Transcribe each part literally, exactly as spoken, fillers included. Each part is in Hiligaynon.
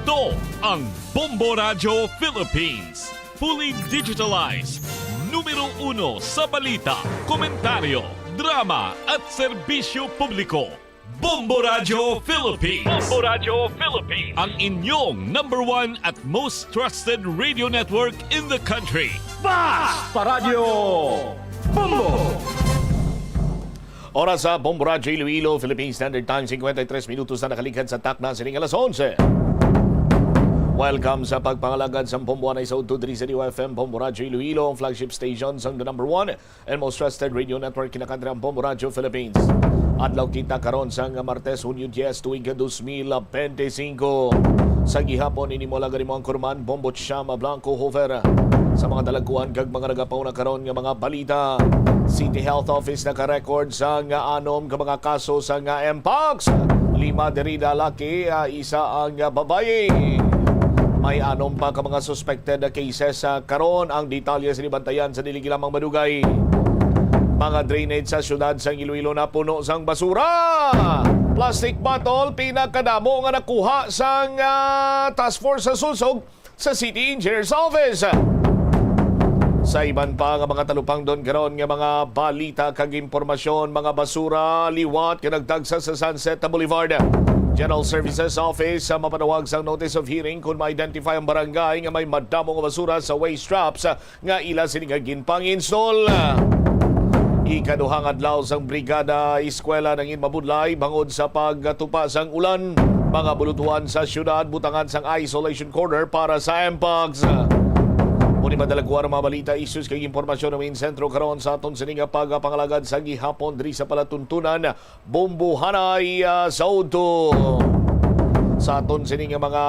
Ito ang Bombo Radyo Philippines. Fully digitalized. Numero uno sa balita, komentaryo, drama at serbisyo publiko. Bombo Radyo Philippines. Bombo Radyo Philippines. Ang inyong number one at most trusted radio network in the country. Basta Radyo Bombo! Oras sa Bombo Radyo Iloilo, Philippine Standard Time, fifty-three minutos na nakaligad sa takna sining alas onse. Welcome sa pagpangalagad sa Bombo Anay sa Udto diri sa D Y F M, Bombo Radyo Iloilo, ang flagship station sang the number one and most trusted radio network, kinakantra ang Bombo Radyo Philippines. Adlaw kita karon sang Martes, Hunyo diyes, tuig dos mil bente singko. Sa gihapon, ini mo lagad mo ang kurman, Bombo Chama Blanco Hofer. Sa mga dalagkuan kag mga nagapauna karon nga mga balita, City Health Office naka-record sang anom ka mga kaso sang Mpox. Lima diri lalaki, ah, isa ang babayi. May anom pa ka mga suspected cases, ah, karon. Ang detalye sa libantayan sa dili lamang madugay. Mga drainage sa siyudad sang Iloilo napuno sang basura. Plastic bottle, pinakadamo nga nakuha sang, ah, task force sa Susoc sa City Engineer's Office. Sa iban pa nga mga talupangdon karon nga mga balita kag impormasyon, mga basura liwat nga nagdagsa sa Sunset Boulevard. General Services Office sa mapanawag sang notice of hearing kung ma-identify ang barangay nga may madamo nga basura sa waste traps nga ila sini nga ginpang-install. Ikaduhang adlaw sang Brigada Eskwela nangin mabudlay bangod sa pagtupa sang ulan. Mga bulutuan sa siyudad butangan sang isolation corner para sa Mpox. Muni madalagkuan ang mga balita, issues kag impormasyon nga main sentro karon sa aton sini nga pagpangalagad sa gihapon diri sa palatuntunan Bombo Anay, ah, sa Udto. Sa aton sini nga mga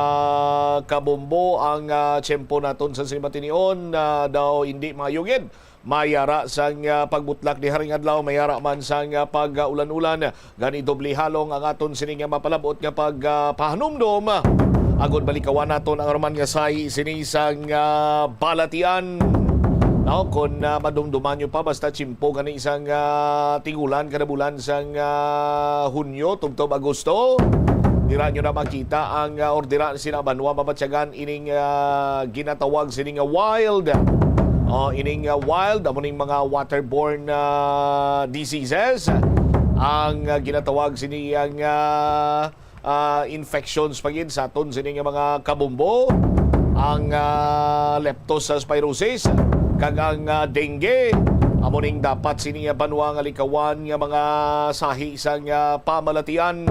kabombo, ang, ah, tiyempo naton sa sini matinion, ah, daw hindi maayo gid. May ara sang, ah, pagbutlak ni haring adlaw, may ara man sang, ah, pag-ulan-ulan. Gani doble halong ang aton sini nga mapalabot nga pag, ah, pahanumdom. Agod balikawan naton ang aruman nga sahi sini sang, ah, balatian. No, kung, ah, madumduman nyo pa, basta tiyempo gani sang, ah, tigulang kada bulan sang, ah, Hunyo tubtob Agosto, dira nyo na makita ang, ah, or dira sila banwa mabatyagan ining, ah, ginatawag sini nga wild. O, ining, ah, wild, amo ning mga waterborne, ah, diseases. Ang, ah, ginatawag sini ang, ah, ah, infections pa gid sa aton sini nga mga kabombo, ang, ah, leptospirosis kag ang, ah, dengue. Amo ning dapat sini nga banwa nga likawan nga mga sahi sang, ah, pamalatian.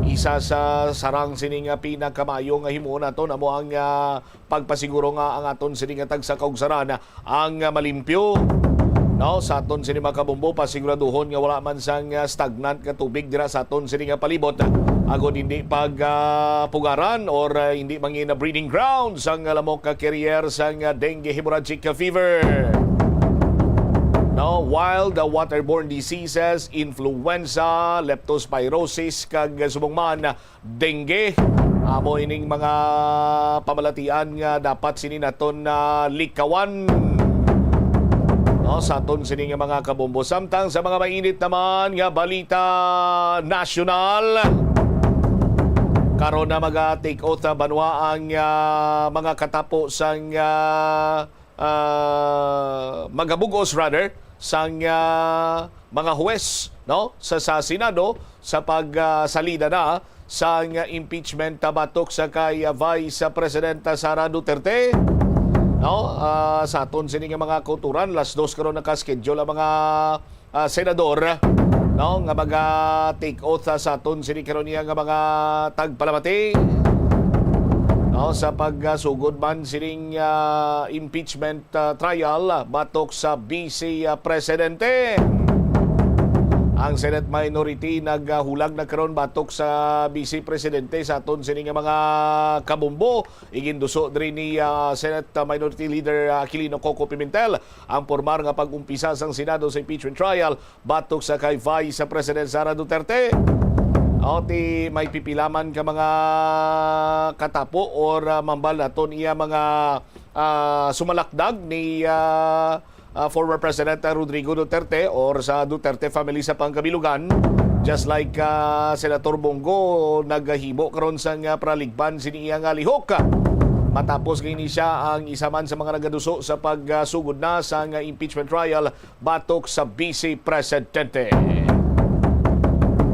Isa sa sarang sini nga pinakamayo nga himuon naton amo ang, ah, pagpasiguro nga ang aton sini nga tagsa kaugsaran ang, ah, malimpyo. No, sa aton sini mga kabombo, pasiguraduhon nga wala man sang, ah, stagnant nga tubig dira sa aton sini nga palibot, agod hindi pag, ah, pugaran or, ah, hindi mangin breeding ground sang, ah, lamok nga carrier sang, ah, dengue hemorrhagic fever. No, wild, ah, waterborne diseases, influenza, leptospirosis, kag, ah, subong man, dengue. Amo ining mga pamalatian nga dapat sini naton na likawan, no, sa aton sini nga mga kabombo. Samtang sa mga mainit naman nga balita nasyonal, karon na maga-take oath sa banwa ang, ah, mga katapo sang, ah, ah, magabugos, rather, sang, ah, mga huwes, no, sa, sa Senado sa pag, ah, salida na sang impeachment, ah, batok sa kay, ah, Vice President, ah, Sara Duterte, no. Ah, sa aton sini nga mga kauturan, las dos karon naka-schedule ang mga, ah, senador, no, nga maga-take oath, ah, sa aton sini karon niya nga mga tagpalamati, no, sa pagsugod man sining, ah, impeachment, ah, trial, ah, batok sa Vice, ah, Presidente. Ang Senate minority naghulag na karon batok sa Vice Presidente sa aton sini nga mga kabombo. Iginduso diri ni, ah, Senate Minority Leader, ah, Aquilino Coco Pimentel ang pormal nga pag-umpisa sang Senado sa impeachment trial batok sa kay Vice President Sara Duterte. O, ti may pipila man ka mga katapo or, ah, mambal naton iya mga, ah, sumalakdag ni, ah, ah, former President Rodrigo Duterte or sa Duterte family sa pangkabilugan. Just like, ah, Senator Bong Go, naghimo karon sang, ah, paraligban sini iya nga lihok. Matapos nga ini siya ang isa man sa mga nagaduso sa pagsugod na sang impeachment trial batok sa Vice Presidente.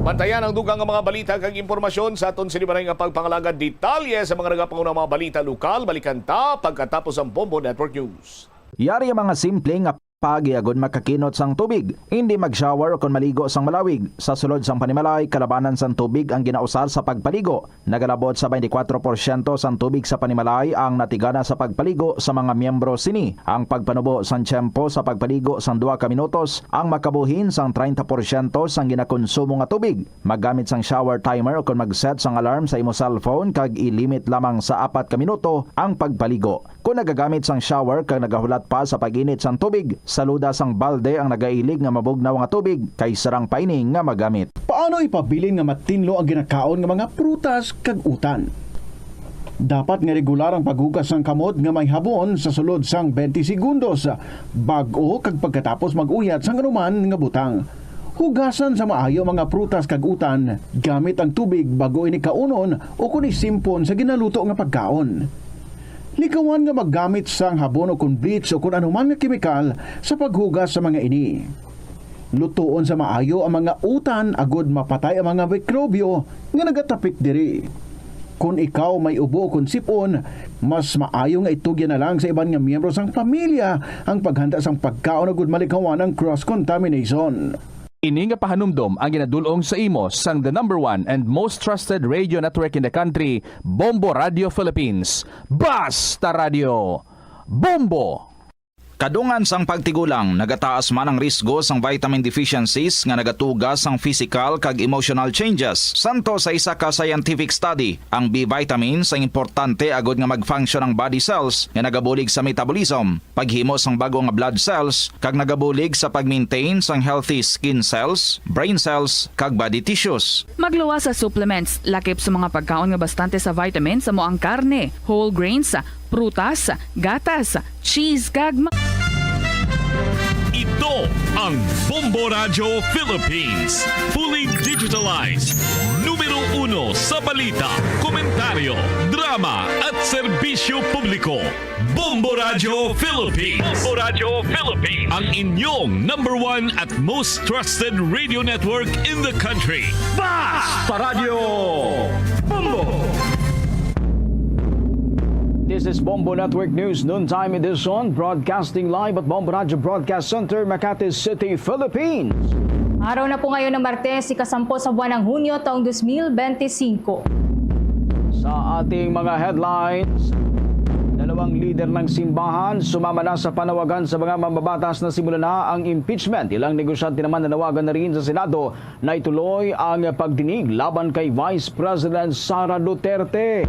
Bantayan ang dugang nga mga balita kag impormasyon sa aton sini balay nga pagpangalagad, detalye sa mga nagapangunang mga balita lokal. Balikan ta pagkatapos ang Bombo Network News. Yari ang mga simple nga pagi agud makakinot sang tubig. Indi mag-shower o kon maligo sang malawig. Sa sulod sang panimalay, kalabanan sang tubig ang ginausar sa pagpaligo. Nagalabot sa twenty-four porsyento sang tubig sa panimalay ang natigana sa pagpaligo sa mga miyembro sini. Ang pagpanubo sang tiyempo sa pagpaligo sang duha ka minutos ang makabuhin sang treinta porsyento sang ginakonsumo nga tubig. Maggamit sang shower timer o kon mag-set sang alarm sa imo cellphone kag i-limit lamang sa apat ka minuto ang pagpaligo. Kon nagagamit sang shower kag nagahulat pa sa pag-init sang tubig, saluda sang balde ang nagailig nga mabugnaw nga tubig kay sarang pa ini nga magamit. Paano ipabilin nga matinlo ang ginakaon nga mga prutas kag utan? Dapat nga regular ang paghugas sang kamot nga may habon sa sulod sang twenty segundos bag-o kag pagkatapos mag-uyat sang anuman nga butang. Hugasan sa maayo ang mga prutas kag utan gamit ang tubig bag-o ini kaunon o kon isimpon sa ginaluto nga pagkaon. Likawan nga maggamit sang habon o kon bleach o kon anuman nga kemikal sa paghugas sa mga ini. Lutoon sa maayo ang mga utan agud mapatay ang mga mikrobyo nga nagatapik diri. Kon ikaw may ubo o kon sip-on, mas maayo nga itugyan na lang sa iban nga miyembro sang pamilya ang paghanda sang pagkaon agud malikawan ang cross contamination. Ini nga pahanumdom ang ginadul-ong sa imo sang the number one and most trusted radio network in the country, Bombo Radio Philippines. Basta Radio! Bombo! Kadungan sang pagtigulang, nagataas man ang risgo sang vitamin deficiencies nga nagatuga sang physical kag emotional changes. Santo sa isa ka scientific study, ang B vitamins ang importante agud nga mag-function ang body cells nga nagabulig sa metabolism, paghimo sang bag-o nga blood cells, kag nagabulig sa pag-maintain sang healthy skin cells, brain cells, kag body tissues. Magluwas sa supplements, lakip sa mga pagkaon nga bastante sa vitamins, amo ang karne, whole grains, prutas, gatas, cheese, kag ma- Ito ang Bombo Radyo Philippines, fully digitalized. Numero uno sa balita, komentaryo, drama, at serbisyo publiko. Bombo Radyo Philippines. Bombo Radyo Philippines. Ang inyong number one at most trusted radio network in the country. Basta Radyo Bombo! This is Bombo Network News Noontime Edition, broadcasting live at Bombo Radyo Broadcast Center, Makati City, Philippines. Araw na po ngayon ng Martes, ikasampu sa buwan ng Hunyo, taong dos mil bente singko. Sa ating mga headlines, dalawang lider ng simbahan sumama na sa panawagan sa mga mambabatas na simulan na ang impeachment. Ilang negosyante naman nanawagan na rin sa Senado na ituloy ang pagdinig laban kay Vice President Sara Duterte.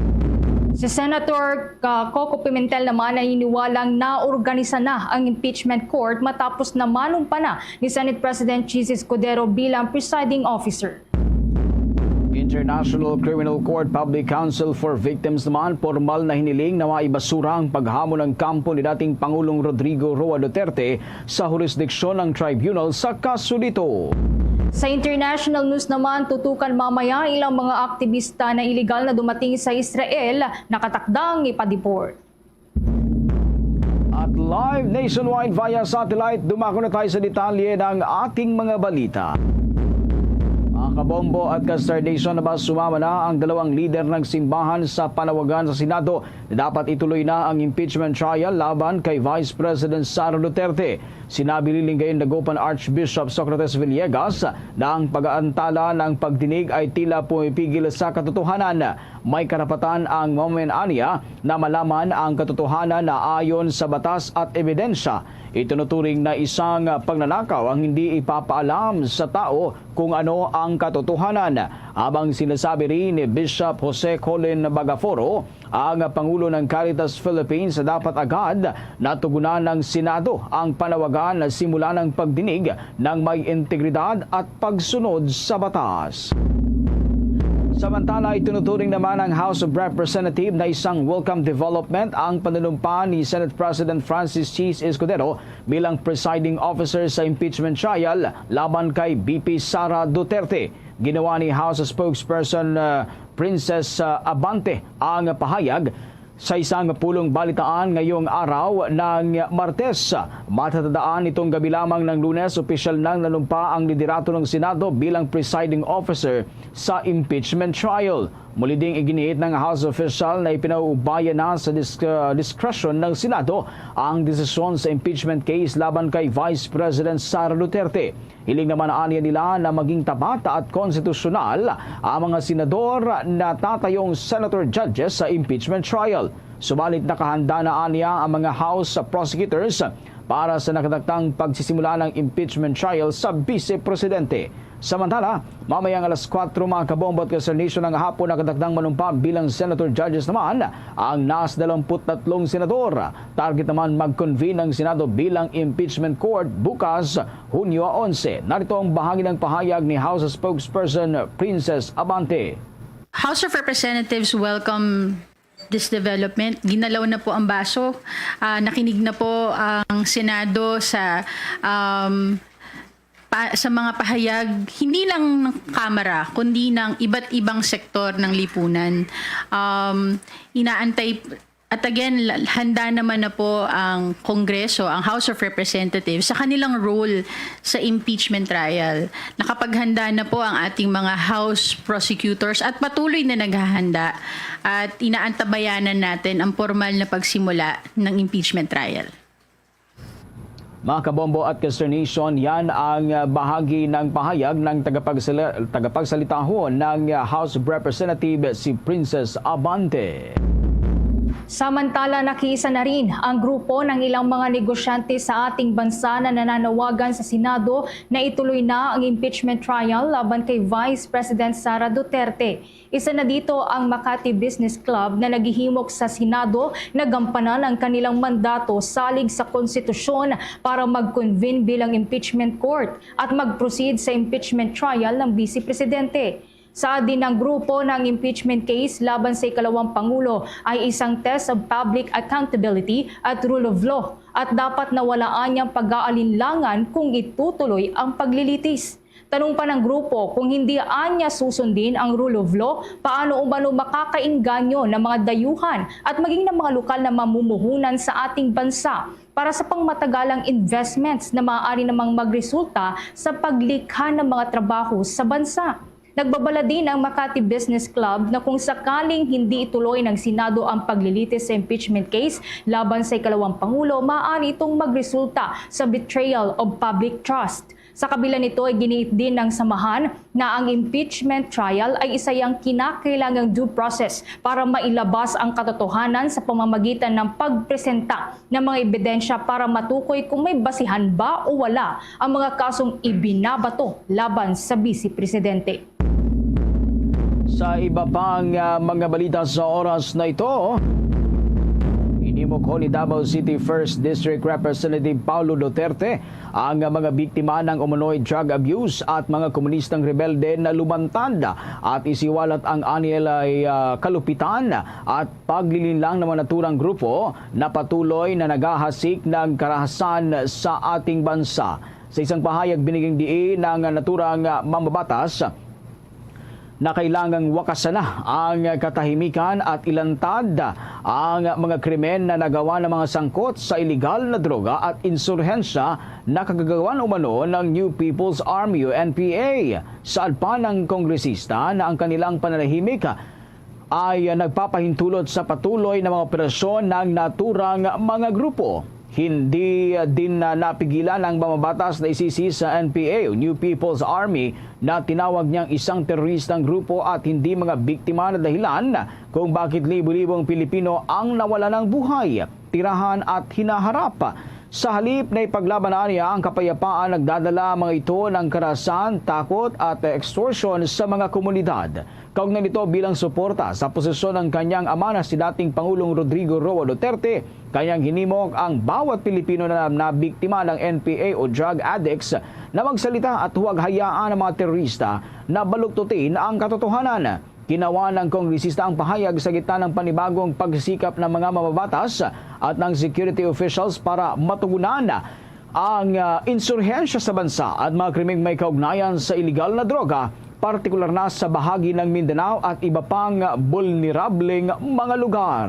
Si Senator, ah, Coco Pimentel naman naniniwalang naorganisa na ang impeachment court matapos na manumpa na ni Senate President Chiz Escudero bilang presiding officer. International Criminal Court Public Counsel for Victims naman, pormal na hiniling na maibasura ang paghamon ng kampo ni dating Pangulong Rodrigo Roa Duterte sa hurisdiksyon ng tribunal sa kaso nito. Sa international news naman, tutukan mamaya ilang mga aktibista na iligal na dumating sa Israel, nakatakdang ipa-deport. At live nationwide via satellite, dumako na tayo sa detalye ng ating mga balita. Mga kabombo at ka-Star Nation, na ba sumama na ang dalawang lider ng simbahan sa panawagan sa Senado na dapat ituloy na ang impeachment trial laban kay Vice President Sara Duterte? Sinabi ni Lingayen Dagupan Archbishop Socrates Villegas na ang pag-aantala ng pagdinig ay tila pumipigil sa katotohanan. May karapatan ang mamamayan ania na malaman ang katotohanan na ayon sa batas at ebidensya. Itinuturing na isang pagnanakaw ang hindi ipapaalam sa tao kung ano ang katotohanan. Habang sinasabi rin ni Bishop Jose Colin Bagaforo, ang Pangulo ng Caritas Philippines, dapat agad natugunan ng Senado ang panawagan na simulan ang pagdinig ng may integridad at pagsunod sa batas. Samantala, itinuturing naman ng House of Representatives na isang welcome development ang panunumpa ni Senate President Francis Chiz Escudero bilang presiding officer sa impeachment trial laban kay V P Sara Duterte. Ginawa ni House Spokesperson, uh, Princess, uh, Abante ang pahayag sa isang pulong balitaan ngayong araw ng Martes. Matatandaan, nitong gabi lamang ng Lunes, opisyal nang nanumpa ang liderato ng Senado bilang presiding officer sa impeachment trial. Muli ding iginiit ng House official na ipinaubaya na sa dis-, uh, discretion ng Senado ang desisyon sa impeachment case laban kay Vice President Sara Duterte. Hiling naman aniya nila na maging tapat at konstitusyonal ang mga senador na tatayong senator judges sa impeachment trial. Subalit nakahanda na aniya ang mga House prosecutors para sa nakatakdang pagsisimula ng impeachment trial sa Vice Presidente. Samantala, mamayang alas kuwatro, mga kabombo at ka-Star Nation, ang hapon nakatakdang manumpa bilang senator judges naman ang nas dalawampu't tatlong senador. Target naman mag-convene ang Senado bilang impeachment court bukas, Hunyo onse. Narito ang bahagi ng pahayag ni House Spokesperson Princess Abante. House of Representatives welcome this development. Ginalaw na po ang baso. Ah, nakinig na po ang Senado sa, um, pa-, sa mga pahayag, hindi lang ng Kamara, kundi ng iba't ibang sektor ng lipunan. Um, inaantay, at again, la-, handa naman na po ang Kongreso, ang House of Representatives, sa kanilang role sa impeachment trial. Nakapaghanda na po ang ating mga House prosecutors at patuloy na naghahanda, at inaantabayanan natin ang formal na pagsimula ng impeachment trial. Mga kabombo at ka-Star Nation, yan ang, ah, bahagi ng pahayag ng tagapagsala-, tagapagsalitahon ng, ah, House of Representative, si Princess Abante. Samantala, nakiisa na rin ang grupo ng ilang mga negosyante sa ating bansa na nananawagan sa Senado na ituloy na ang impeachment trial laban kay Vice President Sara Duterte. Isa na dito ang Makati Business Club na naghihimok sa Senado na gampanan ang kanilang mandato salig sa konstitusyon para mag-convene bilang impeachment court at mag-proceed sa impeachment trial ng Vice Presidente. Saad din ng grupo na ang impeachment case laban sa ikalawang pangulo ay isang test of public accountability at rule of law at dapat na wala anyang pag-aalinlangan kung itutuloy ang paglilitis. Tanong pa ng grupo, kung hindi anya susundin ang rule of law, paano umano makakainganyo ng mga dayuhan at maging ng mga lokal na mamumuhunan sa ating bansa para sa pangmatagalang investments na maaari namang magresulta sa paglikha ng mga trabaho sa bansa? Nagbabala din ang Makati Business Club na kung sakaling hindi ituloy ng Senado ang paglilitis sa impeachment case laban sa ikalawang pangulo, maaari itong magresulta sa betrayal of public trust. Sa kabila nito, iginiit din ng samahan na ang impeachment trial ay isa yang kinakailangang due process para mailabas ang katotohanan sa pamamagitan ng pagpresenta ng mga ebidensya para matukoy kung may basihan ba o wala ang mga kasong ibinabato laban sa Vice Presidente. Sa iba pang, ah, mga balita sa oras na ito, hinimok ni Davao City First District Representative Paulo Duterte ang mga biktima ng umano'y drug abuse at mga komunistang rebelde na lumantad at isiwalat ang anilay, ah, kalupitan at paglilinlang ng mga naturang grupo na patuloy na naghahasik ng karahasan sa ating bansa. Sa isang pahayag, binigyang diin ng naturang mambabatas na kailangang wakasan na ang katahimikan at ilantad ang mga krimen na nagawa ng mga sangkot sa iligal na droga at insurhensya na kagagawan umano ng New People's Army o N P A. Saad pa ng kongresista na ang kanilang pananahimik ay nagpapahintulot sa patuloy na mga operasyon ng naturang mga grupo. Hindi din na napigilan ang mambabatas na isisi sa N P A o New People's Army na tinawag niyang isang teroristang grupo at hindi mga biktima na dahilan kung bakit libo-libong Pilipino ang nawala ng buhay, tirahan at hinaharap. Sa halip na ipaglaban niya ang kapayapaan, nagdadala mga ito ng karahasan, takot at extortion sa mga komunidad. Kaugnay nito, bilang suporta sa posisyon ng kanyang ama na si dating Pangulong Rodrigo Roa Duterte, kanyang hinimok ang bawat Pilipino na nabiktima ng N P A o drug addicts na magsalita at huwag hayaan ang mga terorista na baluktutin ang katotohanan. Ginawa ng kongresista ang pahayag sa gitna ng panibagong pagsisikap ng mga mambabatas at ng security officials para matugunan ang, ah, insurhensya sa bansa at mga krimeng may kaugnayan sa iligal na droga partikular na sa bahagi ng Mindanao at iba pang bulnerableng mga lugar.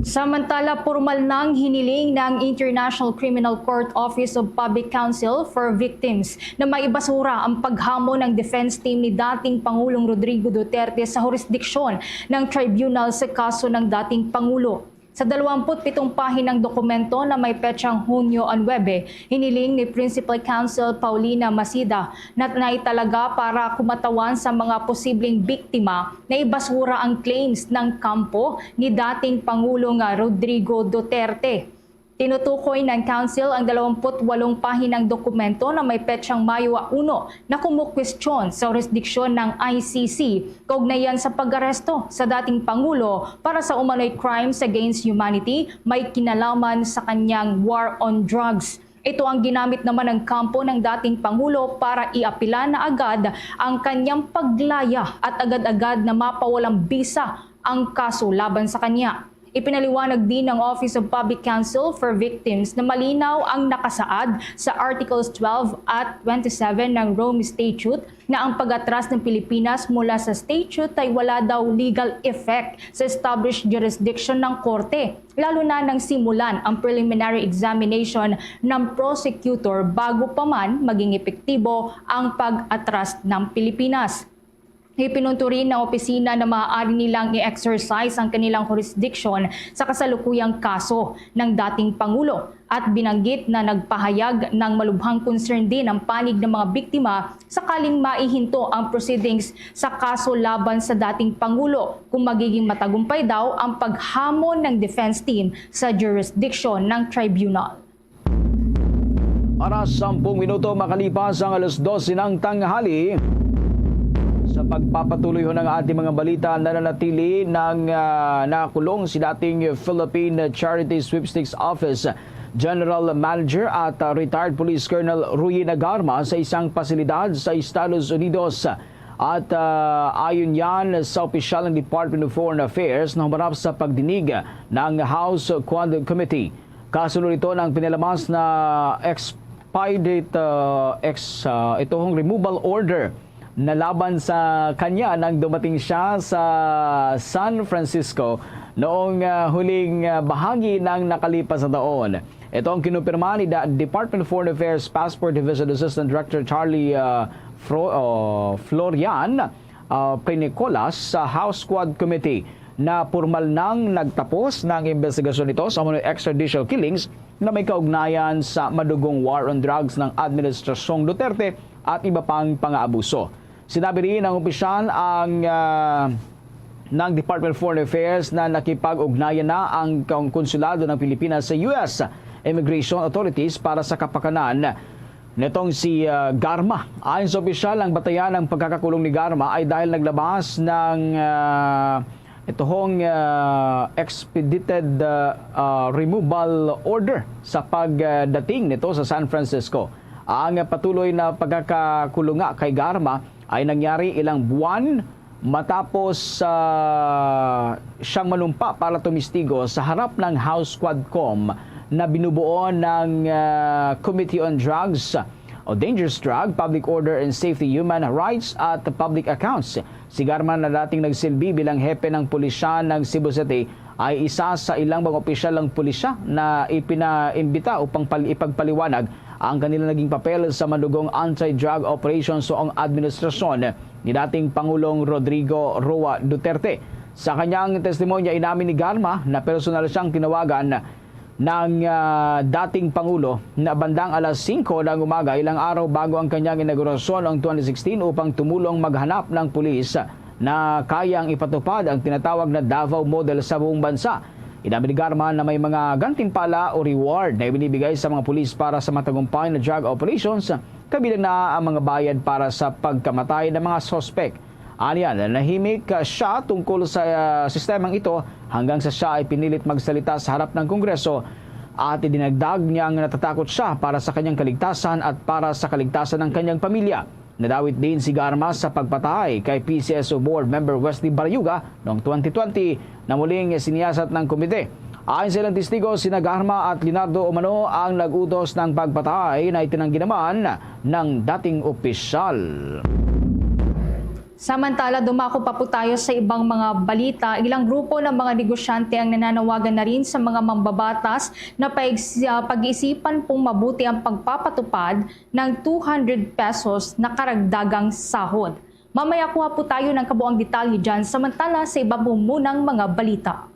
Samantala, pormal nang hiniling ng International Criminal Court Office of Public Counsel for Victims na maibasura ang paghamon ng defense team ni dating Pangulong Rodrigo Duterte sa hurisdiksyon ng tribunal sa kaso ng dating Pangulo. Sa dalawampu't pitong pahinang dokumento na may petsang Hunyo nuebe, hiniling ni Principal Counsel Paulina Masida na naitalaga para kumatawan sa mga posibleng biktima na ibasura ang claims ng kampo ni dating Pangulong Rodrigo Duterte. Tinutukoy ng Council ang dalawampu't walong pahinang dokumento na may petsang Mayo uno na kumukwestiyon sa jurisdiksyon ng I C C kaugnayan sa pag-aresto sa dating Pangulo para sa umano'y crimes against humanity may kinalaman sa kanyang war on drugs. Ito ang ginamit naman ng kampo ng dating Pangulo para iapila na agad ang kanyang paglaya at agad-agad na mapawalang bisa ang kaso laban sa kanya. Ipinaliwanag din ng Office of Public Counsel for Victims na malinaw ang nakasaad sa Articles twelve at twenty-seven ng Rome Statute na ang pag-atras ng Pilipinas mula sa statute ay wala daw legal effect sa established jurisdiction ng korte, lalo na nang simulan ang preliminary examination ng prosecutor bago pa man maging epektibo ang pag-atras ng Pilipinas. Ipinunto rin ng opisina na maaari nilang i-exercise ang kanilang jurisdiction sa kasalukuyang kaso ng dating Pangulo at binanggit na nagpahayag ng malubhang concern din ang panig ng mga biktima sakaling maihinto ang proceedings sa kaso laban sa dating Pangulo kung magiging matagumpay daw ang paghamon ng defense team sa jurisdiction ng tribunal. Para sampung minuto makalipas ang alas dose ng tanghali, sa pagpapatuloy ho ng ating mga balita, nananatili ng, ah, nakulong si dating Philippine Charity Sweepstakes Office General Manager at, ah, retired Police Colonel Ruy Nagarma sa isang pasilidad sa Estados Unidos. At, ah, ayon yan sa opisyal ng Department of Foreign Affairs na humarap sa pagdinig ng House Quad Committee. Kasunod ito ng pinalamas na expedite, ah, ex, ah, ito hong removal order na laban sa kanya nang dumating siya sa San Francisco noong, ah, huling, ah, bahagi ng nakalipas na taon. Ito ang kinumpirma ni Da-, Department of Foreign Affairs Passport Division Assistant Director Charlie, ah, Fro-, oh, Florian, ah, Pinicolas sa House Quad Committee na pormal nang nagtapos na ang investigasyon nito sa umano'y extrajudicial killings na may kaugnayan sa madugong war on drugs ng Administrasyong Duterte at iba pang pang-aabuso. Sinabi rin ng opisyal ang, ah, ng Department of Foreign Affairs na nakipag-ugnayan na ang kong konsulado ng Pilipinas sa U S immigration authorities para sa kapakanan nitong si, ah, Garma. Ayon sa opisyal, ang batayan ng pagkakakulong ni Garma ay dahil naglabas ng, ah, ito hong, ah, expedited, ah, ah, removal order sa pagdating nito sa San Francisco. Ang patuloy na pagkakakulunga kay Garma ay nangyari ilang buwan matapos, ah, siyang manumpa para tumistigo sa harap ng House Quadcom na binubuo ng, ah, Committee on Drugs o Dangerous Drug, Public Order and Safety, Human Rights at Public Accounts. Si Garma na dating nagsilbi bilang hepe ng pulisya ng Cebu City ay isa sa ilang mga opisyal ng pulisya na ipinaimbita upang pal-, ipagpaliwanag ang kanilang naging papel sa madugong anti-drug operation sa ang administrasyon ni dating Pangulong Rodrigo Roa Duterte. Sa kanyang testimonya, inamin ni Garma na personal siyang tinawagan ng, ah, dating Pangulo na bandang alas singko ng umaga, ilang araw bago ang kanyang inaugurasyon noong twenty sixteen, upang tumulong maghanap ng pulis na kayang ipatupad ang tinatawag na Davao Model sa buong bansa. Inamin ni Garma na may mga gantimpala o reward na ibinibigay sa mga pulis para sa matagumpay na drug operations, kabilang na ang mga bayad para sa pagkamatay ng mga suspek. Anya, nanahimik siya tungkol sa, ah, sistemang ito hanggang sa siya ay pinilit magsalita sa harap ng Kongreso at idinagdag niya nga natatakot siya para sa kanyang kaligtasan at para sa kaligtasan ng kanyang pamilya. Nadawit din si Garma sa pagpatay kay P C S O Board Member Wesley Barayuga noong twenty twenty na muling siniyasat ng komite. Ayon sa ilang testigo, sina Garma at Leonardo umano ang nag-utos ng pagpatay na itinanggi naman ng dating opisyal. Samantala, dumako pa po tayo sa ibang mga balita. Ilang grupo ng mga negosyante ang nananawagan na rin sa mga mambabatas na paigsi-, ah, pag-iisipan pong mabuti ang pagpapatupad ng two hundred pesos na karagdagang sahod. Mamaya kuha po tayo ng kabuang detalye dyan. Samantala, sa iba po munang mga balita.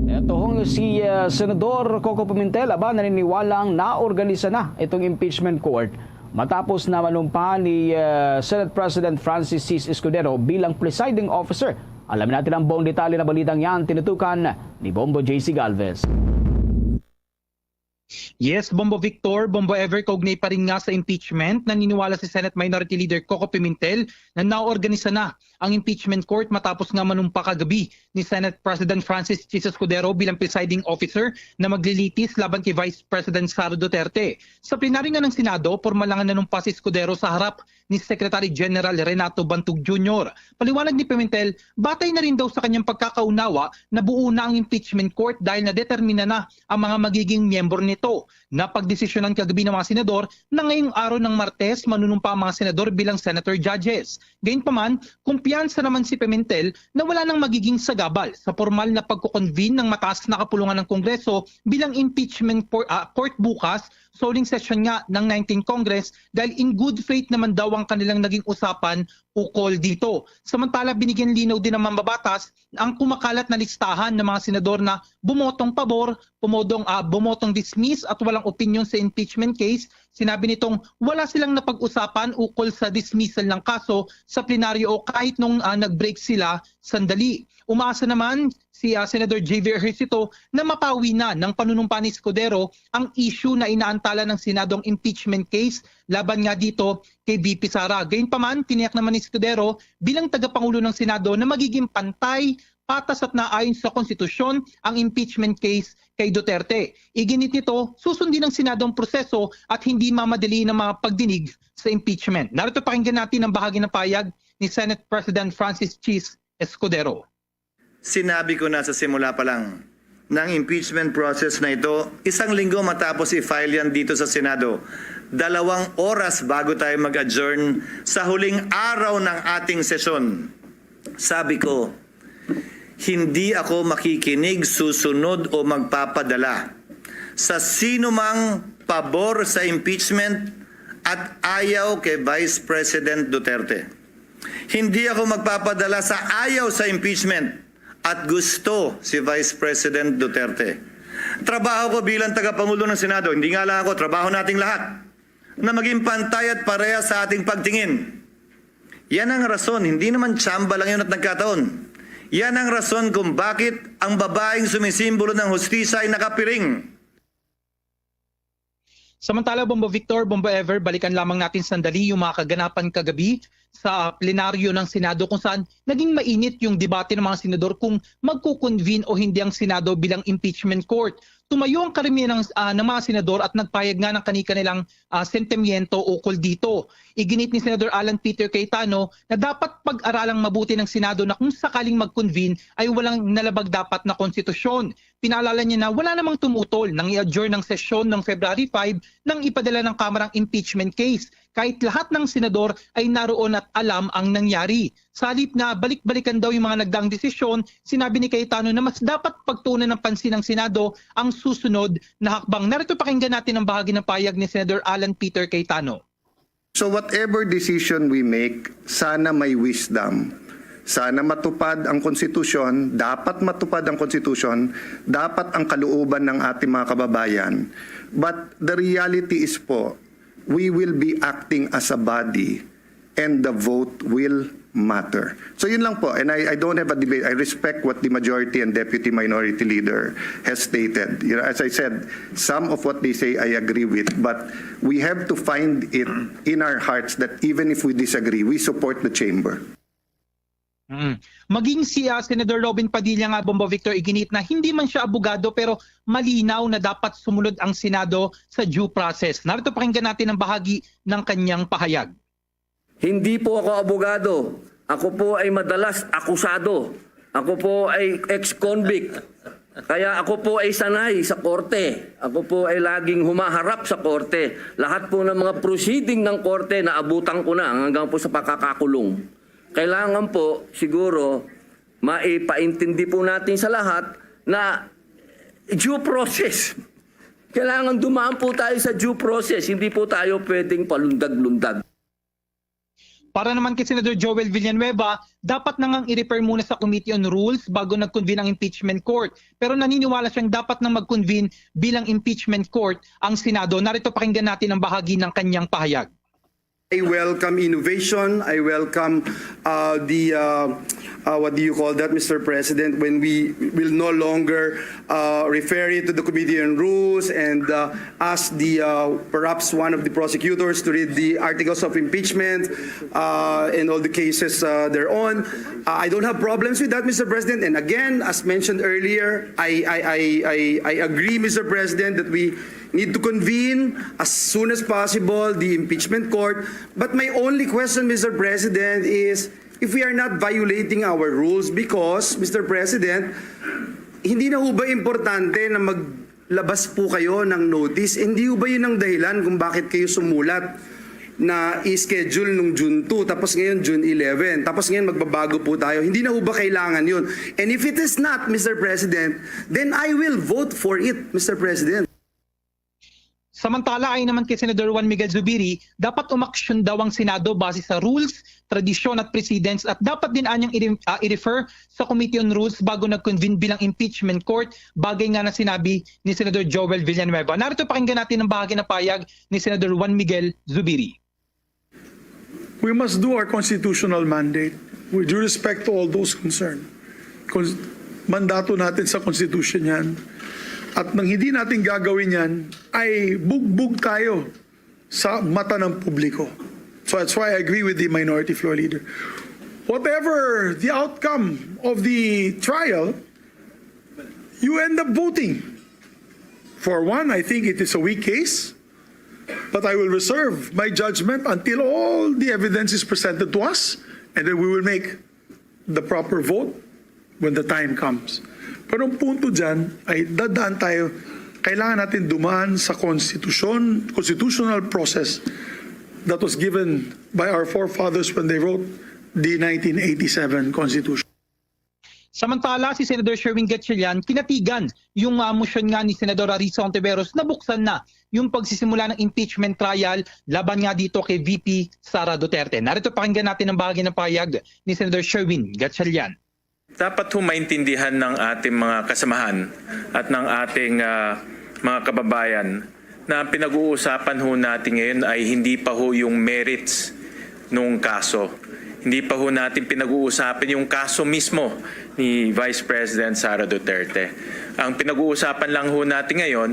Eto hong si, ah, Senador Coco Pimentel, aba, naniniwalang naorganisa na itong impeachment court matapos na manumpa ni, ah, Senate President Francis Sis Escudero bilang presiding officer. Alamin natin ang buong detalye na balitang yan, tinutukan ni Bombo J C Galvez. Yes, Bombo Victor, Bombo Ever, kaugnay pa rin nga sa impeachment, naniniwala si Senate Minority Leader Coco Pimentel na naorganisa na ang impeachment court matapos nga manumpa kagabi ni Senate President Francis Sis Escudero bilang presiding officer na maglilitis laban kay Vice President Sara Duterte. Sa plenaryo nga ng Senado, pormal lang nga nanumpa si Escudero sa harap ni Secretary General Renato Bantog Junior. Paliwanag ni Pimentel, batay na rin daw sa kanyang pagkakaunawa, nabuo na ang impeachment court dahil nadetermina na ang mga magiging miyembro nito. Napagdesisyonan kagabi ng mga senador na ngayong araw ng Martes manunumpa ang mga senador bilang senator judges. Gayunpaman, kumpiyansa naman si Pimentel na wala nang magiging sagabal sa pormal na pagko-convene ng mataas na kapulungan ng Kongreso bilang impeachment por-, ah, court bukas sa huling sesyon nga ng nineteenth Congress dahil in good faith naman daw ang kanilang naging usapan ukol dito. Samantala, binigyan linaw din ng mambabatas ang kumakalat na listahan ng mga senador na bumotong pabor, pumodong, ah, bumotong dismiss at walang opinyon sa impeachment case. Sinabi nitong wala silang napag-usapan ukol sa dismissal ng kaso sa plenaryo o kahit nung, ah, nag-break sila sandali. Umaasa naman si, ah, Senador J V Ejercito na mapawi na ng panunumpa ni Escudero ang issue na inaantala ng Senado ang impeachment case laban nga dito kay V P Sara. Gayunpaman, tiniyak naman ni Escudero bilang tagapangulo ng Senado na magiging pantay, patas at naayon sa konstitusyon ang impeachment case kay Duterte. Iginit nito, susundin ng Senado ang proseso at hindi mamadali ng mga pagdinig sa impeachment. Narito, pakinggan natin ang bahagi ng payag ni Senate President Francis Sis Escudero. Sinabi ko na sa simula pa lang na ang impeachment process na ito, isang linggo matapos i-file yan dito sa Senado, dalawang oras bago tayo mag-adjourn sa huling araw ng ating sesyon. Sabi ko, hindi ako makikinig, susunod o magpapadala sa sino mang pabor sa impeachment at ayaw kay Vice President Duterte. Hindi ako magpapadala sa ayaw sa impeachment at gusto si Vice President Duterte. Trabaho ko bilang tagapangulo ng Senado, hindi nga lang ako, trabaho nating lahat, na maging pantay at pareha sa ating pagtingin. Yan ang rason, hindi naman tsamba lang yun at nagkataon. Yan ang rason kung bakit ang babaeng sumisimbolo ng hustisya ay nakapiring. Samantala, Bombo Victor, Bombo Ever, balikan lamang natin sandali yung mga kaganapan kagabi sa plenaryo ng Senado kung saan naging mainit yung debate ng mga senador kung magkukonvene o hindi ang Senado bilang impeachment court. Tumayo ang karamihan ng, ah, ng mga senador at nagpayag nga ng kani-kanilang, ah, sentimiento ukol dito. Iginit ni Senador Alan Peter Cayetano na dapat pag-aralang mabuti ng Senado na kung sakaling mag-convene ay walang nalabag dapat na konstitusyon. Pinaalala niya na wala namang tumutol nang i-adjourn ng sesyon ng February five nang ipadala ng Kamara ang impeachment case, kahit lahat ng senador ay naroon at alam ang nangyari. Sa halip na balik-balikan daw yung mga nagdaang desisyon, sinabi ni Cayetano na mas dapat pagtuunan ng pansin ng Senado ang susunod na hakbang. Narito, pakinggan natin ang bahagi ng payag ni Senador Alan Peter Cayetano. So whatever decision we make, sana may wisdom. Sana matupad ang konstitusyon, dapat matupad ang konstitusyon, dapat ang kalooban ng ating mga kababayan. But the reality is po, we will be acting as a body and the vote will matter. So yun lang po, and I, I don't have a debate. I respect what the majority and deputy minority leader has stated. You know, as I said, some of what they say I agree with, but we have to find it in our hearts that even if we disagree, we support the chamber. Mm. Maging si, ah, Senador Robin Padilla nga, Bombo Victor, iginit na hindi man siya abogado pero malinaw na dapat sumunod ang Senado sa due process. Narito, pakinggan natin ang bahagi ng kanyang pahayag. Hindi po ako abogado. Ako po ay madalas akusado. Ako po ay ex-convict. Kaya ako po ay sanay sa korte. Ako po ay laging humaharap sa korte. Lahat po ng mga proceeding ng korte, naabutan ko na hanggang po sa pakakakulong. Kailangan po siguro maipaintindi po natin sa lahat na due process. Kailangan dumaan po tayo sa due process. Hindi po tayo pwedeng palundag-lundag. Para naman kay Senador Joel Villanueva, dapat na ngang i-refer muna sa Committee on Rules bago nag-convene ang impeachment court. Pero naniniwala siyang dapat nang mag-convene bilang impeachment court ang Senado. Narito, pakinggan natin ang bahagi ng kanyang pahayag. I welcome innovation. I welcome uh, the uh, uh, what do you call that, Mister President, when we will no longer uh, refer it to the Committee on Rules and uh, ask the uh, perhaps one of the prosecutors to read the articles of impeachment uh, and all the cases uh, thereon. Uh, I don't have problems with that, Mister President. And again, as mentioned earlier, I I I I, I agree, Mister President, that we need to convene as soon as possible the impeachment court. But my only question, Mister President, is if we are not violating our rules because, Mister President, hindi na ho ba importante na maglabas po kayo ng notice? Hindi ho ba yun ang dahilan kung bakit kayo sumulat na i-schedule nung June two, tapos ngayon June eleven, tapos ngayon magbabago po tayo? Hindi na ho ba kailangan yun? And if it is not, Mister President, then I will vote for it, Mister President. Samantala, ayon naman kay Senador Juan Miguel Zubiri, dapat umaksyon daw ang Senado base sa rules, tradisyon at precedents, at dapat din anyang i-re- ah, i-refer sa Committee on Rules bago nag-convene bilang impeachment court, bagay nga na sinabi ni Senador Joel Villanueva. Narito, pakinggan natin ang bahagi ng pahayag ni Senador Juan Miguel Zubiri. We must do our constitutional mandate with due respect to all those concerned. Cons- Mandato natin sa Constitution yan. At nang hindi natin gagawin yan, ay bugbog tayo sa mata ng publiko. So that's why I agree with the minority floor leader. Whatever the outcome of the trial, you end up voting. For one, I think it is a weak case, but I will reserve my judgment until all the evidence is presented to us, and then we will make the proper vote when the time comes. Pero ang punto dyan ay dadaan tayo, kailangan natin dumaan sa konstitusyon, constitutional process that was given by our forefathers when they wrote the nineteen eighty-seven Constitution. Samantala, si Senador Sherwin Gatchalian kinatigan yung uh, motion nga ni Senador Risa Ontiveros na buksan na yung pagsisimula ng impeachment trial laban nga dito kay V P Sara Duterte. Narito, pakinggan natin ang bahagi ng pahayag ni Senador Sherwin Gatchalian. Dapat ho maintindihan ng ating mga kasamahan at ng ating uh, mga kababayan na ang pinag-uusapan ho natin ngayon ay hindi pa ho yung merits nung kaso. Hindi pa ho natin pinag-uusapan yung kaso mismo ni Vice President Sara Duterte. Ang pinag-uusapan lang ho natin ngayon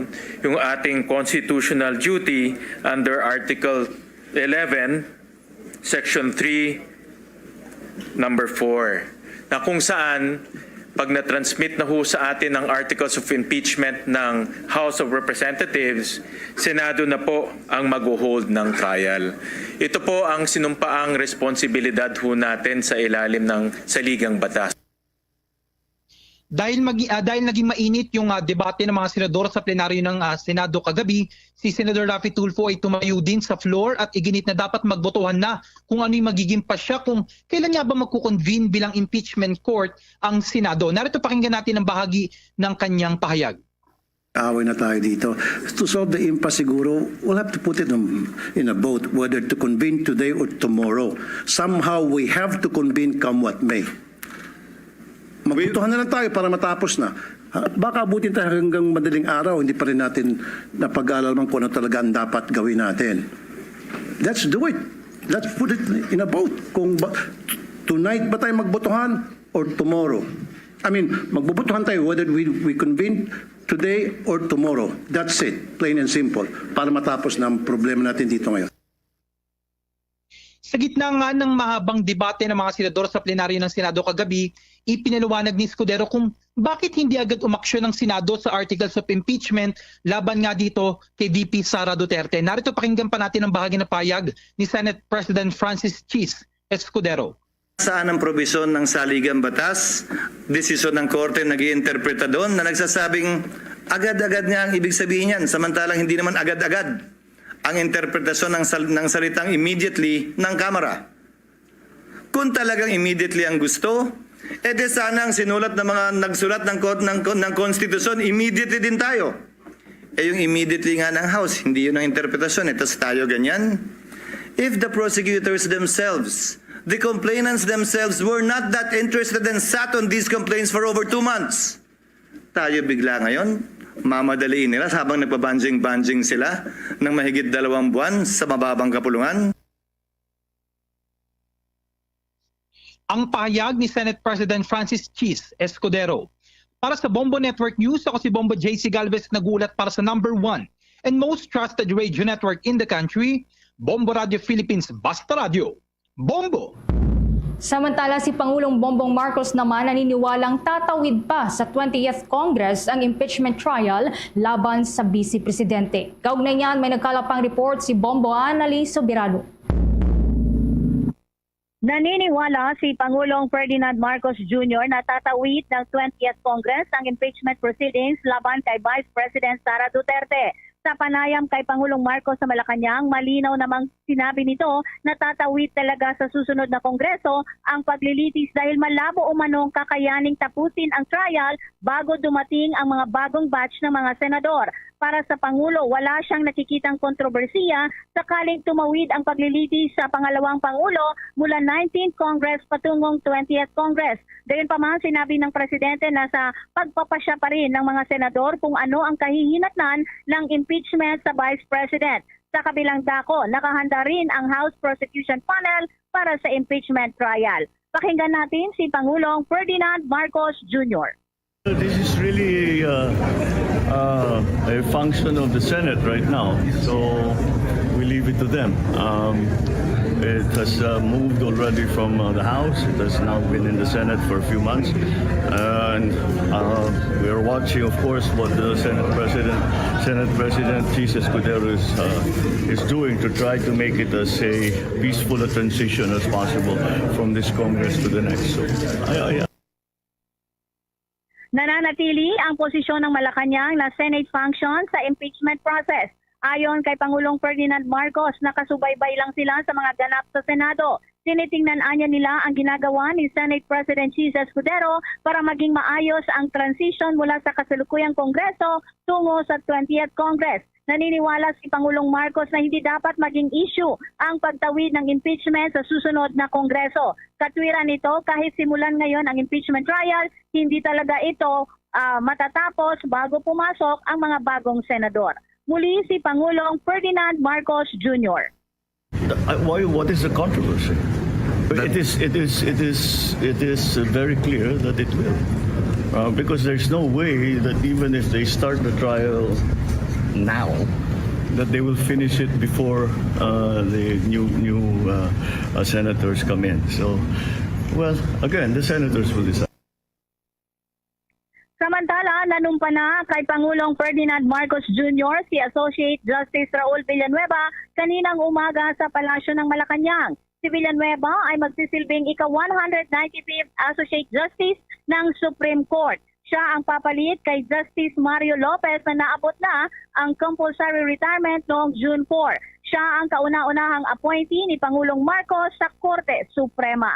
yung ating constitutional duty under Article eleven, Section three, Number four, na kung saan pag na-transmit na ho sa atin ang articles of impeachment ng House of Representatives, Senado na po ang mag-hold ng trial. Ito po ang sinumpaang responsibilidad ho natin sa ilalim ng saligang batas. Dahil, mag, uh, dahil naging mainit yung uh, debate ng mga senador sa plenaryo ng uh, Senado kagabi, si Senador Raffy Tulfo ay tumayo din sa floor at iginit na dapat magbotohan na kung ano yung magiging pasya kung kailan nga ba magkukonvene bilang impeachment court ang Senado. Narito, pakinggan natin ang bahagi ng kanyang pahayag. Away na tayo dito. To solve the impasse siguro, we'll have to put it in a vote whether to convene today or tomorrow. Somehow we have to convene come what may. Magbutuhan na lang tayo para matapos na. Baka abutin tayo hanggang madaling araw, hindi pa rin natin napag-aalaman kung ano talaga ang dapat gawin natin. Let's do it. Let's put it in a vote. Kung ba, tonight ba tayo magbotohan or tomorrow? I mean, magbobotohan tayo whether we, we convene today or tomorrow. That's it, plain and simple, para matapos na ang problema natin dito ngayon. Sa gitna nga ng mahabang debate ng mga senador sa plenaryo ng Senado kagabi, ipinaliwanag ni Escudero kung bakit hindi agad umaksyon ang Senado sa articles of impeachment laban nga dito kay V P Sara Duterte. Narito, pakinggan pa natin ang bahagi ng payag ni Senate President Francis Chiz Escudero. Saan ang probisyon ng saligang batas, desisyon ng korte na nag-iinterpreta doon na nagsasabing agad-agad nga ang ibig sabihin niyan, samantalang hindi naman agad-agad ang interpretasyon ng, sal- ng salitang immediately ng Kamara? Kung talagang immediately ang gusto, eh di sana ang sinulat ng mga nagsulat ng, ko- ng, ko- ng konstitusyon, immediately din tayo. Eh, yung immediately nga ng House, hindi yun ang interpretasyon. Eh, tas tayo ganyan. If the prosecutors themselves, the complainants themselves were not that interested and sat on these complaints for over two months, tayo bigla ngayon, mamadaliin nila habang nagbabanjing-banjing sila ng mahigit dalawang buwan sa mababang kapulungan? Ang pahayag ni Senate President Francis Chiz Escudero. Para sa Bombo Network News, ako si Bombo J C Galvez, nag-uulat para sa number one and most trusted radio network in the country, Bombo Radio Philippines, Basta Radio, Bombo! Samantala, si Pangulong Bongbong Marcos naman naniniwalang tatawid pa sa twentieth Congress ang impeachment trial laban sa Vice Presidente. Kaugnay niyan, may nagkalapang report si Bombo Anali Soberano. Naniniwala si Pangulong Ferdinand Marcos Junior na tatawid ng twentieth Congress ang impeachment proceedings laban kay Vice President Sara Duterte. Sa panayam kay Pangulong Marcos sa Malacañang, malinaw namang sinabi nito na tatawid talaga sa susunod na Kongreso ang paglilitis dahil malabo umanong kakayaning tapusin ang trial bago dumating ang mga bagong batch ng mga senador. Para sa Pangulo, wala siyang nakikitang kontrobersiya sakaling tumawid ang paglilitis sa pangalawang Pangulo mula nineteenth Congress patungong twentieth Congress. Gayunpaman, sinabi ng Presidente na sa pagpapasya pa rin ng mga senador kung ano ang kahihinatnan ng impeachment sa Vice President. Sa kabilang dako, nakahanda rin ang House Prosecution Panel para sa impeachment trial. Pakinggan natin si Pangulong Ferdinand Marcos Junior. This is really a, uh, a function of the Senate right now, so we leave it to them. Um, it has uh, moved already from uh, the House. It has now been in the Senate for a few months, and uh, we are watching, of course, what the Senate President, Senate President Chiz Escudero is, uh, is doing to try to make it as a peaceful a transition as possible from this Congress to the next. So, I, I, Nananatili ang posisyon ng Malacañang na Senate function sa impeachment process. Ayon kay Pangulong Ferdinand Marcos, nakasubaybay lang sila sa mga ganap sa Senado. Tinitingnan anya nila ang ginagawa ni Senate President Chiz Escudero para maging maayos ang transition mula sa kasalukuyang Kongreso tungo sa twentieth Congress. Naniniwala si Pangulong Marcos na hindi dapat maging issue ang pagtawid ng impeachment sa susunod na Kongreso. Katwiran nito, kahit simulan ngayon ang impeachment trial, hindi talaga ito ah, matatapos bago pumasok ang mga bagong senador. Muli si Pangulong Ferdinand Marcos Junior. Uh, why? What is the controversy? It is. It is. It is. It is uh, very clear that it will, uh, because there's no way that even if they start the trial now, that they will finish it before uh, the new new uh, uh, senators come in. So, well, again, the senators will decide. Samantala, nanumpa na kay Pangulong Ferdinand Marcos Junior si Associate Justice Raul Villanueva kaninang umaga sa Palasyo ng Malacañang. Si Villanueva ay magsisilbing ika-one hundred ninety-fifth Associate Justice ng Supreme Court. Siya ang papalit kay Justice Mario Lopez na naabot na ang compulsory retirement noong June four. Siya ang kauna-unahang appointee ni Pangulong Marcos sa Korte Suprema.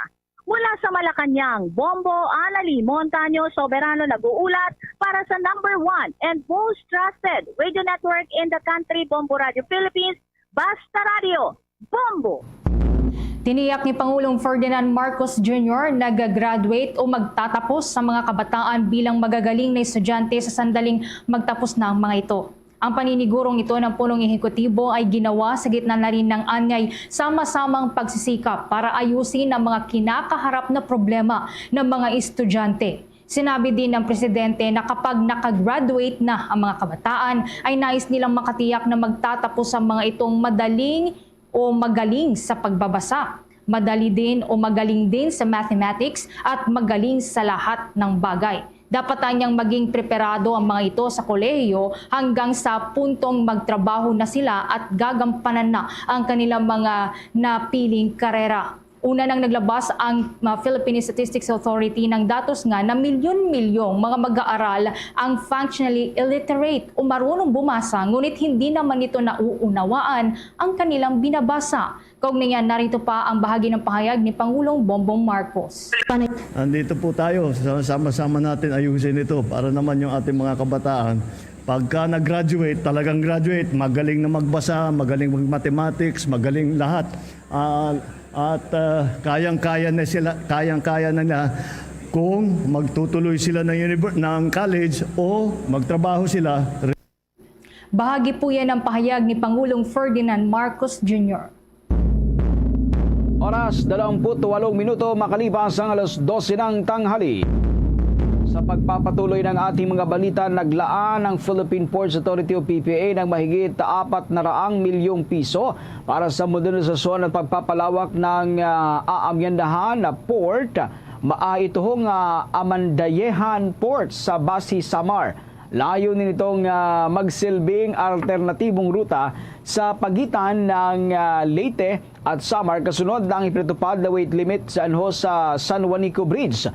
Mula sa Malacañang, Bombo Anali Montaño Soberano nag-uulat para sa number one and most trusted radio network in the country, Bombo Radio Philippines, Basta Radio, Bombo! Tiniyak ni Pangulong Ferdinand Marcos Junior na gagraduate o magtatapos sa mga kabataan bilang magagaling na estudyante sa sandaling magtapos na ang mga ito. Ang paninigurong ito ng punong ehekutibo ay ginawa sa gitna na rin ng anyay sama-samang pagsisikap para ayusin ang mga kinakaharap na problema ng mga estudyante. Sinabi din ng presidente na kapag nakagraduate na ang mga kabataan, ay nais nilang makatiyak na magtatapos ang mga itong madaling o magaling sa pagbabasa, madali din o magaling din sa mathematics at magaling sa lahat ng bagay. Dapat anyang maging preparado ang mga ito sa kolehiyo hanggang sa puntong magtrabaho na sila at gagampanan na ang kanilang mga napiling karera. Una nang naglabas ang, uh, Philippine Statistics Authority ng datos nga na milyon-milyong mga mag-aaral ang functionally illiterate o marunong bumasa, ngunit hindi naman nito nauunawaan ang kanilang binabasa. Kaugnay niyan, narito pa ang bahagi ng pahayag ni Pangulong Bongbong Marcos. Andito po tayo, sa-, sama-sama natin ayusin ito para naman yung ating mga kabataan. Pagka nag-graduate, talagang graduate, magaling na magbasa, magaling mag-mathematics, magaling lahat. Ah, at, ah, kayang-kaya na sila, kayang-kaya na nila kung magtutuloy sila ng univer-, ng college o magtrabaho sila. Bahagi po yan ng pahayag ni Pangulong Ferdinand Marcos Junior. Oras, dalawampu't walong minuto makalipas ang alas dose ng tanghali. Sa pagpapatuloy ng ating mga balita, naglaan ang Philippine Ports Authority o P P A ng mahigit apat na raang milyong piso para sa modernisasyon at pagpapalawak ng, ah, aamyendahan na port, ma-, ah, ito hong, ah, Amandayehan Port sa Basi, Samar. Layunin nitong, ah, magsilbing alternatibong ruta sa pagitan ng, ah, Leyte at Samar kasunod ng ipinatupad na weight limit sa, ano, sa San Juanico Bridge.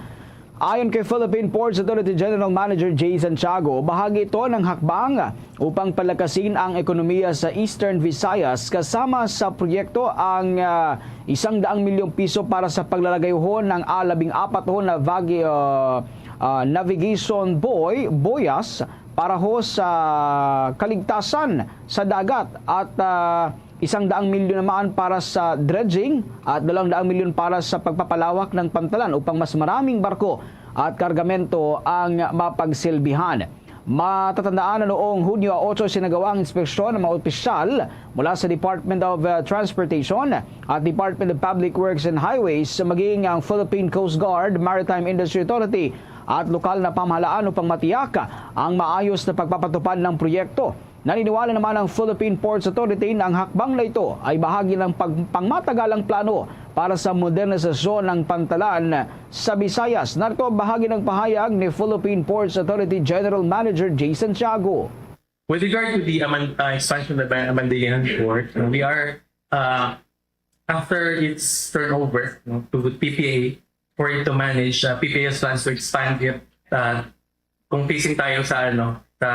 Ayon kay Philippine Ports Authority General Manager Jay Santiago, bahagi ito ng hakbang upang palakasin ang ekonomiya sa Eastern Visayas. Kasama sa proyekto ang, ah, isang daang milyong piso para sa paglalagay ho ng, ah, labing apat ho na vagi-, ah, ah, navigation buoy, boyas, para ho sa kaligtasan sa dagat at, ah, isang daang milyon naman para sa dredging at dalawang daang milyon para sa pagpapalawak ng pantalan upang mas maraming barko at kargamento ang mapagsilbihan. Matatandaan na noong Hunyo otso, sinagawa ang inspeksyon ng mga opisyal mula sa Department of, uh, Transportation at Department of Public Works and Highways, maging ang Philippine Coast Guard, Maritime Industry Authority at lokal na pamahalaan upang matiyak ang maayos na pagpapatupad ng proyekto. Naniniwala naman ang Philippine Ports Authority na ang hakbang na ito ay bahagi ng pag-, pangmatagalang plano para sa modernisasyon ng pantalan sa Visayas. Narito ang bahagi ng pahayag ni Philippine Ports Authority General Manager Jay Santiago. With regard to the Aman-, uh, expansion of the Amandayehan Port, uh, we are, uh, after its turnover, no, to P P A for it to manage, uh, P P A has plans to expand it, uh, kung facing tayo sa, ano, sa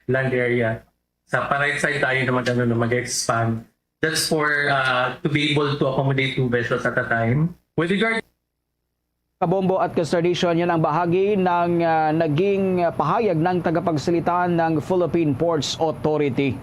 land area, sa pa-right side tayo na mag-, ano, na mag-expand. That's for, uh, to be able to accommodate two vessels at a time. With regard Kabombo at Kastardation, yan ang bahagi ng, ah, naging pahayag ng tagapagsalita ng Philippine Ports Authority.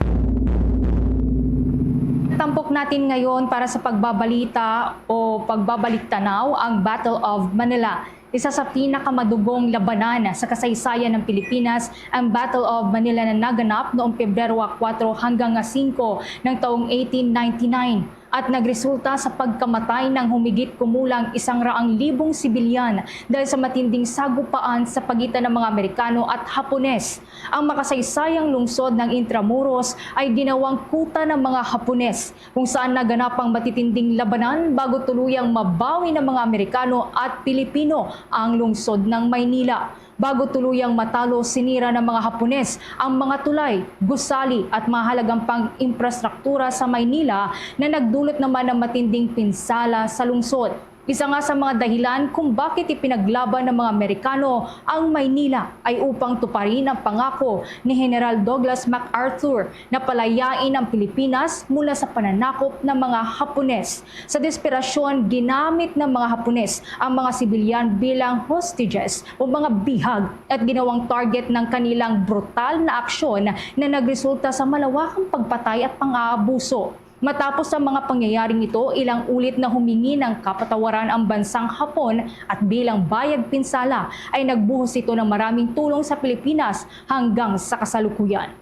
Tampok natin ngayon para sa pagbabalita o pagbabaliktanaw ang Battle of Manila. Isa sa pinakamadugong labanan sa kasaysayan ng Pilipinas, ang Battle of Manila na naganap noong Pebrero kuwatro hanggang singko ng taong eighteen ninety-nine at nagresulta sa pagkamatay ng humigit kumulang isang raang libong sibilyan dahil sa matinding sagupaan sa pagitan ng mga Amerikano at Hapones. Ang makasaysayang lungsod ng Intramuros ay ginawang kuta ng mga Hapones, kung saan naganap ang matitinding labanan bago tuluyang mabawi ng mga Amerikano at Pilipino ang lungsod ng Maynila. Bago tuluyang matalo, sinira ng mga Hapones ang mga tulay, gusali at mahalagang pang-imprastruktura sa Maynila na nagdulot naman ng matinding pinsala sa lungsod. Isa nga sa mga dahilan kung bakit ipinaglaban ng mga Amerikano ang Maynila ay upang tuparin ang pangako ni General Douglas MacArthur na palayain ang Pilipinas mula sa pananakop ng mga Hapones. Sa desperasyon, ginamit ng mga Hapones ang mga sibilyan bilang hostages o mga bihag at ginawang target ng kanilang brutal na aksyon na nagresulta sa malawakang pagpatay at pang-aabuso. Matapos ang mga pangyayaring ito, ilang ulit na humingi ng kapatawaran ang bansang Hapon at bilang bayag pinsala ay nagbuhos ito ng maraming tulong sa Pilipinas hanggang sa kasalukuyan.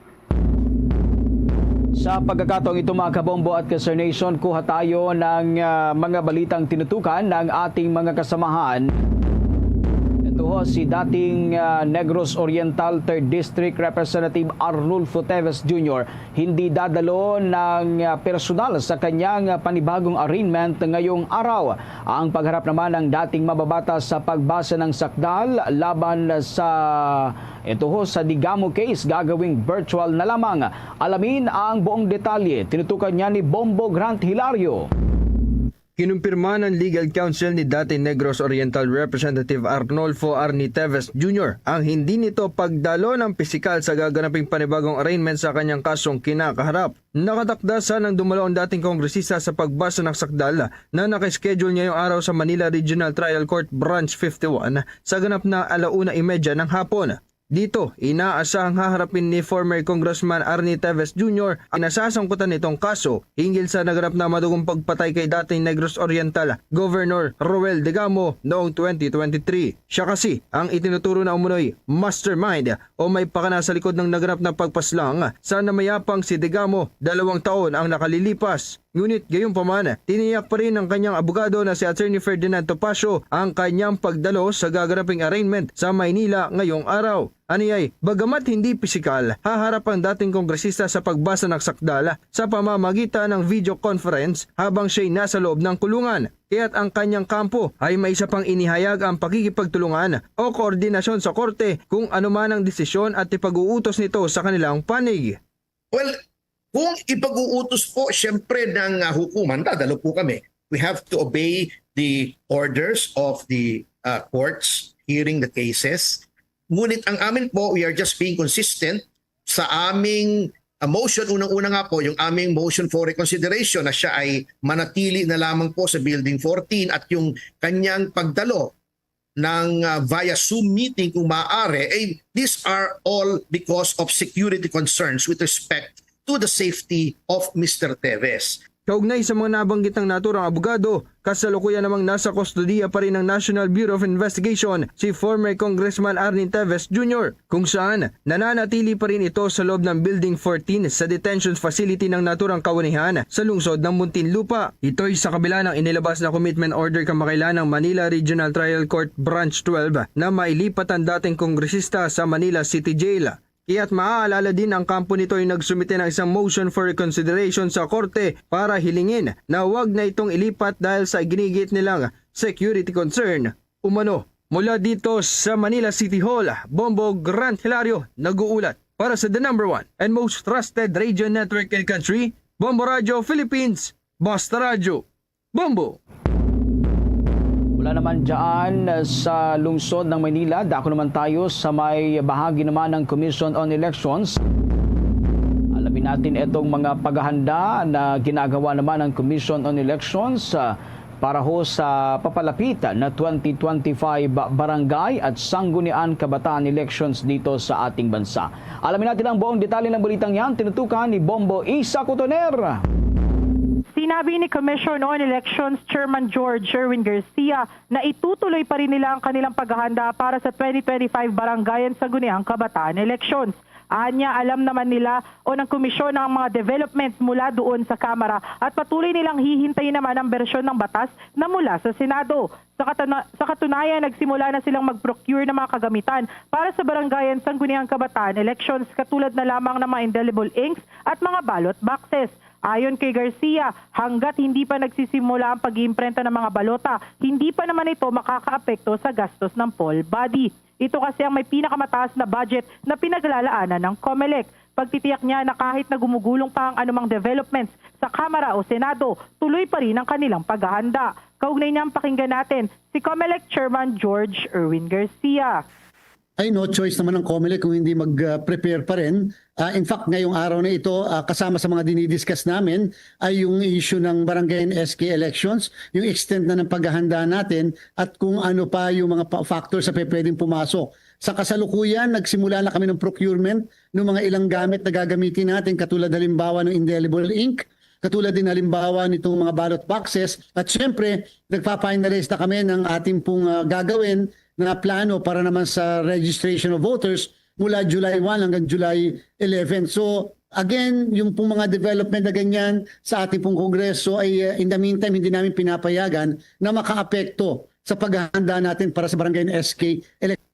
Sa pagkakataong ito, mga kabombo at ka-Star Nation, kuha tayo ng, ah, mga balitang tinutukan ng ating mga kasamahan. Ito ho si dating, ah, Negros Oriental Third District Representative Arnulfo Teves Junior hindi dadalo ng, ah, personal sa kanyang, ah, panibagong arraignment ngayong araw. Ang pagharap naman ng dating mababata sa pagbasa ng sakdal laban sa, ito ho, sa Digamo case gagawing virtual na lamang. Alamin ang buong detalye. Tinutukan niya ni Bombo Grant Hilario. Kinumpirma ng legal counsel ni dating Negros Oriental Representative Arnolfo Arnie Teves Junior ang hindi nito pagdalo ng pisikal sa gaganaping panibagong arraignment sa kanyang kasong kinakaharap. Nakatakda sanang dumalo ang dating kongresista sa pagbasa ng sakdal na naka-schedule ngayong araw sa Manila Regional Trial Court Branch fifty-one sa ganap na alauna imedya ng hapon. Dito, inaasahang haharapin ni former Congressman Arnie Teves Junior ang nasasangkutan nitong kaso hinggil sa naganap na madugong pagpatay kay dating Negros Oriental Governor Roel Degamo noong twenty twenty-three. Siya kasi ang itinuturo na umunoy mastermind o may pakana sa likod ng naganap na pagpaslang sa namayapang si Degamo dalawang taon ang nakalilipas. Ngunit gayunpaman, tiniyak pa rin ng kanyang abogado na si Attorney Ferdinand Topacio ang kanyang pagdalo sa gaganaping arraignment sa Maynila ngayong araw. Aniyay, bagamat hindi pisikal, haharap ang dating kongresista sa pagbasa ng sakdal sa pamamagitan ng video conference habang siya'y nasa loob ng kulungan. Kaya't ang kanyang kampo ay may isa pang inihayag ang pakikipagtulungan o koordinasyon sa korte kung ano man ang desisyon at ipag-uutos nito sa kanilang panig. Well, kung ipag-uutos po siyempre ng ah, hukuman, dadalo po kami. We have to obey the orders of the ah, courts hearing the cases. Ngunit ang amin po, we are just being consistent sa aming ah, motion. Unang-una nga po, yung aming motion for reconsideration na siya ay manatili na lamang po sa Building fourteen at yung kanyang pagdalo ng ah, via Zoom meeting kung maaari, eh, these are all because of security concerns with respect to the safety of Mister Teves. Kaugnay sa mga nabanggit ng naturang abogado, kasalukuyan namang nasa kustodiya pa rin ng National Bureau of Investigation si former Congressman Arnie Teves Junior, kung saan nananatili pa rin ito sa loob ng Building fourteen sa detention facility ng naturang kawanihan sa lungsod ng Muntinlupa. Ito'y sa kabila ng inilabas na commitment order kamakailan ng Manila Regional Trial Court Branch twelve na mailipat ang dating kongresista sa Manila City Jail. Kaya't maaalala din ang kampo nito ay nagsumite ng isang motion for reconsideration sa korte para hilingin na wag na itong ilipat dahil sa ginigit nilang security concern. Umano, mula dito sa Manila City Hall, Bombo Grant Hilario nag-uulat para sa the number one and most trusted radio network in the country, Bombo Radio Philippines, Basta Radio. Bombo! Mula naman dyan sa lungsod ng Maynila, dako naman tayo sa may bahagi naman ng Commission on Elections. Alamin natin itong mga paghahanda na ginagawa naman ng Commission on Elections ah, para ho sa papalapit na twenty twenty-five barangay at sanggunian kabataan elections dito sa ating bansa. Alamin natin ang buong detalye ng balitang yan, tinutukan ni Bombo Isa Cotoner. Sinabi ni Commission on Elections Chairman George Erwin Garcia na itutuloy pa rin nila ang kanilang paghahanda para sa twenty twenty-five Barangay and Sangguniang Kabataan Elections. Anya, alam naman nila o ng komisyon ang mga developments mula doon sa Kamara at patuloy nilang hihintayin naman ang bersyon ng batas na mula sa Senado. Sa, katana- sa katunayan, nagsimula na silang mag-procure ng mga kagamitan para sa Barangay and Sangguniang Kabataan Elections, katulad na lamang ng mga indelible inks at mga ballot boxes. Ayon kay Garcia, hanggat hindi pa nagsisimula ang pag-iimprenta ng mga balota, hindi pa naman ito makakaapekto sa gastos ng poll body. Ito kasi ang may pinakamataas na budget na pinaglalaanan ng Comelec. Pagtitiyak niya na kahit na gumugulong pa ang anumang developments sa Kamara o Senado, tuloy pa rin ang kanilang paghahanda. Kaugnay niyan, pakinggan natin si Comelec Chairman George Erwin Garcia. Ay, no choice naman ng Comelec kung hindi mag-prepare pa rin. Ah, in fact, ngayong araw na ito, ah, kasama sa mga dinidiscuss namin ay yung issue ng barangay and S K elections, yung extent na ng paghahanda natin at kung ano pa yung mga pa- factors na pe- pwedeng pumasok. Sa kasalukuyan, nagsimula na kami ng procurement ng mga ilang gamit na gagamitin natin, katulad halimbawa ng indelible ink, katulad din halimbawa nitong mga ballot boxes. At syempre, nagpa-finalize na kami ng ating pong ah, gagawin na plano para naman sa registration of voters mula July one hanggang July eleven. So again, yung pong mga development na ganyan sa ating pong kongreso ay uh, in the meantime hindi namin pinapayagan na makaapekto sa paghahanda natin para sa barangay and S K election.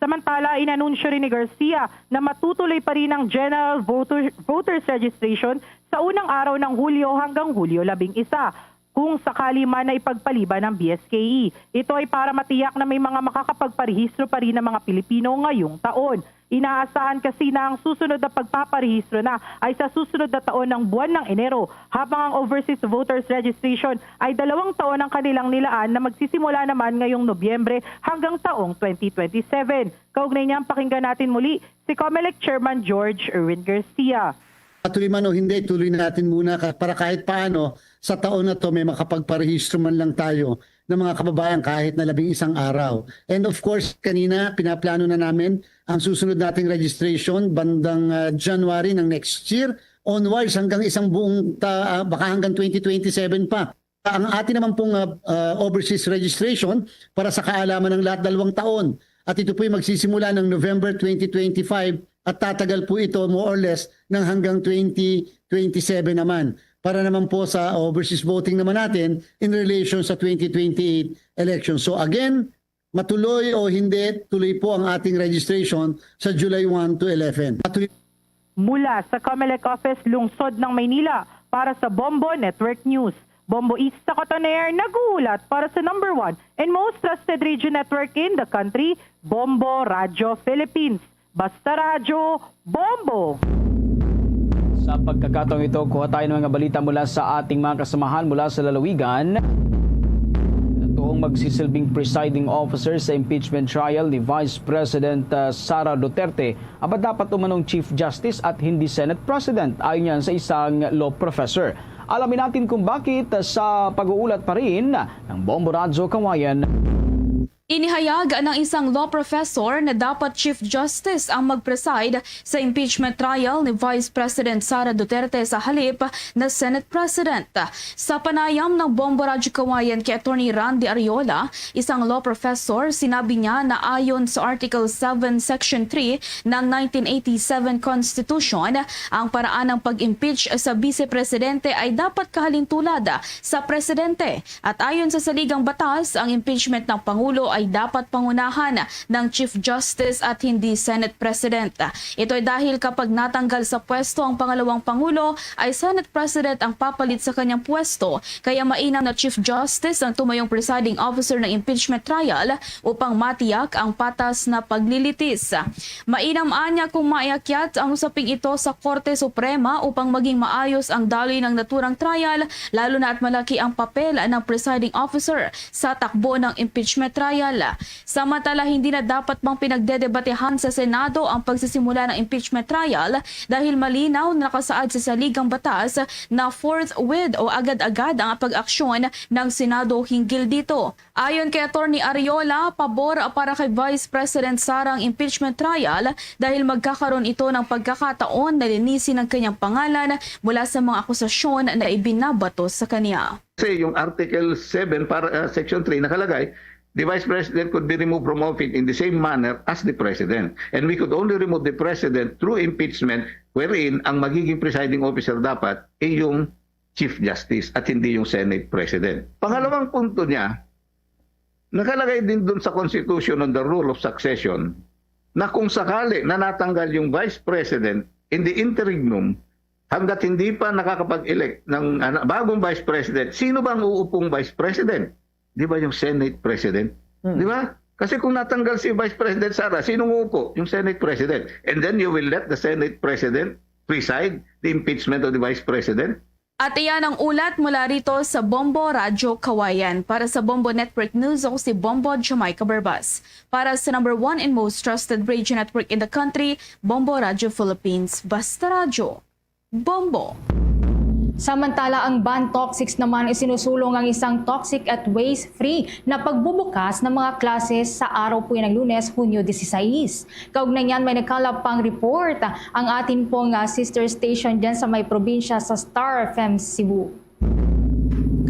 Samantala, inanunsyo rin ni Garcia na matutuloy pa rin ang general voter, voters registration sa unang araw ng Hulyo hanggang Hulyo labing isa, kung sakali man na ipagpaliban ng B S K E. Ito ay para matiyak na may mga makakapagparehistro pa rin ang mga Pilipino ngayong taon. Inaasahan kasi na ang susunod na pagpaparehistro na ay sa susunod na taon ng buwan ng Enero, habang ang overseas voters registration ay dalawang taon ang kanilang nilaan na magsisimula naman ngayong Nobyembre hanggang taong twenty twenty-seven. Kaugnay niyan, pakinggan natin muli si Comelec Chairman George Erwin Garcia. Patuloy man o hindi, tuloy natin muna ka- para kahit paano sa taon na to may makapagparehistro man lang tayo ng mga kababayan kahit na labing isang araw. And of course, kanina pinaplano na namin ang susunod nating registration bandang ah, January ng next year onwards hanggang isang buong ta- ah, baka hanggang twenty twenty-seven pa. Ang atin naman pong ah, ah, overseas registration para sa kaalaman ng lahat, dalawang taon. At ito po'y magsisimula ng November twenty twenty-five at tatagal po ito more or less ng hanggang twenty twenty-seven naman. Para naman po sa overseas voting naman natin in relation sa twenty twenty-eight election. So again, matuloy o hindi, tuloy po ang ating registration sa July one to eleven. Patuloy Mula sa Comelec Office, Lungsod ng Maynila, para sa Bombo Network News, Bombo East sa Cotoner, nag-uulat para sa number one and most trusted radio network in the country, Bombo Radyo Philippines. Basta Radyo, Bombo! Sa pagkakataong ito, kuha tayo ng mga balita mula sa ating mga kasamahan mula sa lalawigan. Tuong magsisilbing presiding officer sa impeachment trial ni Vice President uh, Sara Duterte, ang dapat umanong Chief Justice at hindi Senate President, ayon yan sa isang law professor. Alamin natin kung bakit sa pag-uulat pa rin ng Bombo Radyo Kawayan. Inihayag ng isang law professor na dapat Chief Justice ang mag-preside sa impeachment trial ni Vice President Sara Duterte sa halip na Senate President. Sa panayam ng Bombo Radyo Kawayan kay Attorney Randy Ariola, isang law professor, sinabi niya na ayon sa Article seven, Section three ng nineteen eighty-seven Constitution, ang paraan ng pag-impeach sa Vice Presidente ay dapat kahalintulad sa Presidente. At ayon sa saligang batas, ang impeachment ng Pangulo ay dapat pangunahan ng Chief Justice at hindi Senate President. Ito ay dahil kapag natanggal sa pwesto ang pangalawang Pangulo, ay Senate President ang papalit sa kanyang pwesto. Kaya mainam na Chief Justice ang tumayong presiding officer ng impeachment trial upang matiyak ang patas na paglilitis. Mainam anya kung maiakyat ang usaping ito sa Korte Suprema upang maging maayos ang daloy ng naturang trial, lalo na at malaki ang papel ng presiding officer sa takbo ng impeachment trial. Samantala, hindi na dapat pang pinagdedebatehan sa Senado ang pagsisimula ng impeachment trial dahil malinaw na nakasaad sa saligang batas na forthwith o agad-agad ang pag-aksyon ng Senado hinggil dito. Ayon kay Attorney Ariola, pabor para kay Vice President Sara ang impeachment trial dahil magkakaroon ito ng pagkakataon na linisin ang kanyang pangalan mula sa mga akusasyon na ibinabato sa kanya. Kasi yung Article seven, para, ah, Section three, nakalagay, the Vice President could be removed from office in the same manner as the President. And we could only remove the President through impeachment, wherein ang magiging presiding officer dapat ay yung Chief Justice at hindi yung Senate President. Pangalawang punto niya, nakalagay din dun sa Constitution on the rule of succession na kung sakali na natanggal yung Vice President in the interregnum, hanggat hindi pa nakakapag-elect ng ah, bagong Vice President, sino ba ang uupong Vice President? Di ba yung Senate President? Di ba? Kasi kung natanggal si Vice President Sara, sino ang uupo? Yung Senate President. And then you will let the Senate President preside the impeachment of the Vice President? At iyan ang ulat mula rito sa Bombo Radyo Kawayan. Para sa Bombo Network News, ako si Bombo Jamaica Barbas. Para sa number one and most trusted radio network in the country, Bombo Radyo Philippines. Basta Radyo, Bombo! Samantala, ang Ban Toxics naman isinusulong ang isang toxic at waste-free na pagbubukas ng mga klase sa araw po ng Lunes, Hunyo disisais. Kaugnay niyan, may nagkalap pang report ang atin pong ah, sister station dyan sa may probinsya sa Star F M Cebu.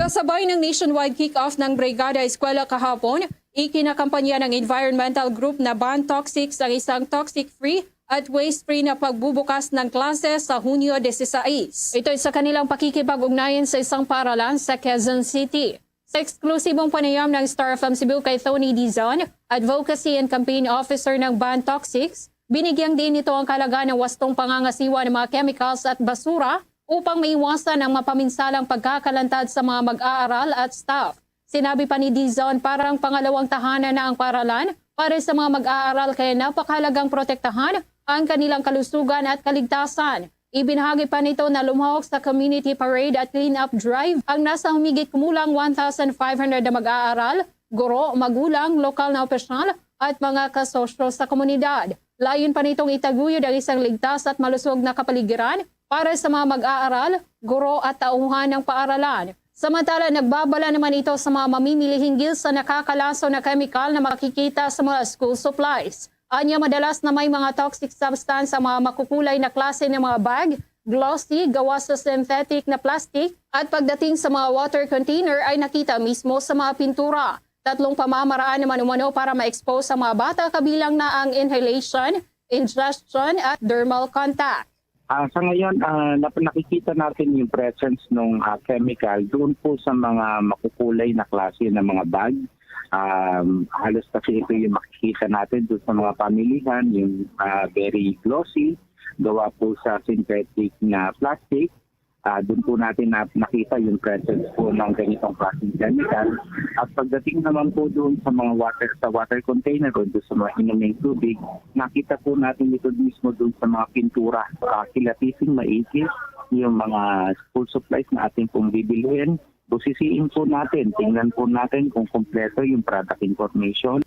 Kasabay ng nationwide kick-off ng Brigada Eskwela kahapon, ikinakampanya ng environmental group na Ban Toxics ang isang toxic-free at waste-free na pagbubukas ng klase sa Hunyo disisais. Ito ay sa kanilang pakikipag-ugnayan sa isang paralan sa Quezon City. Sa eksklusibong panayam ng Star F M Cebu kay Tony Dizon, Advocacy and Campaign Officer ng Ban Toxics, binigyang diin nito ang kahalagahan ng wastong pangangasiwa ng mga chemicals at basura upang maiwasan ang mapaminsalang pagkakalantad sa mga mag-aaral at staff. Sinabi pa ni Dizon, parang pangalawang tahanan na ang paralan Para sa mga mag-aaral, kaya napakahalagang protektahan ang kanilang kalusugan at kaligtasan. Ibinahagi pa nito na lumahok sa community parade at clean-up drive ang nasa humigit kumulang one thousand five hundred na mag-aaral, guro, magulang, lokal na opisyal, at mga kasosyo sa komunidad. Layon pa nitong itaguyod ang isang ligtas at malusog na kapaligiran para sa mga mag-aaral, guro, at tauhan ng paaralan. Samantala, nagbabala naman ito sa mga mamimili hinggil sa nakakalaso na kemikal na makikita sa mga school supplies. Anya, madalas na may mga toxic substance ang mga makukulay na klase ng mga bag, glossy, gawa sa synthetic na plastic, at pagdating sa mga water container ay nakita mismo sa mga pintura. Tatlong pamamaraan naman umano para ma-expose ang mga bata, kabilang na ang inhalation, ingestion, at dermal contact. Ah, sa ngayon, ah, nap-, nakikita natin yung presence ng, ah, chemical doon po sa mga makukulay na klase ng mga bag. Um, halos kasi ito yung makikita natin doon sa mga pamilihan, yung, ah, very glossy, gawa po sa synthetic na plastic. Ah, doon po natin na-, nakita yung presence po ng ganitong klaseng chemical. At pagdating naman po doon sa mga water, sa water container o doon sa mga inuming tubig, nakita po natin ito mismo doon sa mga pintura. Ah, kilatisin maigi yung mga school supplies na ating pong bibilhin. Busisiin po natin, tingnan po natin kung kompleto yung product information.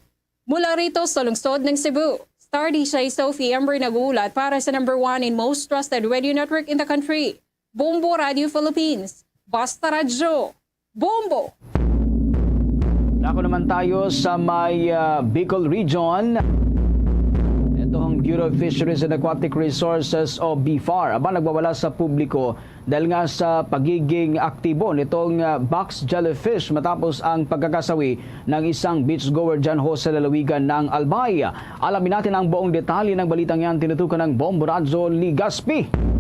Mula rito sa lungsod ng Cebu, Star D J Sophie Ember nag-uulat para sa number one and most trusted radio network in the country, Bombo Radio Philippines. Basta Radyo, Bombo! Dako naman tayo sa may, ah, Bicol Region. Ito ang Bureau of Fisheries and Aquatic Resources o BFAR. Aba, nagbabala sa publiko dahil nga sa pagiging aktibo nitong, ah, box jellyfish matapos ang pagkakasawi ng isang beachgoer dyan ho sa lalawigan ng Albay. Alamin natin ang buong detalye ng balitang yan, tinutukan ng Bombo Radyo Legazpi.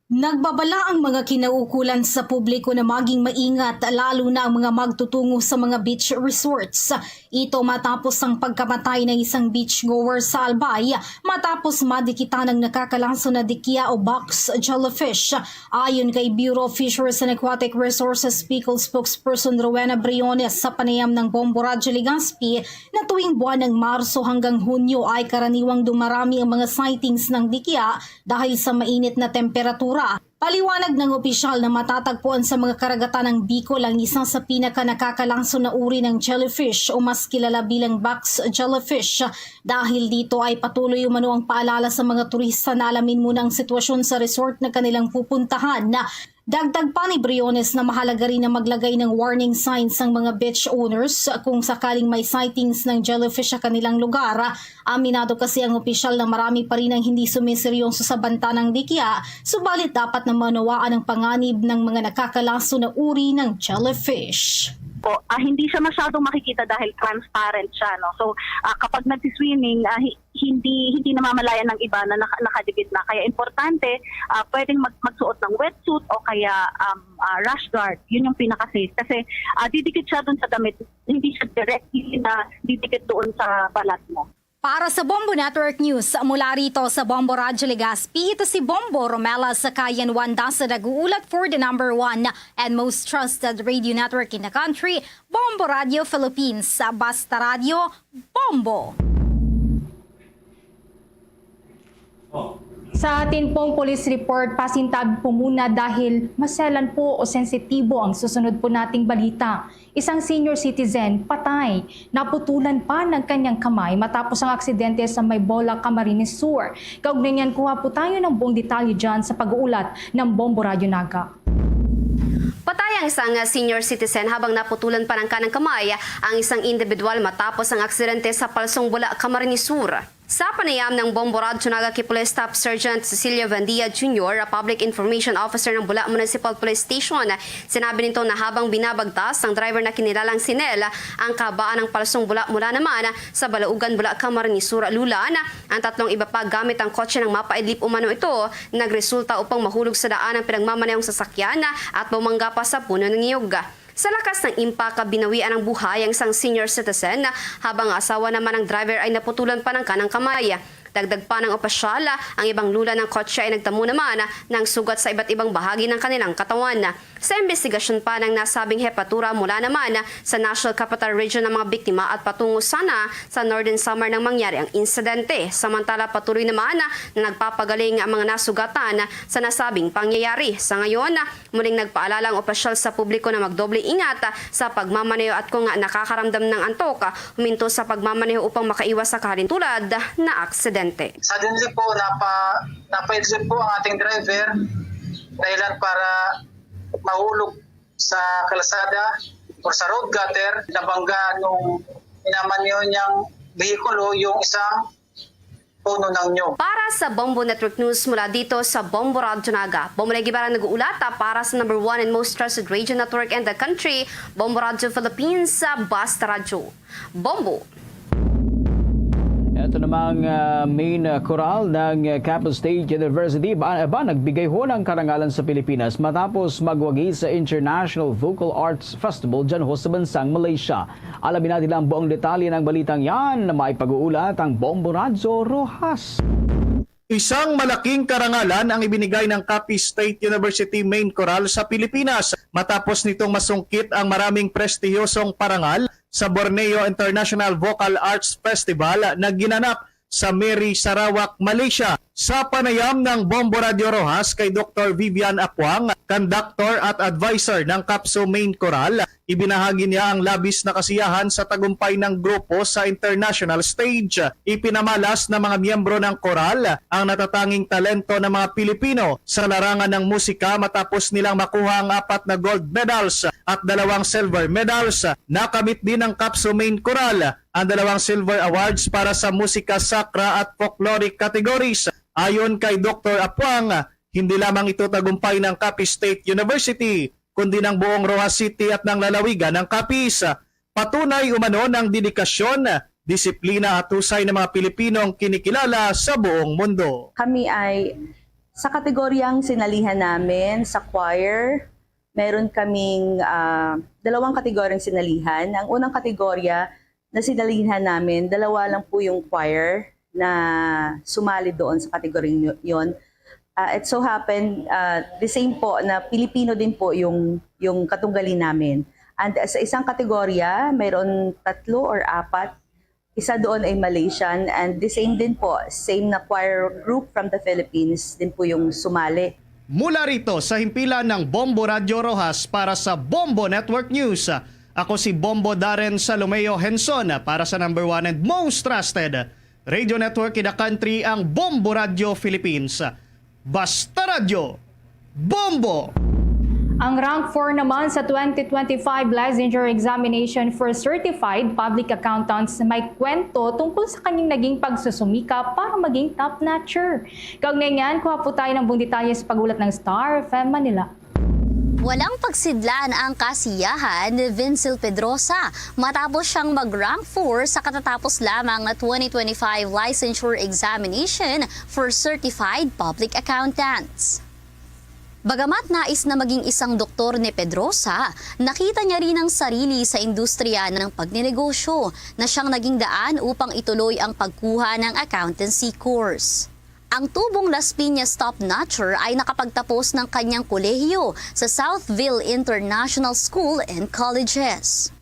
Nagbabala ang mga kinaukulan sa publiko na maging maingat, lalo na ang mga magtutungo sa mga beach resorts. Ito matapos ang pagkamatay ng isang beachgoer sa Albay matapos madikitan ang nakakalaso na dikya o box jellyfish. Ayon kay Bureau of Fisheries and Aquatic Resources Bicol spokesperson Rowena Briones, sa panayam ng Bombo Radyo Legazpi, na tuwing buwan ng Marso hanggang Hunyo ay karaniwang dumarami ang mga sightings ng dikya dahil sa mainit na temperatura. Paliwanag ng opisyal na matatagpuan sa mga karagatan ng Bicol ang isa sa pinaka nakakalaso na uri ng jellyfish o mas kilala bilang box jellyfish. Dahil dito ay patuloy umano ang paalala sa mga turista na alamin muna ang sitwasyon sa resort na kanilang pupuntahan. Dagdag pa ni Briones na mahalaga rin na maglagay ng warning signs ang mga beach owners kung sakaling may sightings ng jellyfish sa kanilang lugar. Aminado kasi ang opisyal na marami pa rin ang hindi sumiseryoso sa banta ng dikya, subalit dapat na maunawaan ang panganib ng mga nakakalaso na uri ng jellyfish. Po, ah, hindi siya masyadong makikita dahil transparent siya, no? So, ah, kapag nagsiswimming, ah, hi-, hindi, hindi namamalayan ng iba na naka-, nakadikit na. Kaya importante, ah, pwedeng mag-, magsuot ng wetsuit o kaya, um, ah, rash guard. Yun yung pinaka-safe. Kasi, ah, didikit siya dun sa damit, hindi siya directly na didikit doon sa balat mo. Para sa Bombo Network News, mula rito sa Bombo Radyo Legazpi, ito si Bombo Romela Sakayan Wanda sa nag-uulat for the number one and most trusted radio network in the country, Bombo Radio Philippines. Basta Radyo, Bombo! Sa atin pong police report, pasintab po muna dahil maselan po o sensitibo ang susunod po nating balita. Isang senior citizen patay, naputulan pa ng kanyang kamay matapos ang aksidente sa may Bola, Camarines Sur. Kaugnay niyan, kuha po tayo ng buong detalye dyan sa pag-uulat ng Bombo Radyo Naga. Patay ang isang, ah, senior citizen habang naputulan pa ng kanang kamay ang isang individual matapos ang aksidente sa Palsong Bola, Camarines Sur. Sa panayam ng Bombo Radyo Naga kay Police Staff Sergeant Cecilia Buendia Junior, Public Information Officer ng Bola Municipal Police Station, sinabi nito na habang binabagtas ang driver na kinilalang si Nel ang kahabaan ng Palsong Bola mula naman sa Balaugan, Bola, Camarines Sur, Lulan, ang tatlong iba pa gamit ang kotse nang mapaidlip umano ito, nagresulta upang mahulog sa daan ang pinagmamanehong sasakyan at bumangga pa sa puno ng niyog. Sa lakas ng impact, binawian ng buhay ang isang senior citizen, habang ang asawa naman ng driver ay naputulan pa ng kanang kamay. Dagdag pa ng opisyal, ang ibang lula ng kotse ay nagtamo naman ng sugat sa iba't ibang bahagi ng kanilang katawan. Sa imbestigasyon pa ng nasabing hepatura, mula naman sa National Capital Region ang mga biktima at patungo sana sa Northern Samar nang mangyari ang insidente. Samantala, patuloy naman na nagpapagaling ang mga nasugatan sa nasabing pangyayari. Sa ngayon, muling nagpaalala ang opisyal sa publiko na magdoble ingat sa pagmamaneho at kung nakakaramdam ng antok, huminto sa pagmamaneho upang makaiwas sa kahalintulad na aksidente. Suddenly po, napa, napaidlip po ang ating driver dahilan para mahulog sa kalsada o sa road gutter, nabangga nung inamanyo niyang behikulo yung isang puno ng nyug. Para sa Bombo Network News mula dito sa Bombo Radyo Naga, Bombo Lay Guevara nag-uulata para sa number one and most trusted radio network in the country, Bombo Radyo Philippines, sa Basta Radyo. Bombo. Ito namang, ah, main, ah, chorale ng, ah, Capiz State University ba, ba nagbigay ho ng karangalan sa Pilipinas matapos magwagi sa International Vocal Arts Festival dyan ho sa bansang Malaysia. Alamin natin ang buong detalye ng balitang yan na may pag-uulat ang Bombo Radyo Rojas. Isang malaking karangalan ang ibinigay ng Capiz State University Main Chorale sa Pilipinas matapos nitong masungkit ang maraming prestihiyosong parangal sa Borneo International Vocal Arts Festival na ginanap sa Miri, Sarawak, Malaysia. Sa panayam ng Bombo Radyo Rojas kay Doktor Vivian Apuang, conductor at advisor ng CAPSU Main Chorale, ibinahagi niya ang labis na kasiyahan sa tagumpay ng grupo sa international stage. Ipinamalas ng mga miyembro ng chorale ang natatanging talento ng mga Pilipino sa larangan ng musika matapos nilang makuha ang apat na gold medals at dalawang silver medals. Nakamit din ng CAPSU Main Chorale ang dalawang silver awards para sa musika sakra at folkloric categories. Ayon kay Doktor Apuang, hindi lamang ito tagumpay ng Capiz State University, kundi ng buong Roxas City at ng lalawigan ng Capiz. Patunay umano ng dedikasyon, disiplina at husay ng mga Pilipinong kinikilala sa buong mundo. Kami ay sa kategoryang sinalihan namin sa choir, meron kaming, ah, dalawang kategoryang sinalihan. Ang unang kategorya na sinalihan namin, dalawa lang po yung choir na sumali doon sa kategoryang yon. Ah, it so happen, ah, the same po na Pilipino din po yung, yung katunggali namin. And sa isang kategorya, mayroon tatlo or apat. Isa doon ay Malaysian, and the same din po, same na choir group from the Philippines din po yung sumali. Mula rito sa himpilan ng Bombo Radyo Roxas para sa Bombo Network News, ako si Bombo Darren Salomeo Henson para sa number one and most trusted radio network in the country, ang Bombo Radyo Philippines. Basta Radyo, Bombo! Ang rank four naman sa twenty twenty-five licensure examination for certified public accountants may kwento tungkol sa kanyang naging pagsusumikap para maging top notcher. Kaugnay niyan, kuha po tayo ng buong detalye sa pag-ulat ng Star F M Manila. Walang pagsidlan ang kasiyahan ni Vincil Pedrosa matapos siyang mag-rank four sa katatapos lamang na twenty twenty-five licensure examination for certified public accountants. Bagamat nais na maging isang doktor ni Pedrosa, nakita niya rin ang sarili sa industriya ng pagnenegosyo na siyang naging daan upang ituloy ang pagkuha ng accountancy course. Ang tubong Las Piñas top notcher ay nakapagtapos ng kanyang kolehiyo sa Southville International School and Colleges.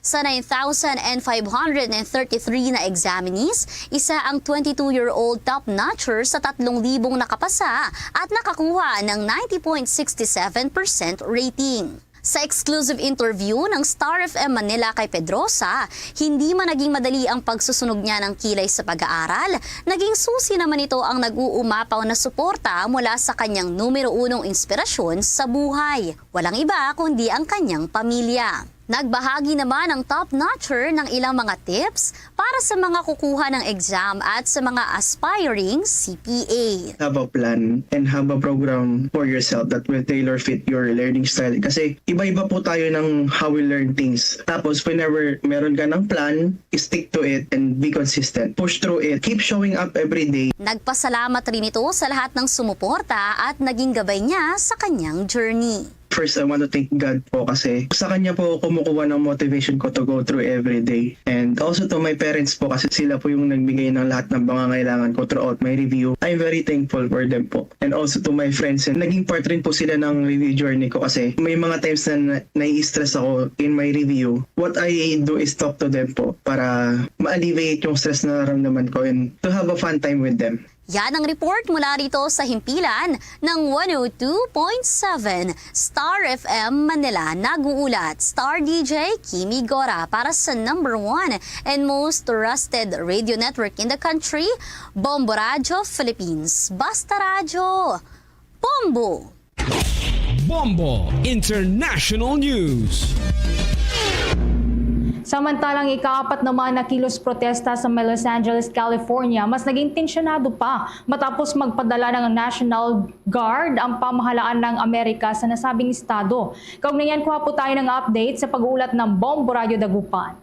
Sa nine thousand five hundred and thirty-three na examinees, isa ang twenty-two-year-old top notcher sa tatlong libong nakapasa at nakakuha ng ninety point six seven percent rating. Sa exclusive interview ng Star F M Manila kay Pedrosa, hindi man naging madali ang pagsusunog niya ng kilay sa pag-aaral, naging susi naman ito ang nag-uumapaw na suporta mula sa kanyang numero unong inspirasyon sa buhay. Walang iba kundi ang kanyang pamilya. Nagbahagi naman ang top notcher ng ilang mga tips para sa mga kukuha ng exam at sa mga aspiring C P A. Have a plan and have a program for yourself that will tailor fit your learning style. Kasi iba-iba po tayo ng how we learn things. Tapos whenever meron ka ng plan, stick to it and be consistent. Push through it. Keep showing up every day. Nagpasalamat rin ito sa lahat ng sumuporta at naging gabay niya sa kanyang journey. First, I want to thank God po kasi sa kanya po ako kumukuha ng motivation ko to go through every day. And also to my parents po kasi sila po yung nagbigay ng lahat ng pangangailangan ko throughout my review. I'm very thankful for them po. And also to my friends, and naging part rin po sila ng review journey ko kasi may mga times na na- nai-stress ako in my review. What I do is talk to them po para ma-alleviate yung stress na nararamdaman ko and to have a fun time with them. Yan ang report mula rito sa himpilan ng one oh two point seven Star F M Manila. Nag-uulat, Star D J Kimi Gora para sa number one and most trusted radio network in the country, Bombo Radyo Philippines. Basta Radyo, Bombo! Bombo International News. Samantalang ikaapat naman na kilos protesta sa may Los Angeles, California, mas naging tensyonado pa matapos magpadala ng National Guard ang pamahalaan ng Amerika sa nasabing estado. Kaugnay niyan, kuha po tayo ng update sa pag-uulat ng Bombo Radyo Dagupan.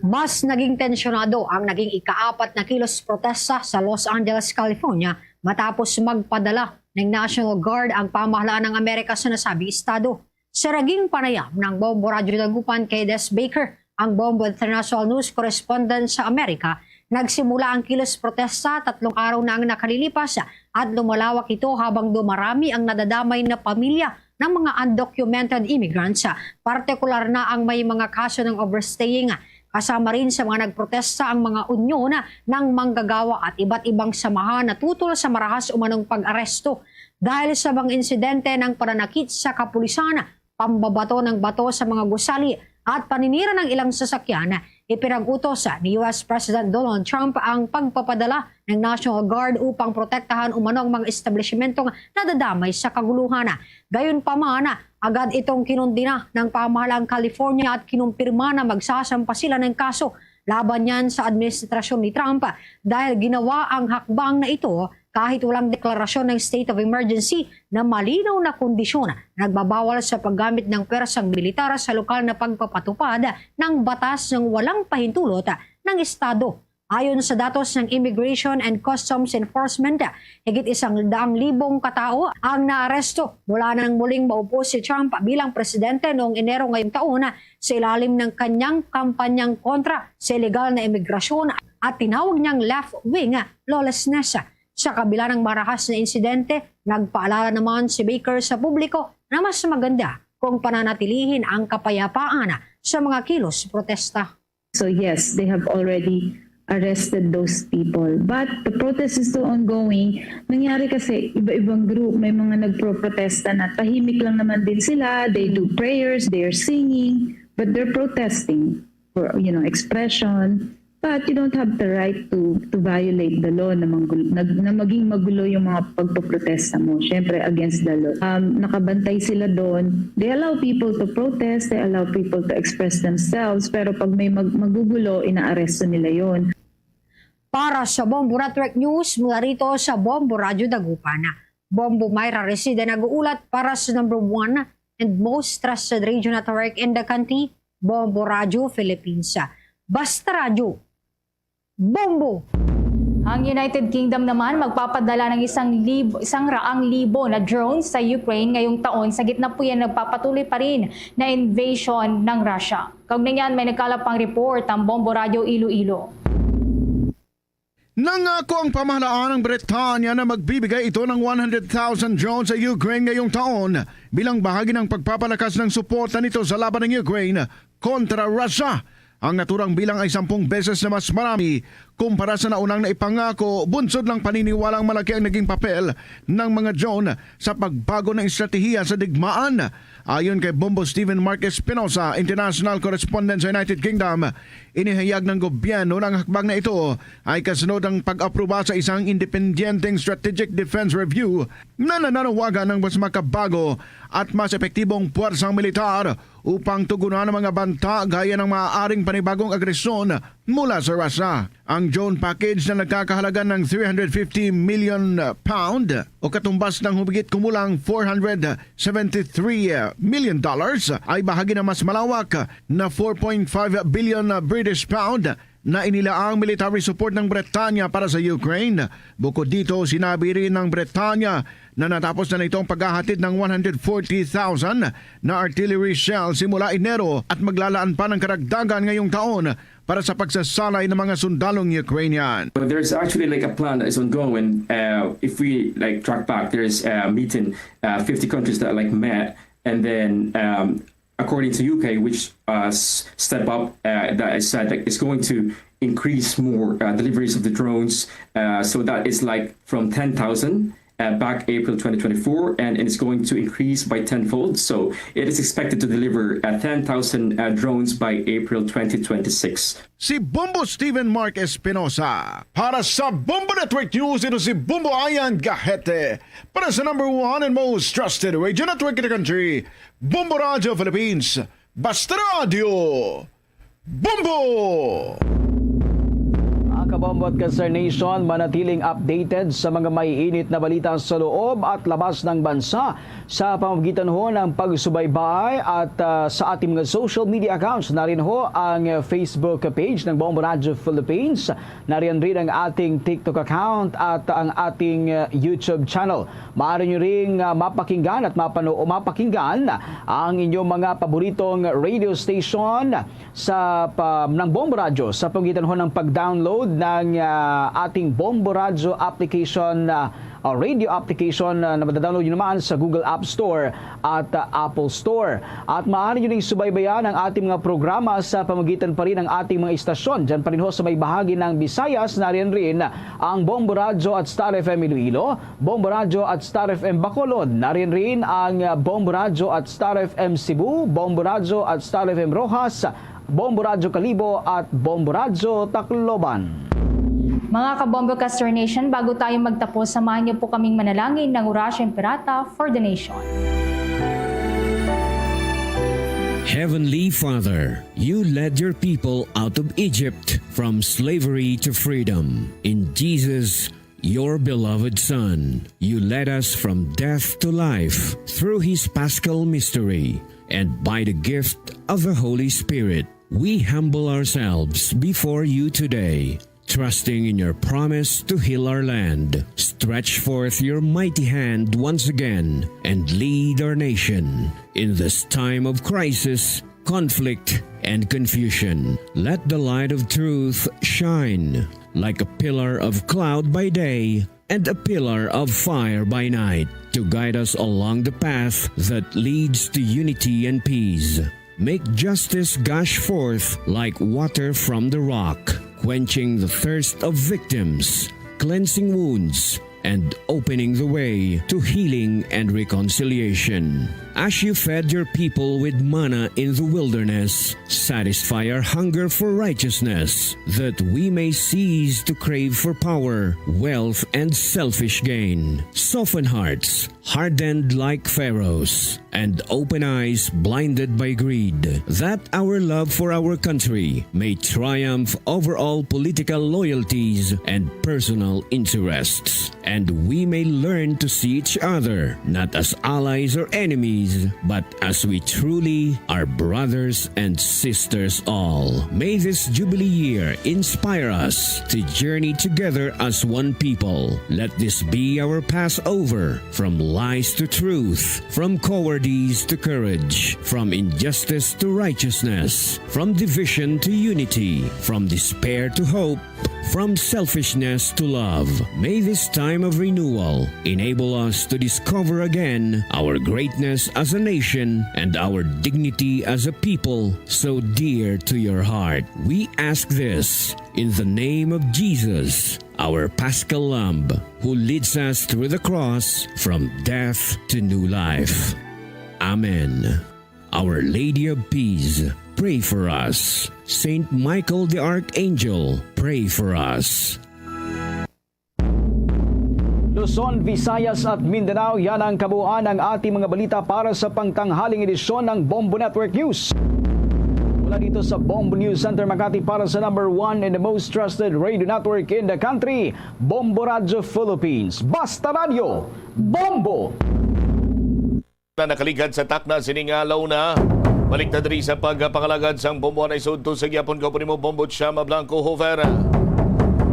Mas naging tensyonado ang naging ikaapat na kilos protesta sa Los Angeles, California matapos magpadala ng National Guard ang pamahalaan ng Amerika sa nasabing estado. Sa naging panayam ng Bombo Radyo Dagupan kay Des Baker, ang Bombo International News Correspondent sa Amerika, nagsimula ang kilos protesta tatlong araw na ang nakalilipas at lumalawak ito habang dumarami ang nadadamay na pamilya ng mga undocumented immigrants, partikular na ang may mga kaso ng overstaying. Kasama rin sa mga nagprotesta ang mga unyon ng manggagawa at iba't ibang samahan na tutol sa marahas umanong pag-aresto dahil sa mga insidente ng pananakit sa kapulisan, pambabato ng bato sa mga gusali at paninira ng ilang sasakyan. Ipinag-utos ni U S President Donald Trump ang pagpapadala ng National Guard upang protektahan umano ang mga establishmentong nadadamay sa kaguluhan. Gayunpaman, agad itong kinundina ng pamahalaang California at kinumpirma na magsasampa sila ng kaso laban niyan sa administrasyon ni Trump dahil ginawa ang hakbang na ito kahit walang deklarasyon ng state of emergency na malinaw na kondisyon na nagbabawal sa paggamit ng pwersang militar sa lokal na pagpapatupad ng batas ng walang pahintulot ng estado. Ayon sa datos ng Immigration and Customs Enforcement, higit isang daang libong katao ang naaresto mula nang muling maupo si Trump bilang presidente noong Enero ngayong taon sa ilalim ng kanyang kampanyang kontra sa illegal na imigrasyon at tinawag niyang left-wing lawlessness. Sa kabila ng marahas na insidente, nagpaalala naman si Baker sa publiko na mas maganda kung pananatilihin ang kapayapaan sa mga kilos protesta. So yes, they have already arrested those people. But the protest is still ongoing. Nangyari kasi iba-ibang group, may mga nagpro-protesta na tahimik lang naman din sila. They do prayers, they're singing, but they're protesting for, you know, expression. But you don't have the right to to violate the law na, manggul- na, na maging magulo yung mga pagpoprotesta mo. Siyempre, against the law. Um, nakabantay sila doon. They allow people to protest, they allow people to express themselves, pero pag may mag- magugulo, inaaresto nila yon. Para sa Bombo Network News, mula rito sa Bombo Radyo Dagupan, Bombo Myra Reside nag-uulat para sa number one and most trusted radio network in the country, Bombo Radyo Philippines. Basta Radyo, Bombo! Ang United Kingdom naman magpapadala ng isang, lib- isang raang libo na drones sa Ukraine ngayong taon sa gitna po yan nagpapatuloy pa rin na invasion ng Russia. Kaugnay niyan, may nagkalap pang report ang Bombo Radyo Iloilo. Nangako ang pamahalaan ng Britanya na magbibigay ito ng one hundred thousand drones sa Ukraine ngayong taon bilang bahagi ng pagpapalakas ng suporta nito sa laban ng Ukraine kontra Russia. Ang naturang bilang ay sampung beses na mas marami kumpara sa naunang naipangako, bunsod lang paniniwalang malaki ang naging papel ng mga drone sa pagbago ng estratehiya sa digmaan. Ayon kay Bombo Steven Mark Espinosa, international correspondent sa United Kingdom, inihayag ng gobyerno na ang hakbang na ito ay kasunod ang pag-aproba sa isang independyenteng strategic defense review na nananawagan ng mas makabago at mas epektibong puwersang militar upang tugunan ang mga banta gaya ng maaaring panibagong agresyon mula sa Russia. Ang drone package na nagkakahalaga ng three hundred fifty million pound o katumbas ng humigit kumulang four hundred seventy-three million dollars ay bahagi ng mas malawak na four point five billion British pound na inilaang military support ng Britanya para sa Ukraine. Bukod dito, sinabi rin ng Britanya na natapos na nito ang paghahatid ng one hundred forty thousand na artillery shell simula Enero at maglalaan pa ng karagdagan ngayong taon para sa pagsasanay ng mga sundalong Ukrainian. But there's actually, like, a plan that is ongoing. Uh, if we, like, track back, there's a meeting, uh, fifty countries that, like, met, and then, um, according to U K, which, uh, s- step up, uh, that is said, like, is going to increase more, uh, deliveries of the drones. Uh, so that is, like, from ten thousand, uh, back April twenty twenty-four, and it's going to increase by tenfold. So it is expected to deliver, uh, ten thousand, uh, drones by April twenty twenty-six. Si Bombo Steven Mark Espinosa. Para sa Bombo Network News, ito si Bombo Ayan Gahete. Para sa number one and most trusted radio network in the country, Bombo Radio Philippines. Basta Radio, Bombo! Mga kabombo at ka-Star Nation, manatiling updated sa mga maiinit na balita sa loob at labas ng bansa sa pamamagitan ho ng pagsubaybay at, ah, sa ating mga social media accounts. Nariyan ho ang, ah, Facebook page ng Bombo Radio Philippines. Nariyan rin ang ating TikTok account at ang ating, ah, YouTube channel. Maaari nyo ring, ah, mapakinggan at mapano-, o mapakinggan ang inyong mga paboritong radio station sa pa-, ng Bombo Radio sa pamamagitan ho ng pag-download ng, ah, ating Bombo Radio application, ah, ah, radio application, ah, na madadownload nyo naman sa Google App Store at, ah, Apple Store. At maaari nyo ring subaybayan ang ating mga programa sa pamamagitan pa rin ng ating mga istasyon. Diyan pa rin ho sa may bahagi ng Visayas, nariyan rin ang Bombo Radio at Star F M Iloilo, Bombo Radio at Star F M Bacolod. Nariyan rin ang, ah, Bombo Radio at Star F M Cebu, Bombo Radio at Star F M Roxas, Bombo Radyo Kalibo at Bombo Radyo Tacloban. Mga kabombo ka-Star Nation, bago tayo magtapos, samahan niyo po kaming manalangin ng Orasyo Imperata for the Nation. Heavenly Father, you led your people out of Egypt from slavery to freedom. In Jesus, your beloved Son, you led us from death to life through his Paschal mystery, and by the gift of the Holy Spirit, we humble ourselves before you today, trusting in your promise to heal our land. Stretch forth your mighty hand once again and lead our nation in this time of crisis, conflict, and confusion. Let the light of truth shine like a pillar of cloud by day and a pillar of fire by night to guide us along the path that leads to unity and peace. Make justice gush forth like water from the rock, quenching the thirst of victims, cleansing wounds, and opening the way to healing and reconciliation. As you fed your people with manna in the wilderness, satisfy our hunger for righteousness, that we may cease to crave for power, wealth, and selfish gain. Soften hearts hardened like Pharaoh's, and open eyes blinded by greed, that our love for our country may triumph over all political loyalties and personal interests, and we may learn to see each other not as allies or enemies, but as we truly are brothers and sisters all. May this Jubilee year inspire us to journey together as one people. Let this be our Passover, from lies to truth, from cowardice to courage, from injustice to righteousness, from division to unity, from despair to hope, from selfishness to love. May this time of renewal enable us to discover again our greatness as a nation and our dignity as a people so dear to your heart. We ask this in the name of Jesus, our Paschal Lamb, who leads us through the cross from death to new life. Amen. Our Lady of Peace, pray for us. Saint Michael the Archangel, pray for us. Luzon, Visayas at Mindanao, yan ang kabuuan ng ating mga balita para sa pangtanghaling edisyon ng Bombo Network News. Mula dito sa Bombo News Center Makati, para sa number one and the most trusted radio network in the country, Bombo Radyo Philippines. Basta Radyo, Bombo! Na nakaligad sa takna sining adlaw na. Balik ta diri sa pagpangalagad sang bombo, anay sudto sa gyapon ka nimo, Bombo Chama Blanco Hoover.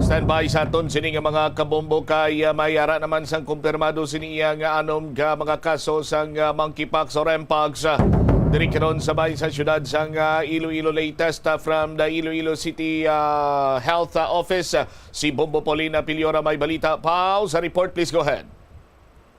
Standby sa aton sini nga mga kabombo kay, ah, may ara naman sang kumpirmado sini iya nga anom ka mga kaso sang, ah, monkeypox or mpox, ah, diri karon sa bay sa siyudad sang, ah, Iloilo. Latest, ah, from the Iloilo City, ah, Health, ah, Office, ah, si Bombo Paulina Piliora may balita. Pau, sa report, please go ahead.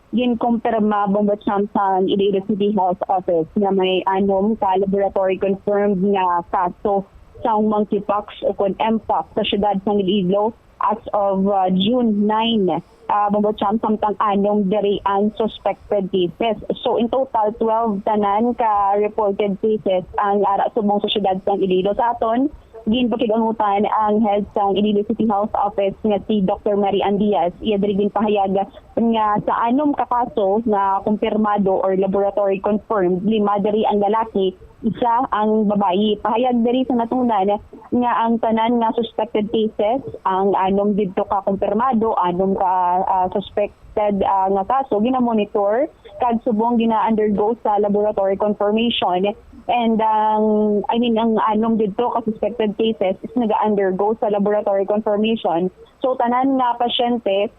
Ginkumpirma, Bombo Cham, sang Iloilo City Health Office nga may anom ka laboratory confirmed nga kaso sang monkeypox o kon mpox sa siyudad sang Iloilo as of, uh, June nine. Uh, Bombo Cham, samtang anom diri ang suspected cases. So, in total, twelve tanan ka reported cases ang ara subong sa siyudad sang Iloilo. Sa aton, ginpakig-unutan ang head sang Iloilo City Health Office nga si Doctor Mary Ann Diaz. Iya diri ginpahayag nga sa anom ka kaso nga kumpirmado or laboratory confirmed, lima diri ang lalaki, isa ang babayi. Pahayag diri sa nasunan nga ang tanan nga suspected cases, ang anom didto ka kumpirmado, anom ka, ah, suspected, ah, nga kaso, ginamonitor kag subong gina-undergo sa laboratory confirmation. And ang, I mean, ang anom didto ka suspected cases is naga-undergo sa laboratory confirmation. So, tanan nga pasyente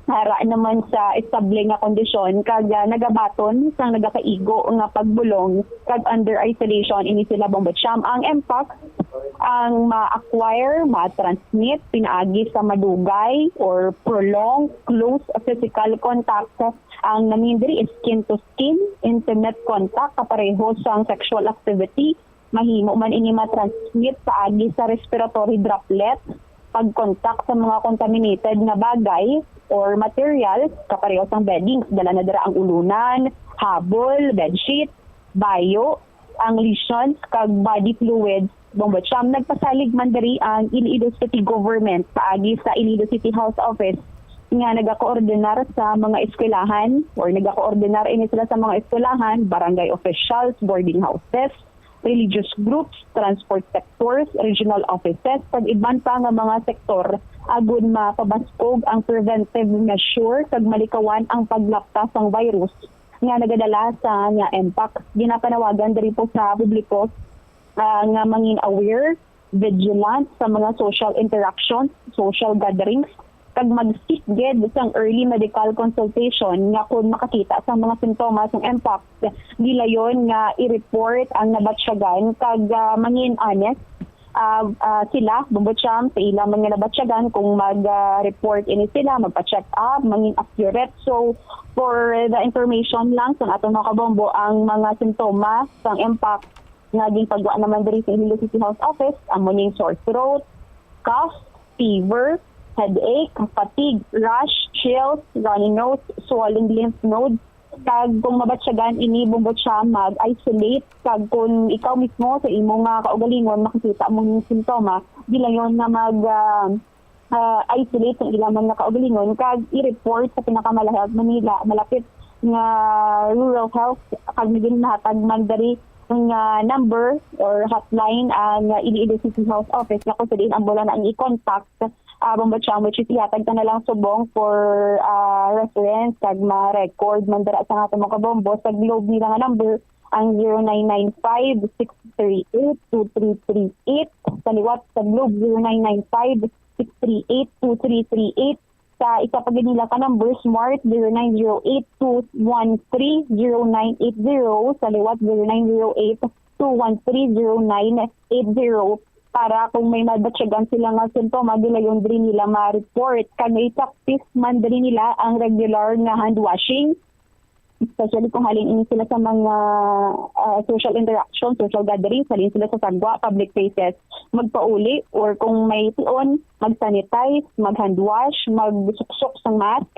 ara naman sa estable nga kondisyon kag, ah, nagabaton sang nagakaigo nga pagbulong kag under isolation ini sila, Bombo Cham. Ang mpox ang ma-acquire, ma-transmit pinaagi sa madugay or prolonged close physical contact. Ang na-mean diri is skin to skin, intimate contact, kapareho sang sexual activity. Mahimo man ini ma-transmit paagi sa respiratory droplet, pag-contact sa mga contaminated nga bagay or materials, kapareho sang beddings, dala na dira ang ulunan, habol, bedsheet, bayo, ang lesions, kag body fluids. Bombo Cham, nagpasalig man diri ang Iloilo City Government paagi sa Iloilo City Health Office nga nagakoordinar sa mga eskwelahan or nagakoordinar ini sila sa mga eskwelahan, barangay officials, boarding houses, religious groups, transport sectors, regional offices, kag iban pa nga mga sektor agud mapabaskog ang preventive measure kag malikawan ang paglapta sang virus nga nagadala sa nga mpox. Ginapanawagan diri po sa publiko, ah, nga mangin aware, vigilant sa mga social interactions, social gatherings, kag mag-seek gid sang early medical consultation nga kon makakita sang mga sintomas sang mpox, gilayon nga i-report ang nabatyagan kag, ah, mangin honest, ah, ah, sila, Bombo Cham, sa ila man nga nabatyagan kung mag, ah, report ini sila, magpa-check up, mangin accurate. So, for the information lang sa atong mga kabombo, ang mga sintomas sang mpox nga ginpagwa naman diri sa Iloilo City Health Office, amo ning sore throat, cough, fever, headache, fatigue, rash, chills, runny nose, swollen lymph nodes, kag kung mabatyagan ini, Bombo Cham, mag-isolate, kag kung ikaw mismo sa imo nga kaugalingon makakita mo ning sintoma, gilayon nga mag, ah, ah, isolate sa ilang mga kaugalingon kag i-report sa pinakamalahap Manila, malapit nga rural health, kag ginhatag man diri nga number or hotline ang Iloilo City Health Office nga kung sa diin ang bulan ang i-contact, ah, Bombo Cham, which is ihatag ta na lang subong for, ah, reference kag ma-record man dira sa aton mga kabombo sa Globe nila nga number ang zero nine nine five, six three eight, two three three eight. Sa liwat sa Globe, zero nine nine five, six three eight, two three three eight. Sa isa pa gid nila ka number, Smart, zero nine zero eight two one three zero nine eight zero. Sa liwat, zero nine zero eight two one three zero nine eight zero. Para kung may mabatyagan sila nga sintoma, gilayon diri nila ma-report. Kag i-practice man diri nila ang regular nga hand washing, especially kung halin ini sila sa mga, ah, social interaction, social gatherings, halin sila sa sagwa, public places, magpauli, or kung may tion, mag-sanitize, mag-hand wash, magsuksok sang mask,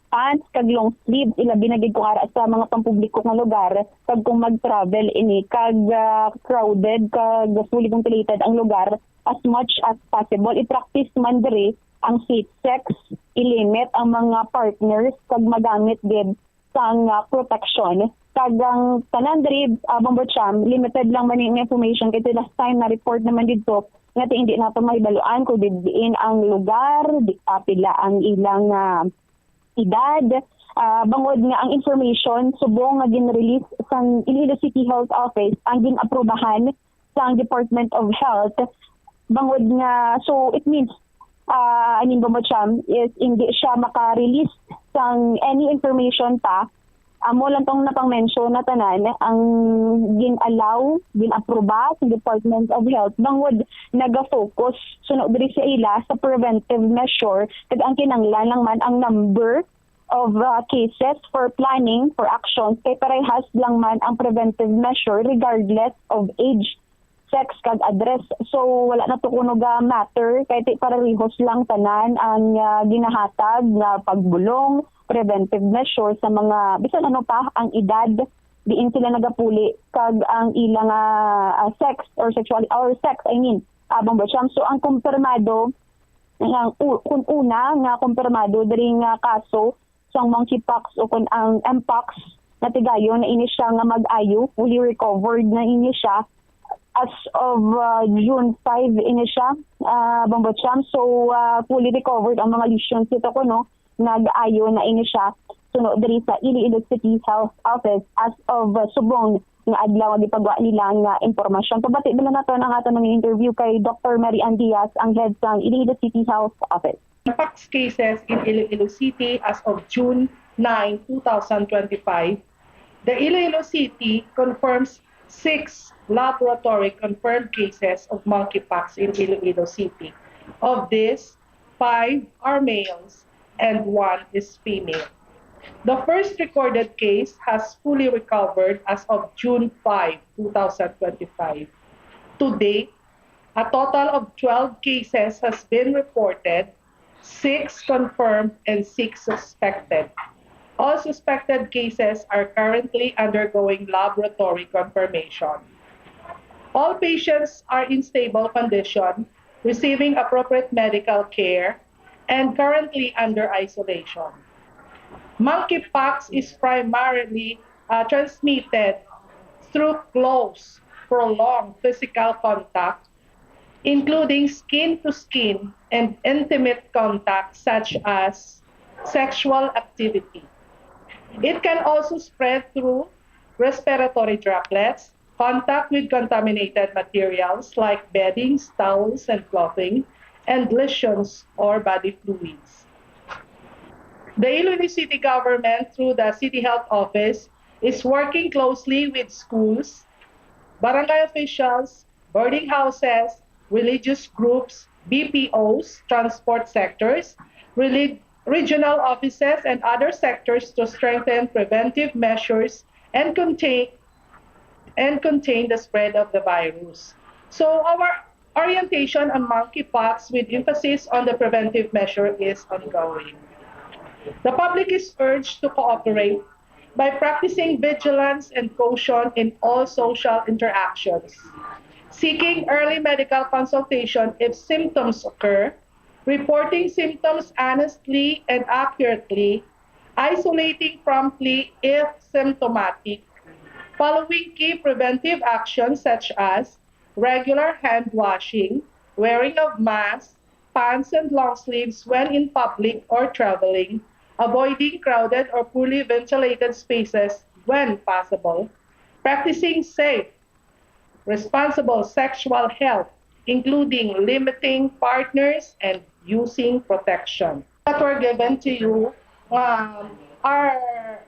pants, kag long sleeve, ilabi na gid kung ara sa mga pampubliko nga lugar, kag kung mag-travel ini, kag, ah, crowded, kag fully ventilated ang lugar, as much as possible, i-practice man diri ang safe sex, i-limit ang mga partners, kag magamit gid sang, ah, protection. Kag ang tanan diri, ah, Bombo Cham, limited lang man ang information kay last time na-report naman didto nga ti-, hindi nato mahibaluan kung diin ang lugar, di, ah, pila ang ilang, ah, edad, Ah, bangod nga ang information subong nga gin-release sang Iloilo City Health Office ang gin-aprobahan sang Department of Health, bangod nga, so it means, ah, I mean, Bombo Cham, is hindi siya maka-release sang any information pa. Amo lang tong napang-mention na tanan ang gin-allow, gin-aproba sa Department of Health, bangod naga-focus suno diri sa ila sa preventive measure, kag ang kinanglan lang man ang number of, uh, cases for planning for actions, kay parehas lang man ang preventive measure regardless of age, sex, kag address. So, wala na to kuno ga matter, kay ti parehas lang tanan ang, uh, ginahatag nga pagbulong, preventive measure sa mga bisan ano pa ang edad diin sila nagapuli, kag ang ilang, uh, uh, sex or sexual or sex, I mean, abang ba siya? So, ang kumpirmado, ang u-, kun una nga kumpirmado diri nga kaso sang monkeypox o kun ang mpox, natigayon na ini siya nga mag-ayo, fully recovered na ini siya as of, uh, June five ini siya, uh, Bombo Cham. So, uh, fully recovered ang mga lesions nito kuno, nag-ayo na ini siya suno diri sa Iloilo City Health Office as of, uh, subong nga adlaw nga gipagwa nila nga impormasyon. Pabati bala naton ang aton mga interview kay Doctor Mary Ann Diaz, ang head sang Iloilo City Health Office. Mpox cases in Iloilo City as of June nine, two thousand twenty-five, the Iloilo City confirms six laboratory confirmed cases of monkeypox in Iloilo City. Of these, five are males and one is female. The first recorded case has fully recovered as of June five, two thousand twenty-five. To date, a total of twelve cases has been reported, six confirmed and six suspected. All suspected cases are currently undergoing laboratory confirmation. All patients are in stable condition, receiving appropriate medical care, and currently under isolation. Monkeypox is primarily, uh, transmitted through close, prolonged physical contact, including skin-to-skin and intimate contact such as sexual activity. It can also spread through respiratory droplets, contact with contaminated materials like beddings, towels, and clothing, and lesions or body fluids. The Iloilo City Government, through the City Health Office, is working closely with schools, barangay officials, boarding houses, religious groups, B P Os, transport sectors, relig-, regional offices, and other sectors to strengthen preventive measures and contain, and contain the spread of the virus. So our orientation on monkeypox with emphasis on the preventive measure is ongoing. The public is urged to cooperate by practicing vigilance and caution in all social interactions, seeking early medical consultation if symptoms occur, reporting symptoms honestly and accurately, isolating promptly if symptomatic, following key preventive actions such as regular hand washing, wearing of masks, pants and long sleeves when in public or traveling, avoiding crowded or poorly ventilated spaces when possible, practicing safe, responsible sexual health, including limiting partners and using protection that were given to you, um, are,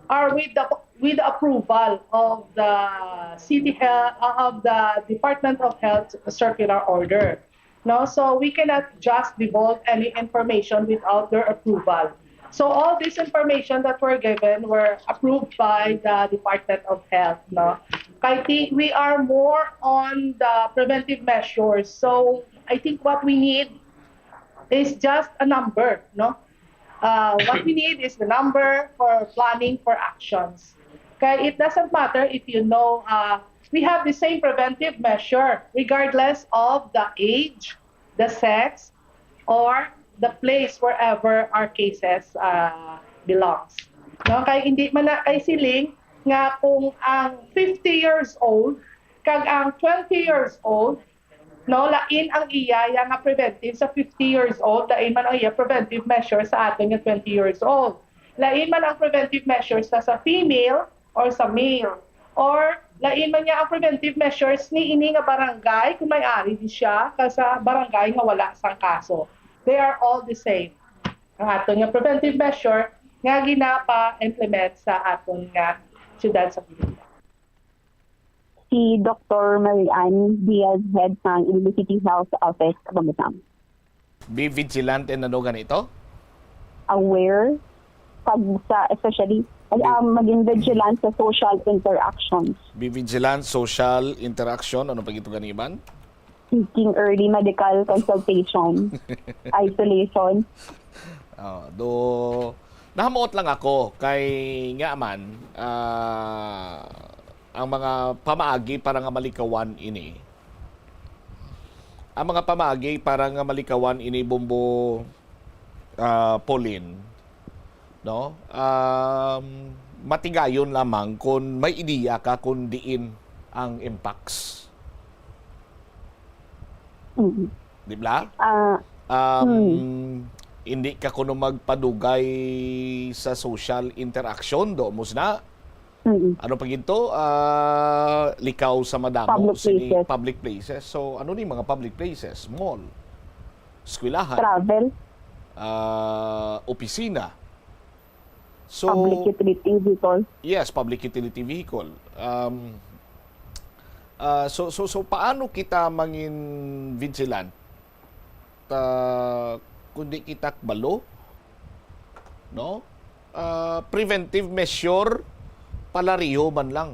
are with the, with the approval of the city health, uh, of the Department of Health circular order. No, so we cannot just divulge any information without their approval. So all this information that were given were approved by the Department of Health, no? Kay ti-, we are more on the preventive measures. So I think what we need is just a number, no? Uh, what we need is the number for planning for actions. Kay it doesn't matter if you know, uh, we have the same preventive measure regardless of the age, the sex, or the place wherever our cases, uh, belongs. No? Kay hindi man na kay siling nga kung ang fifty years old kag ang twenty years old, no, lain ang iya, iya nga preventive sa fifty years old, lain man ang iya preventive measure sa aton nga twenty years old. Lain man ang preventive measures na sa female or sa male. Or lain man niya ang preventive measures ni ini nga barangay kung may ari di siya ka sa barangay nga wala sang kaso. They are all the same. Ang aton nga preventive measure nga ginapa-implement sa aton nga siyudad sa Pilipinas. Si Doktor Mary Ann Diaz, head sang Iloilo City Health Office, Kabambatang. Be vigilant and ano ganito? Aware pag sa, especially, um, maging vigilant sa social interactions. Be vigilant, social interaction, ano pa gito ganiban? Seeking early medical consultation, isolation. Oh, do nahamuot lang ako kay nga man ah, ang mga pamaagi para nga malikawan ini. Ang mga pamaagi para nga malikawan ini, Bombo, ah, Pauline, no? Um, matigayon lamang kung may ideya ka kung diin ang impacts. Mm. Di ba? Ah, Um, hindi ka kuno magpadugay sa social interaction, do mo na. mm. Ano pa ginto? Ah, likaw sa madamo Public sini places. Public places. So, ano ni mga public places? Mall, eskwelahan, Travel, ah, opisina. So, public utility vehicle. Yes, public utility vehicle. Um, ah, so, so, so paano kita mangin vigilant? Ta, kundi kita kabalo, no? Ah, preventive measure, palariho man lang.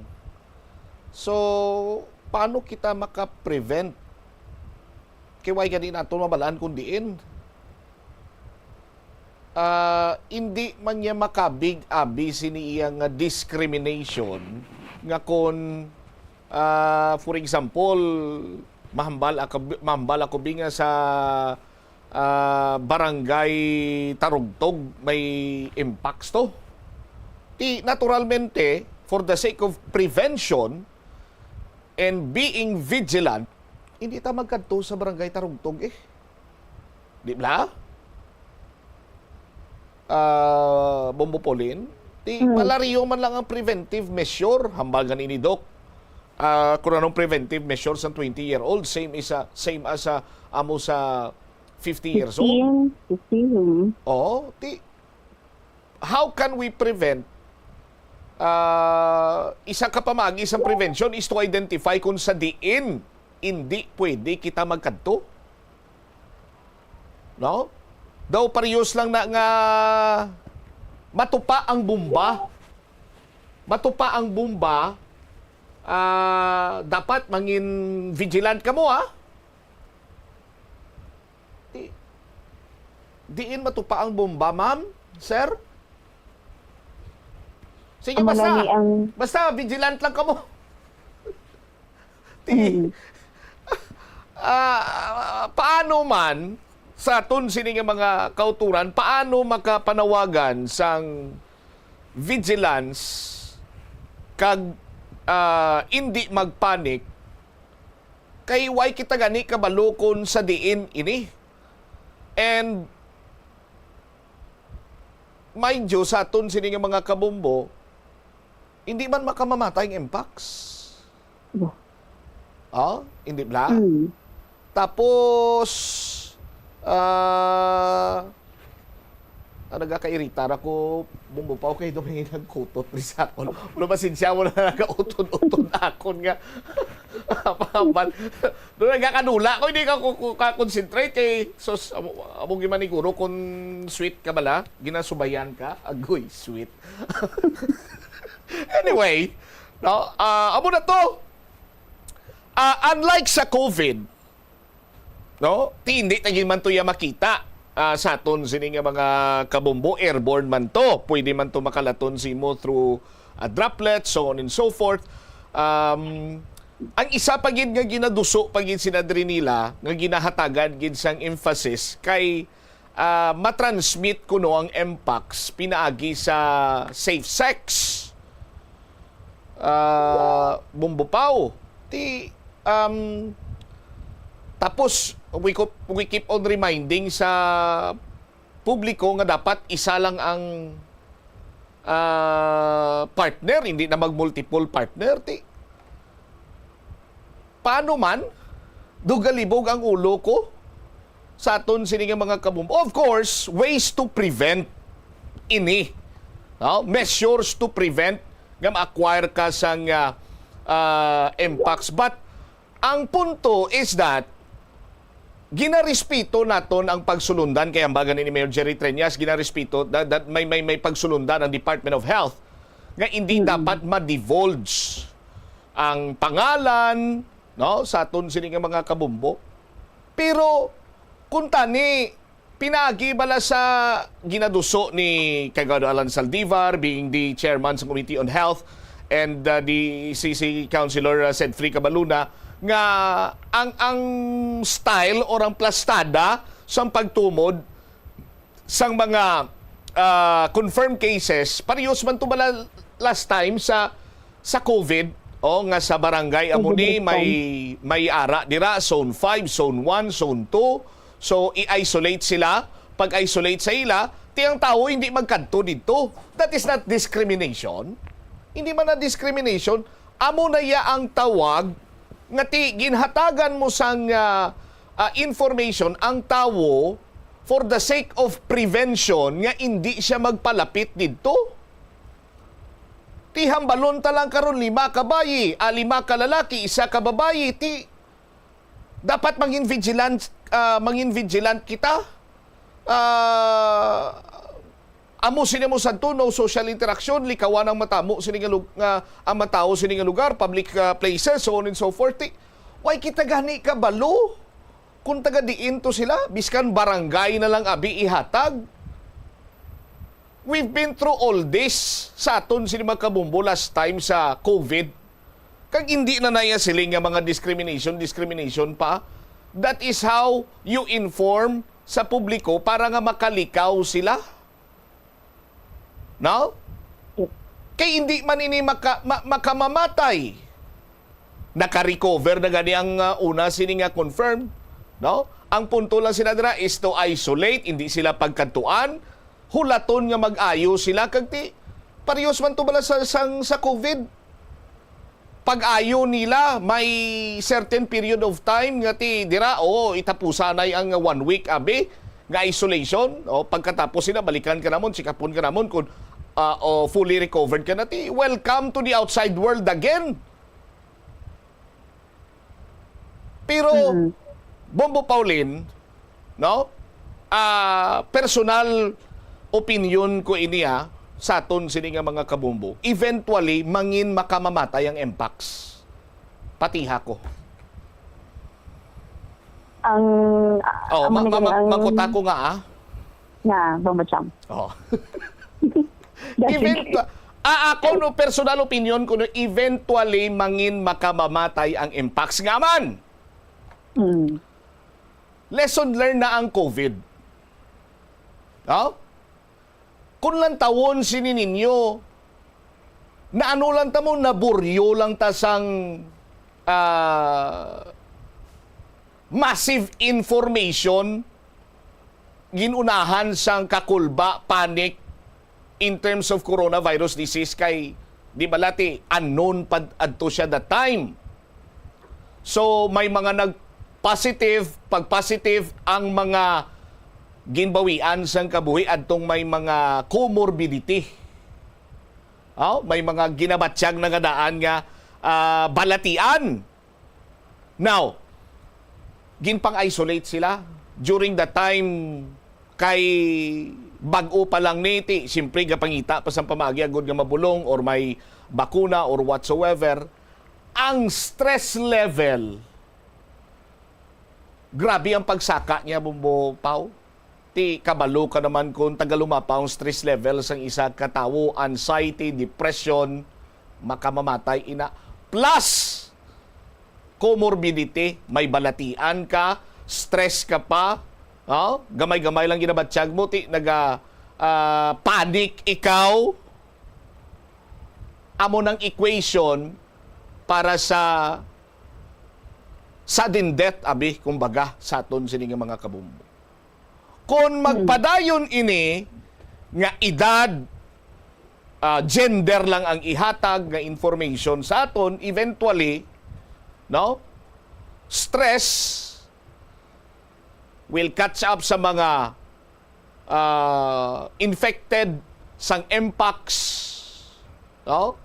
So, paano kita maka-prevent? Kay why gani nato mabalaan kung diin? Ah, hindi man niya makabig-abi sini iya nga discrimination nga kon, ah, for example, mahambal ako, mahambal ako bi nga sa ah, barangay Tarugtog may impacts to. Ti naturalmente, for the sake of prevention and being vigilant, hindi ta magkadto sa barangay Tarugtog eh. Di ba? Ah, Bombo Pauline, ti Mm. palariyo man lang ang preventive measure, hambal gani ni Doc. Ah, kung anong preventive measure sa twenty-year-old, same is a, same as a, amo sa fifty years old. Fifteen, fifteen, hmm. Oo, ti how can we prevent? Ah, isa ka pamaagi sa prevention is to identify kung sa diin hindi pwede kita magkadto. No? Daw parehas lang na nga matupa ang bomba. Matupa ang bomba. Ah, dapat mangin vigilant kamo, ha? Di, diin matupa ang bomba, ma'am, sir? Sige, Amo basta, na ni ang basta vigilant lang kamo. Ti, Mm. ah, paano man sa aton sini nga mga kauturan, paano makapanawagan sang vigilance kag, ah, indi magpanic kay way kita gani kabalo kon sa diin ini. And mind you, sa aton sini nga mga kabombo, hindi man makamamatay ang mpox. Yeah. Oh, hindi bla? Mm. Tapos, ah, ah, nagakairita ra ko, Bombo Pao, kay doon may nagkutot rin sa akon. Pero pasensya mo na nagkautod-utod na akon nga. Paman. Doon nagkakadula ko, hindi ka ku-, ku-, ka-concentrate kay, sus, amo, amo gimaniguro kung sweet ka bala, ginasubayan ka, agoy, sweet. Anyway, no, ah, amo na to. Ah, unlike sa COVID, no, ti hindi ta gid man to ya makita, ah, sa aton sini nga mga kabombo, airborne man to. Pwede man to makalaton sa imo through, ah, droplets, so on and so forth. Um, ang isa pa gid nga ginaduso pa gid sina diri nila nga ginahatagan gid sang emphasis kay, ah, matransmit kuno ang mpox pinaagi sa safe sex. Ah, Bombo Pao. Ti, um, tapos, we, co-, we keep on reminding sa publiko nga dapat isa lang ang ah, partner, hindi na mag-multiple partner. Ti, paano man, dugalibog ang ulo ko sa aton sini nga mga kabumbo. Of course, ways to prevent ini. No? Measures to prevent nga ma-acquire ka sang, ah, ah, Mpox. But ang punto is that ginarespeto naton ang pagsulundan, kay ambagan ni Mayor Jerry Treñas, ginarespeto that, that may, may, may pagsulundan ang Department of Health nga hindi Mm. dapat ma-divulge ang pangalan, no, sa aton sini nga mga kabumbo. Pero kung tani, pinaagi bala sa ginaduso ni Kagawad Alan Saldivar, being the chairman sa Committee on Health, and, uh, the C C Councilor, uh, Sedfrey Cabaluna, nga ang, ang style or ang plastada sang pagtumod sang mga, ah, confirmed cases, parehas man to bala last time sa, sa COVID, o nga sa barangay amo ni may, may ara dira, zone five, zone one, zone two. So, i-isolate sila. Pag-isolate sa ila, ti ang tawo hindi magkadto didto. That is not discrimination. Hindi man na discrimination. Amo na iya ang tawag nga ti ginhatagan mo sang, ah, ah, information ang tawo for the sake of prevention nga indi siya magpalapit didto. Ti hambalon ta lang karon, lima ka bayi, ah, lima ka lalaki, isa ka babayi, ti dapat mangin vigilant, ah, mangin vigilant kita. Ah, amo sini mo sadto, no social interaction, likawan ang matamo sini nga lug-, nga ang matawo sini nga lugar, public, ah, places, so on and so forth. Ti, why kita gani kabalo kung taga diin to sila? Biskan barangay na lang abi ihatag. We've been through all this sa aton sini mga kabumbo last time sa COVID. Kag hindi na naya siling nga mga discrimination, discrimination pa. That is how you inform sa publiko para nga makalikaw sila. No? Kay hindi man ini maka-, ma-, makamamatay. Naka-recover na gani ang, ah, una sini nga confirmed, no? Ang punto lang sila dira is to isolate, hindi sila pagkadtuan, hulaton nga mag-ayo sila kag ti parehas man to bala sa, sang, sa COVID. Pag-ayo nila, may certain period of time nga ti dira, oh, itapusanay ang one week, abi, nga isolation. O, pagkatapos sila, balikan ka namon, check-upon ka namon kung, ah, oh, fully recovered ka na. Ti, welcome to the outside world again. Pero, Mm. Bombo Pauline, no? Ah, personal opinion ko ini, ah, sa aton sini nga mga kabumbo. Eventually, mangin makamamatay ang Mpox. Patiha ko. Ang, Oh, ang ma-, ma-, ma-, ang makuta ko nga, ah. Nga, Bombo Cham. Oh. That's Event-, it. Ah, ako, no, personal opinion ko, no, eventually, mangin makamamatay ang Mpox. Nga man, Mm. lesson learned na ang COVID. No? Kung lantawon sini ninyo, naano lang ta mo, naburyo lang ta sang, ah, massive information, ginunahan sang kakulba, panic, in terms of coronavirus disease kay, di ba, lati, unknown pa adto siya that time. So, may mga nag-positive, pag-positive ang mga ginbawian sang kabuhi adtong may mga comorbidity. Oh, may mga ginabatyag na nga daan nga, ah, balatian. Now, ginpang-isolate sila during the time kay bag-o pa lang ni, ti, siyempre, gapangita pa sa pamagi agud nga mabulong or may bakuna or whatsoever. Ang stress level, grabe ang pagsaka niya, Bombo Pau. Ti, kabalo ka naman kung tagalumapa ang stress level sang isa ka tawo, anxiety, depression, makamamatay ina. Plus, comorbidity, may balatian ka, stress ka pa, oh, gamay-gamay lang ginabatyag mo, ti, naga, ah, panic ikaw. Amo nang equation para sa sudden death, abi, kumbaga, sa aton sini nga mga kabumbo. Kon Hmm. magpadayon ini nga edad, ah, gender lang ang ihatag nga information sa aton, eventually, no? Stress will catch up sa mga, ah, infected sang mpox, no?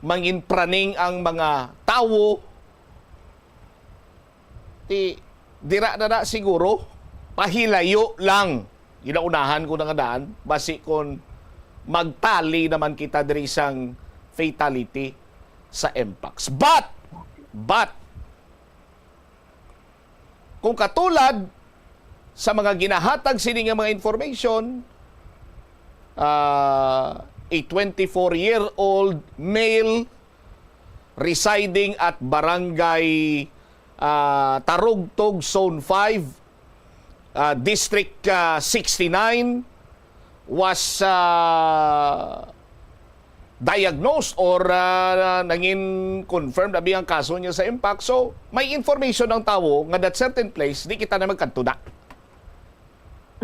Mangin praning ang mga tawo. Ti, dira na na siguro, pahilayo lang. Ginaunahan ko na nga daan, basi kon magtali naman kita diri sang fatality sa mpox. But, but, kung katulad sa mga ginahatag sini nga mga information, ah, a twenty-four-year-old male residing at Barangay, ah, Tarugtog, Zone five, ah, District, ah, sixty-nine, was, ah, diagnosed or, ah, nangin confirmed abi ang kaso niya sa mpox. So, may information ang tawo nga that certain place, di kita na magkadto na.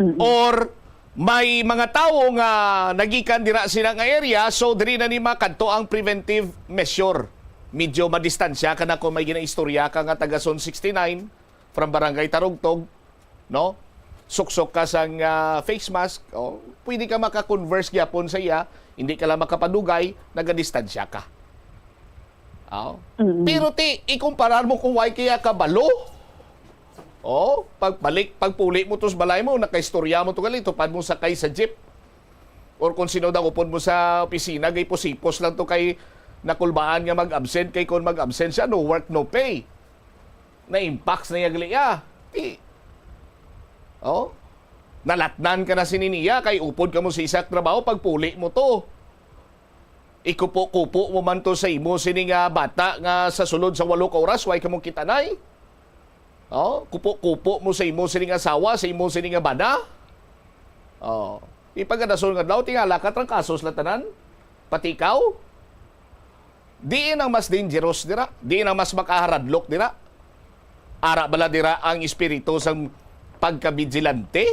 Mm-mm. Or may mga tawo nga nagikan dira sila nga area, so diri na ni makadto ang preventive measure. Medyo madistansya ka na kung may ginaistorya ka nga taga Zone sixty-nine from Barangay Tarugtog, no? Suksok ka sang, ah, face mask, oh, pwede ka maka-converse gyapon sa iya, hindi ka lang makapadugay, nagadistansya ka. Oh. Mm-mm. Pero ti, ikumparar mo kung way kaya kabalo. Oh, pagbalik, pagpuli mo to sa balay mo, nakaistorya mo to gali, tupad mo sakay sa jeep. Or kung sino daw upod mo sa opisina, gay pusipos lang to kay nakulbaan nga mag-absent, kay kung mag-absent siya, no work, no pay. Na-impact na iya gali, ah. Ti, oh, nalatnan ka na sini niya, kay upod ka mo sa isa ka trabaho, pagpuli mo to. Ikupo-kupo mo man to sa imo sini nga bata nga sa sulod sa walo ka oras, way ka mo kitanay. Oh, kupo-kupo mo sa imo sini nga asawa, sa imo sini nga bana. Oh, ipagkadason nga adlaw, tingala ka, trangkaso sila tanan. Pati ikaw. Diin ang mas dangerous dira? Diin ang mas makaharadlok dira? Ara bala dira ang espiritu sang pagkabigilante?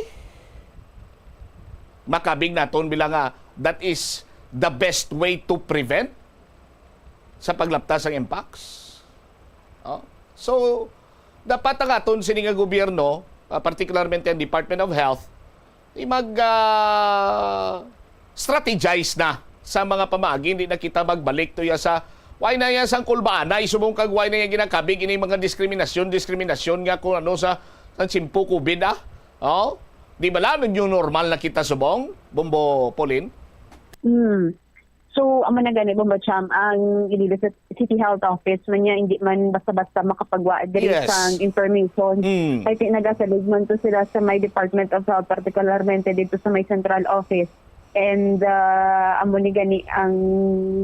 Makabig naton bila nga that is the best way to prevent sa paglapta sang mpox. Oh. So, dapat ang aton sini nga gobyerno, ah, particularmente ang Department of Health, di mag, ah, strategize na sa mga pamaagi, hindi na kita magbalik to ya sa way na ya sang kulbaanay, subong kag way na ya ginakabig ini mga diskriminasyon, diskriminasyon nga kung ano sa, sa tiyempo COVID, ah. Oh? Di bala, new normal na kita subong, Bombo Pauline? Hmm. So, amo na gani, Bombo Cham, ang Iloilo City Health Office man niya, hindi man basta-basta makapagwa diri Yes. sang information. Mm. Kay ti-, nagasalig man to sila sa may Department of Health, particularmente dito sa may central office. And ah, amo ni gani ang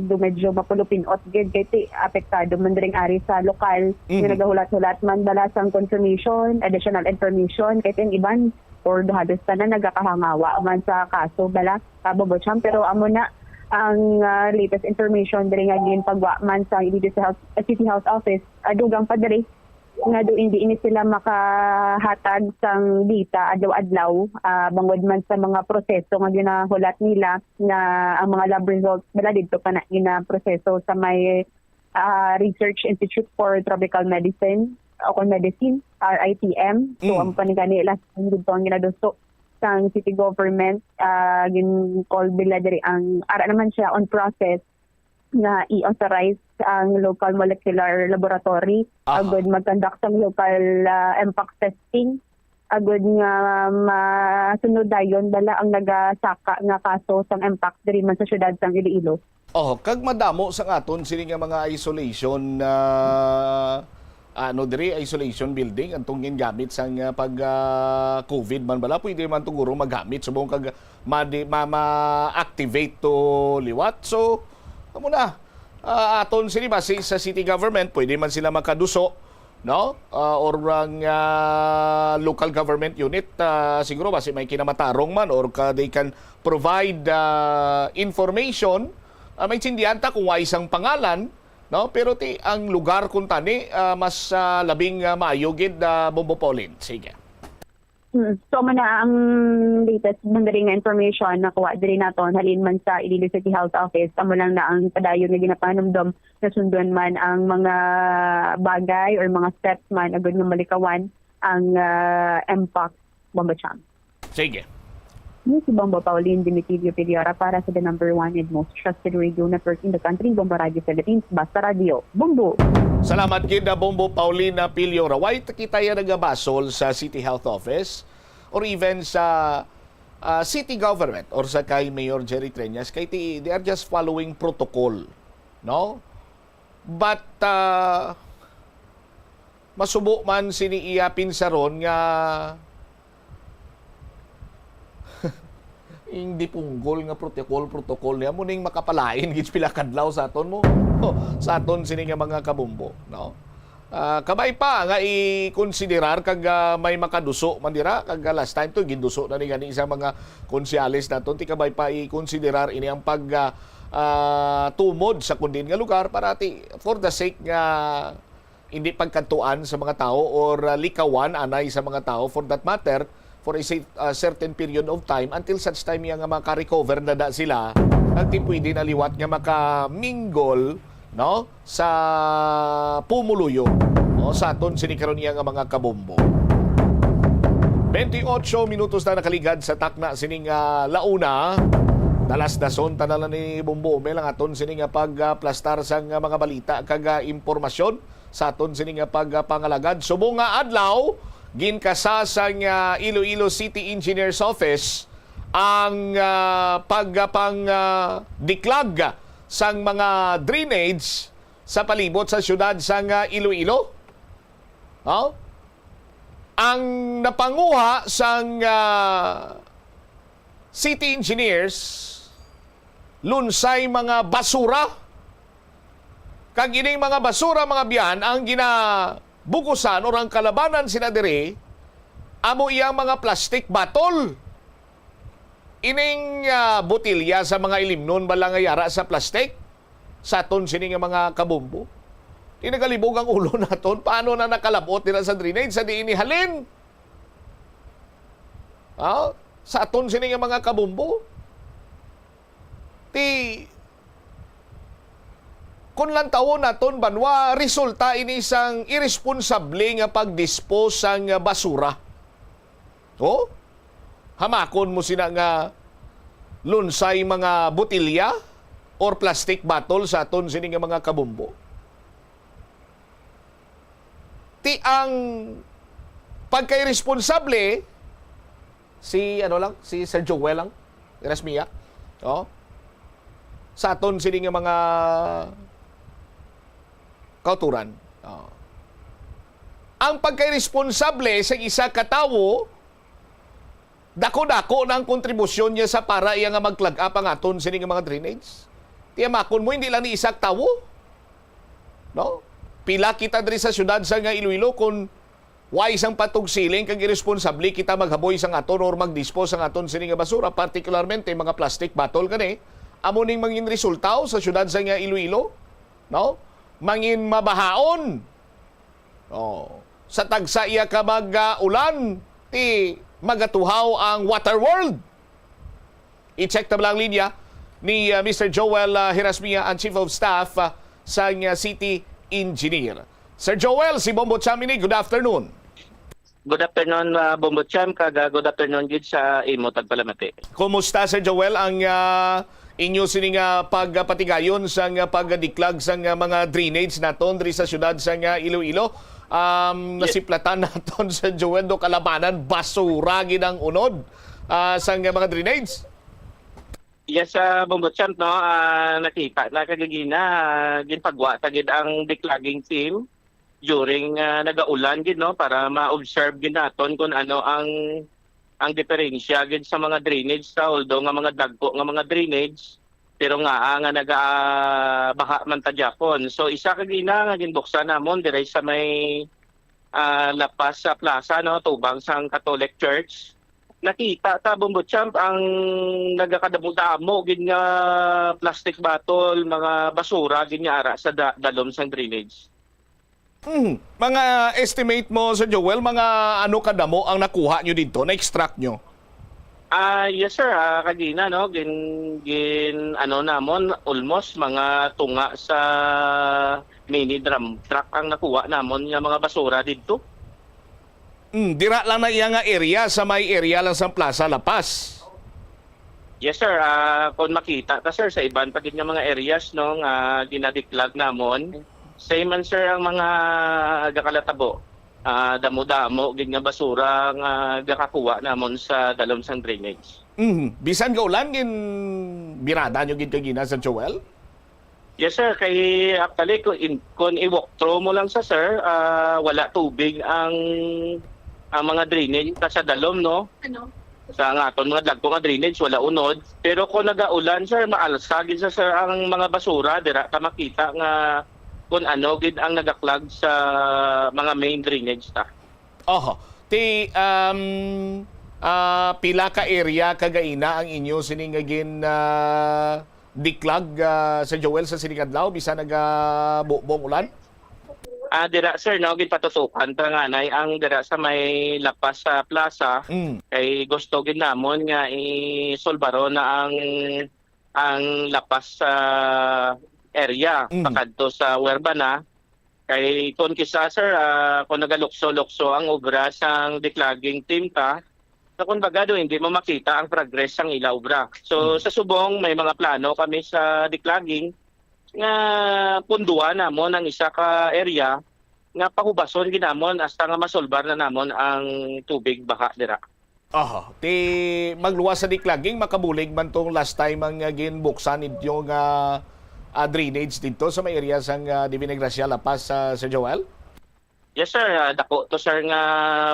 do medyo mapulupinot gid kay ti apektado man diri ang ari sa lokal nga Mhm. nagahulat-hulat man bala sang confirmation, additional information kay ti ang iban or halos tanan nagakahangawa man sa kaso bala, ah, Bombo Cham. Pero amo na ang ah, latest information diri nga ginpagwa man sa Iloilo City Health, City Health Office, ah, dugang pa diri nga do hindi ini sila makahatag sang data adlaw-adlaw, ah, bangod man sa mga proseso nga ginahulat nila nga ang mga lab results bala didto pa na ginaproseso sa may ah, Research Institute for Tropical Medicine o kon Medicine, R I T M. So, Mm. ang panigani last time didto ang ginaduso sang city government, ah, gin-call nila diri ang, ara naman siya on process nga i-authorize ang local molecular laboratory Aha. agud mag-conduct sang local ah, mpox testing agud nga masunod dayon bala ang nagasaka nga kaso sang mpox diri man sa siyudad sang Iloilo. Oh, kag madamo sang aton sini nga mga isolation, ah, ano diri, isolation building, ang tungin gamit sang ah, pag ah, COVID man bala, pwede man tuguro magamit subong kag madi-, ma-, ma-activate to liwat. So, amo na. Ah, aton sini basi sa city government, pwede man sila makaduso, no? Ah, or ang ah, local government unit, ah, siguro basi may kinamatarong man or ka, they can provide ah, information. Ah, maintindihan ta kung way sang pangalan, no? Pero ti ang lugar kuntani ah, mas ah, labing ah, maayo gid, ah, Bombo Pauline. Sige. Mm. So, amo na ang latest man diri nga information nakuha diri naton halin man sa Iloilo City Health Office. Amo lang na ang padayon nga ginapanumdom, nasundon man ang mga bagay or mga steps man agud nga malikawan ang, ah, mpox, Bombo Cham. Sige. Ni si Bombo Pauline Dimitilio Piliora para sa the number one and most trusted radio network in the country, Bombo Radio Philippines, Basta Radio, Bombo! Salamat gid na Bombo Paulina Piliora. Why ta kita ya nagabasol sa City Health Office or even sa, ah, city government or sa kay Mayor Jerry Treñas? Kay ti-, they are just following protocol, no? But, ah, masubo man sini iya pinsaron nga hindi punggol nga protocol, protocol niya, mo ning makapalain gid pila kadlaw sa aton mo, sa aton sini nga mga kabumbo, no? Ah, kabay pa nga i-konsiderar kag, ah, may makaduso man dira, kag, ah, last time to ginduso na ni gani sa mga konsyales naton, ti kabay pa i-konsiderar ini ang pag, ah, ah, tumod sa kundin nga lugar para ti for the sake nga hindi pagkadtuan sa mga tawo or, ah, likawan anay sa mga tawo for that matter for a sa-, ah, certain period of time until such time nga maka-recover na da sila kag ti pwede na liwat nga maka-mingle, no, sa pumuluyo, no, sa aton sini karon iya nga mga kabombo. Twenty-ocho minutos na nakaligad sa takna sining, ah, launa. Dalasdason ta na lang ni Bombo Mel ang aton sini nga pagplastar sang, ah, mga balita kag, ah, impormasyon sa aton sini nga pagpangalagad. Subong nga adlaw, ginkasa sang, ah, Iloilo City Engineers Office ang, ah, pagpang, ah, diklag sang mga drainage sa palibot sa siyudad sang, ah, Iloilo. Oh? Ang napanguha sang, ah, city engineers, lunsay mga basura. Kag ining mga basura, mga biyan, ang ginabukusan or ang kalabanan sila diri, amo iyang mga plastic bottle. Ining, ah, botelya sa mga ilimnon ba lang nga yara sa plastic? Sa aton sini nga mga kabombo. Di nagalibog ang ulo naton. Paano na nakalabot dira sa drainage? Sa diin ni halin? Ha? Sa aton sini nga mga kabombo? Ti, kung lantawon naton, banwa, resulta ini sang iresponsable nga pag-dispose sang basura. Oh? Hamakon mo sina nga lunsay mga botelya or plastic bottle sa aton sini nga mga kabombo. Ti ang pagkairesponsable, si, ano lang, si Sir Joel lang, Erasmia, oh, sa aton sini nga mga kauturan. Oh. Ang pagkairesponsable sa isa ka tawo, dako-dako na ang kontribusyon niya sa para iya nga mag-clog up ang aton sini nga mga drainage. Tiyamakon mo, hindi lang ni isa ka tawo. No? Pila kita diri sa siyudad sa nga Iloilo kung why sang patugsiling kag iresponsable kita maghaboy sang aton or mag-dispose sang aton sini nga basura, partikularmente mga plastic bottle kani, amo ning mangin resultaw sa siyudad sa nga Iloilo, no? Mangin mabahaon. Oh, sa tagsa iya ka mag, ah, ulan, ti magatuhaw ang Water World. I-check ta lang linya ni, ah, Mister Joel, ah, Hirasmia, ang Chief of Staff, ah, sang, ah, City Engineer. Sir Joel, si Bombo Cham ini, good afternoon. Good afternoon, ah, Bombo Cham, kag, ah, good afternoon gid sa imo tagpalamati. Kumusta, Sir Joel, ang, ah, inyo sini nga pagpatigayon sang, ah, pagdiklag sang, ah, mga drainage naton diri sa siyudad sang, ah, Iloilo? Um, Yes. Nasiplatan naton, Sir Joel, do kalabanan, basura gid ang unod, ah, sang, ah, mga drainage? Yes, ah, Bombo Champ, no, ah, nakita na kagagina, ah, ginpagwa ta gid ang declogging team during, ah, nagaulan gid, no, para ma-observe gid naton kung ano ang, ang diferensya gid sa mga drainage ta, although nga mga dagko nga mga drainage, pero nga, ah, nga nagabaha man ta gyapon. So, isa kagina nga ginbuksan namon diri sa may, ah, La Paz sa plaza, no, tubang sang Catholic Church. Nakita ta, Bombo Champ, ang nagakadamo-damo gid nga plastic bottle, mga basura gid nga ara sa da-, dalom sang drainage. Mhm. Mga estimate mo, Sir Joel, mga ano kadamo ang nakuha nyo dito, na-extract nyo? Ah, yes, sir. Ah, kagina, no, gin, gin, ano namon, almost mga tunga sa mini dump truck ang nakuha namon nga mga basura didto. Mm, dira lang na iya nga area, sa may area lang sa Plaza La Paz. Yes, sir. Ah, kung makita ta, sir, sa iban pa gid nga mga areas, no, nga ginadiklag namon, same man, sir, ang mga gakalatabo. Ah, damo-damo gid nga basura nga gakakuha namon sa dalom sang drainage. Mhm. Bisan gaulan, gin birada nyo gid kagina, Sir Joel? Yes, sir. Kay actually, kung, in, kung i-walk through mo lang sa, sir, ah, wala tubig ang, ang mga drainage ta sa dalom, no? Ano? Sa nga aton mga dagko nga drainage, wala unod. Pero kung nagaulan, sir, maalsa gid sa, sir, ang mga basura. Dira ta makita nga kung ano gid ang nagaklag sa mga main drainage ta. Oho. Ti, um, ah, pila ka area kagaina ang inyo sini nga gin, ah, diklag, ah, Sir Joel, sa sining adlaw, bisan nagabubong ulan? Ah, dira, sir, no, ginpatutukan ta nga anay ang dira sa may La Paz sa plaza, Mm. kay gusto gid namon nga isulbaron na ang, ang La Paz sa area, Mm. pakadto sa Huerbana. Kay kung kisa, sir, ah, kung nagalukso-lukso ang obra sang declogging team ta, so, kumbaga, do, hindi mo makita ang progress sang ila obra. So, Mm. sa subong, may mga plano kami sa declogging nga punduan namon ang isa ka area nga pahubason gid namon hasta nga masolbar na namon ang tubig baha dira. Aha. Ti magluwas sa declogging, makabulig man tong last time ang, ah, ginbuksan ninyo nga, ah, drainage didto sa may area sang, ah, Divina Gracia, La Paz, ah, Sir Joel? Yes, sir. Ah, dako to, sir, nga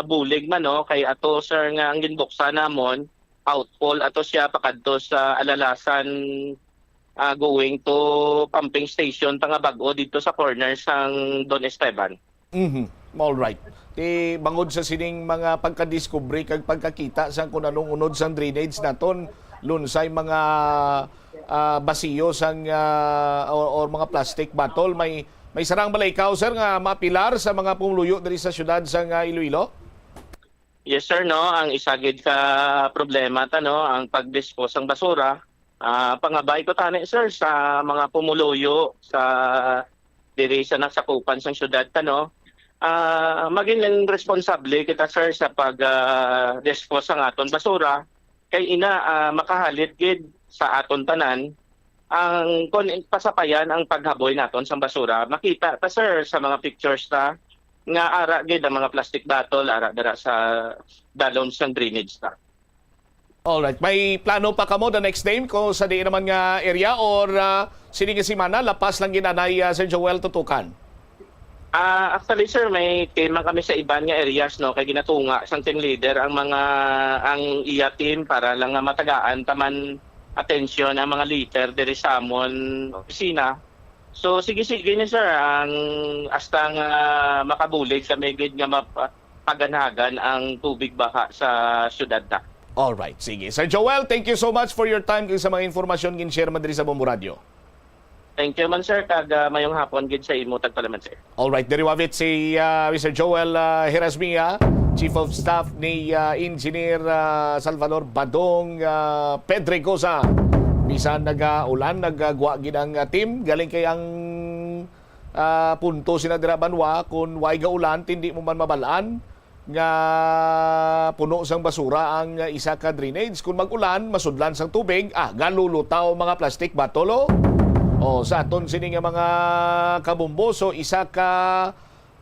bulig man, no? Kay ato, sir, nga ang ginbuksan namon, outfall ato siya pakadto sa Alalasan, ah, going to pumping station ta nga bag-o didto sa corner sang Don Esteban. Mhm. All right. Ti bangod sa sining mga pagkadiskubre kag pagkakita sang kung anong unod sang drainage naton, lunsay mga, ah, basiyo sang, ah, or, or mga plastic bottle, may, may sarang bala ikaw, sir, nga mapilar sa mga pumuluyo diri sa siyudad sang, ah, Iloilo? Yes, sir, no. Ang isa gid ka problema ta, no, ang pag-dispose sang basura. Ah, pangabay ko tani, sir, sa mga pumuluyo sa diri sa nasakupan sang syudad ta, no. Ah, maging responsable kita, sir, sa pag, ah, dispose sang aton basura. Kay ina, ah, makahalit gid sa aton tanan ang kon pasapayan ang paghaboy naton sang basura. Makita ta, sir, sa mga pictures ta nga ara gid ang mga plastic bottle, ara dira sa dalom sang drainage ta. Alright. May plano pa kamo the next time ko sa diin naman nga area, or, ah, sini nga semana, La Paz lang gid anay, ah, Sir Joel, tutukan? Ah, actually, sir, may team man kami sa iban nga areas, no, kay ginatunga sang team leader ang mga, ang iya team para lang nga matagaan ta man atensyon ang mga litter diri sa amon opisina. So, sige-sige ni, sir, ang hasta nga makabulig kami gid nga mapa-, paganhagan ang tubig baha sa syudad ta. Alright, sige. Sir Joel, thank you so much for your time kag sa mga informasyon gin-share man diri sa Bombo Radio. Thank you man, sir, kag, ah, mayong hapon gid sa imo tagpalaman, sir. Alright, diri wavit si, ah, Mister Joel, ah, Jerasmia, Chief of Staff ni, ah, Engineer, ah, Salvador Badong, ah, Pedregosa. Bisan nagaulan, nagagwa gid ang, ah, team. Galing kay ang, ah, punto sina dira banwa, kun way gaulan, tindi mo man mabalaan nga puno sang basura ang isa ka drainage. Kung mag-ulan, masudlan sang tubig, ah, galulutaw mga plastic bottle, oh. Oh, sa aton sini nga mga kabombo, so isa ka,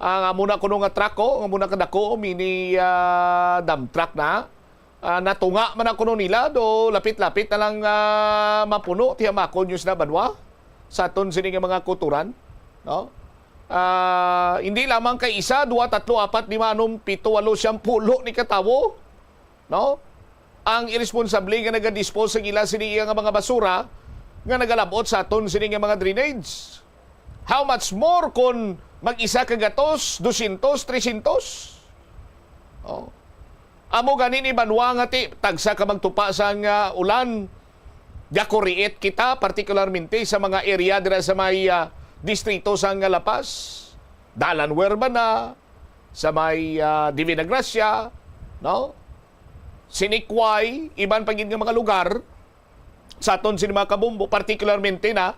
ang amo na kuno nga truck, oh, ang amo na kadako, mini, ah, dump truck na. Ah, natunga man na kuno nila, do lapit-lapit na lang, ah, mapuno, tiyamakon yun sa banwa, sa aton sini nga mga kuturan, no? Ah, hindi lamang kay isa, dua, tatlo, apat, lima, anom, pito, walo, siyam, pulo ni katawo, no? Ang iresponsable nga nagadispose sa ila sini iya nga mga basura nga nagalabot sa aton sini nga mga drainage. How much more kung mag-isa ka gatos, dosyentos, tresyentos? Oh. Amo gani ni banwa nga ti tagsa ka magtupa sang, ah, ulan. Gakuriit kita, partikularmente sa mga area dira sa may, ah, distrito sang, ah, La Paz. Dalan Huermana, sa may, ah, Divina Gracia, no? Sinikway, iban pa gid nga mga lugar sa aton sini mga kabombo, particularmente na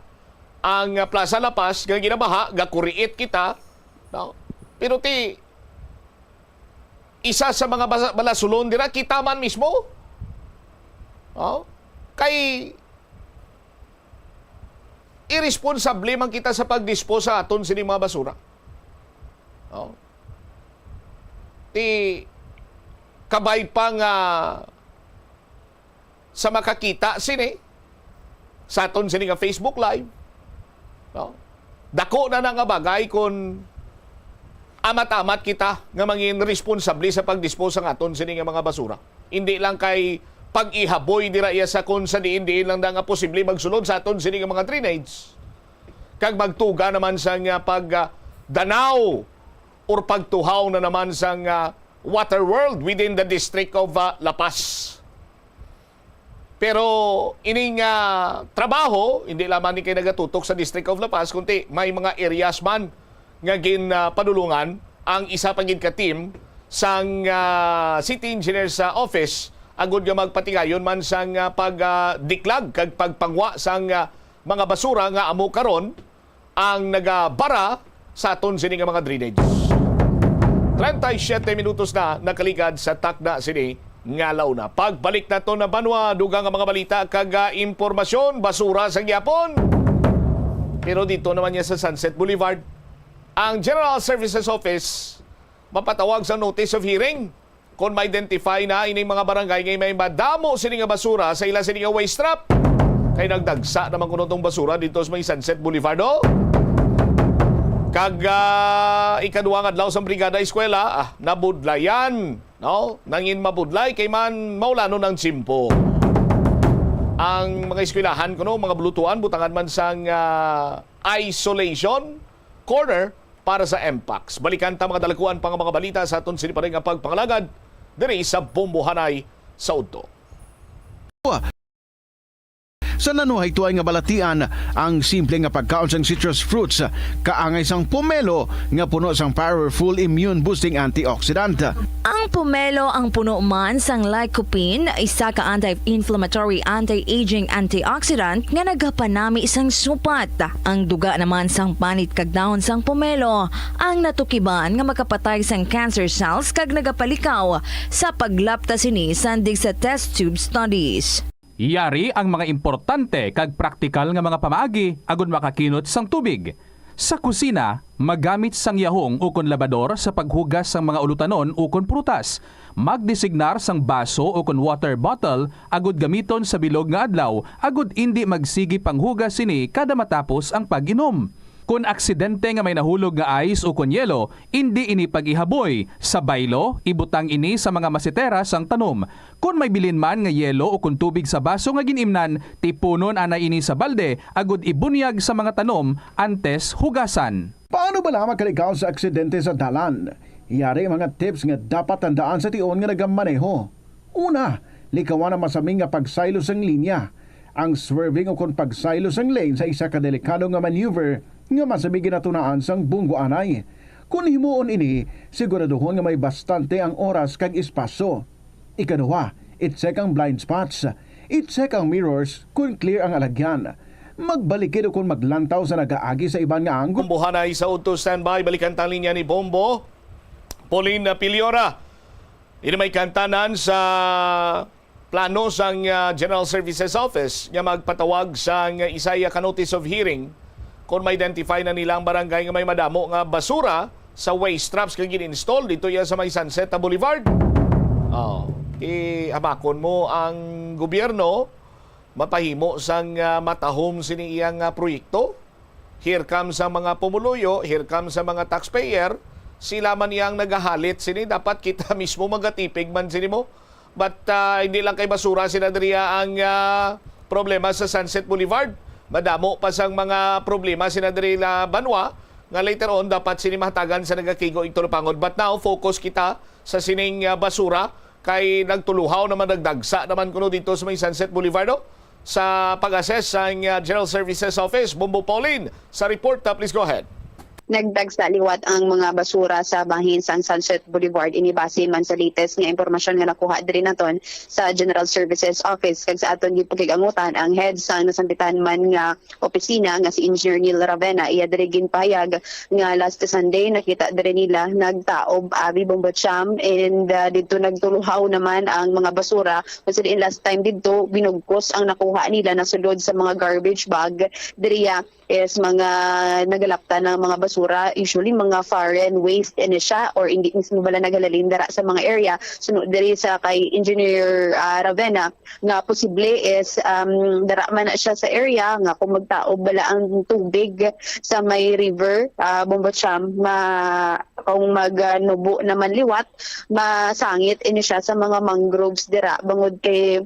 ang, ah, Plaza La Paz nga ginabaha, gakuriit kita, no? Pero ti, isa sa mga basa-, balasulon dira, kita man mismo. Oh? Kay iresponsable man kita sa pagdispose sa aton sini mga basura. Oh. Ti kabay pa nga sa makakita sini sa aton sini nga Facebook Live, no? Dako na na nga bagay kung amat-amat kita nga mangin responsable sa pagdispose sang aton sini nga mga basura. Hindi lang kay pag-ihaboy dira iya sa kung sa diin-diin lang da nga posible magsulod sa aton sini nga mga drainage. Kag magtuga naman sa nga pag, ah, danaw or pagtuhaw na naman sa nga water world within the district of, ah, La Paz. Pero ining, ah, trabaho, hindi lamang ni kay nagatutok sa District of La Paz, kundi may mga areas man nga gin, ah, padulungan ang isa pa gid ka team sang, ah, City Engineers sa office agud nga magpatigayon man sang, ah, pag, ah, diklag kag pagpangwa sang, ah, mga basura nga amo karon ang nagabara sa aton sini nga mga drainage. Treinta y siete minutos na nakaligad sa takna sini nga launa. Pagbalik naton na banwa, dugang nga mga balita kag, ah, impormasyon, basura sa gihapon. Pero dito naman niya sa Sunset Boulevard, ang General Services Office mapatawag sa notice of hearing kon ma-identify na ining mga barangay nga may madamo sini nga basura sa ila sini nga waste trap. Kay nagdagsa naman kuno tong basura dito sa may Sunset Boulevard, oh. Kag, ah, ikaduhang adlaw sa Brigada Eskwela, ah, nabudlayan, no? Nangin mabudlay kay man maulanon ang tiyempo. Ang mga eskwelahan kuno, mga bulutuan, butangan man sang, ah, isolation corner para sa M PACs. Balikan ta mga dalakuan pa nga mga balita sa aton sini pa rin nga pagpangalagad diri sa Bombohanay sa Udto. Sa nanuhay tuay nga balatian, ang simple nga pagkaon sang citrus fruits kaangay sang pomelo nga puno sang powerful immune boosting antioxidant. Ang pomelo ang puno man sang lycopene, isa ka anti-inflammatory, anti-aging antioxidant nga nagapanami sang supat. Ang duga naman sang panit kag dahon sang pomelo ang natukiban nga makapatay sang cancer cells kag nagapalikaw sa paglapta sini sandig sa test tube studies. Yari ang mga importante kag praktikal nga mga pamaagi agud makakinot sang tubig. Sa kusina, magamit sang yahong ukon labador sa paghugas sang mga ulutanon ukon prutas. Magdesignar sang baso ukon water bottle agud gamiton sa bilog nga adlaw agud indi magsigi panghugas sini kada matapos ang pag-inom. Kon aksidente nga may nahulog nga ice ukon yelo, indi ini pag-ihaboy. Sa baylo, ibutang ini sa mga masetera sang tanom. Kon may bilin man nga yelo ukon tubig sa baso nga gin-imnan, tipunon anay ini sa balde agud ibunyag sa mga tanom antes hugasan. Paano bala makalikaw sa aksidente sa dalan? Yari mga tips nga dapat tandaan sa tion nga nagamaneho. Una, likawan ang masami nga pagsaylo sang linya. Ang swerving ukon pagsaylo sang lane sa isa ka delikado nga maneuver nga masami ginatunaan sang bunggo anay. Kon himuon ini, siguraduhon nga may bastante ang oras kag espasyo. Ikaduha, i-check ang blind spots. I-check ang mirrors kon clear ang alagyan. Magbalikid ukon maglantaw sa nagaagi sa iban nga anggulo. Bombohanay sa Udto, standby. Balikan ta ang linya ni Bombo Pauline Piliora. Ini may kantanan sa plano sang, ah, General Services Office nga magpatawag sang isa iya ka notice of hearing kon ma-identify na nila ang barangay nga may madamo nga basura sa waste traps nga gin-install dito iya sa may Sunset Boulevard. Oh, ihabakon mo ang gobyerno mapahimo sang, ah, matahom sini iyang, ah, proyekto. Here comes ang mga pumuluyo, here comes ang mga taxpayer. Sila man iyang nagahalit sini, dapat kita mismo magatipig man sini mo. But, ah, hindi lang kay basura sina diriya ang, ah, problema sa Sunset Boulevard. Madamo pa sang mga problema sina diri la banwa nga later on dapat sini mahatagan sa nagakigo igtulupangod. But now, focus kita sa sining, ah, basura kay nagtuluhaw naman, nagdagsa naman kuno dito sa may Sunset Boulevard, no? Sa pag-assess sang, ah, General Services Office, Bombo Pauline, sa report, ah, please go ahead. nagdagsa liwat ang mga basura sa bahin sang Sunset Boulevard. Ini base man sa latest nga impormasyon nga nakuha diri naton sa General Services Office. Kag sa aton gipakig-angutan, ang head sang nasambitan man nga opisina nga si Engineer Neil Ravena, iya diri ginpahayag nga last Sunday nakita diri nila nagtaob abi Bombo Cham, and ah, didto nagtuluhaw naman ang mga basura. Kung sa diin last time didto, binugkos ang nakuha nila nasulod sa mga garbage bag diriya is mga nagalapta ng mga basura, usually mga foreign waste ini siya, or hindi mismo bala naghalalin dara sa mga area. Suno diri sa kay Engineer ah, Ravena, nga posible is um, dara man na siya sa area nga kung magtaob bala ang tubig sa may river, ah, Bombo Cham, ma, kung magnubo naman liwat, masangit ini siya sa mga mangroves dira, bangod kay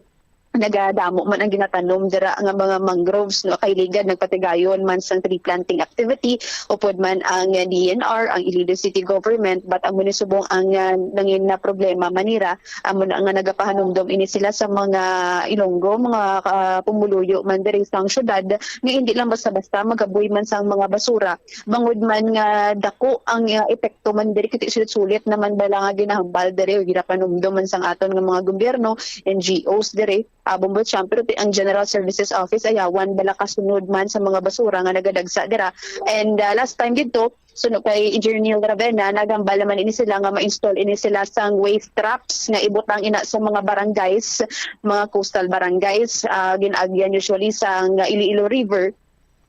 nagadamo man ang ginatanom dira nga mga mangroves, no, kay ligad nagpatigayon man sang tree planting activity, upod man ang D N R, ang Iloilo City Government, but amo ni subong ang ah, nangin na problema man nira, amo na nga nagapahanumdom ini sila sa mga Ilonggo, mga ah, pumuluyo man diri sang syudad, nga hindi lang basta-basta magaboy man sang mga basura, bangod man nga dako ang ah, epekto man diri, kay sulit-sulit naman bala nga ginahambal diri o ginapanumdom man sang aton nga mga gobyerno, N G Os diri, ah, Bombo Cham, pero ti-, ang General Services Office ayawan bala kasunod man sa mga basura nga nagadagsa dira. And ah, last time didto, suno kay Engineer Neil Ravena, nagambal naman ini sila nga ma-install ini sila sang waste traps nga ibutang ina sa mga barangays, mga coastal barangays, ah, gin-agyan usually sang Iloilo River.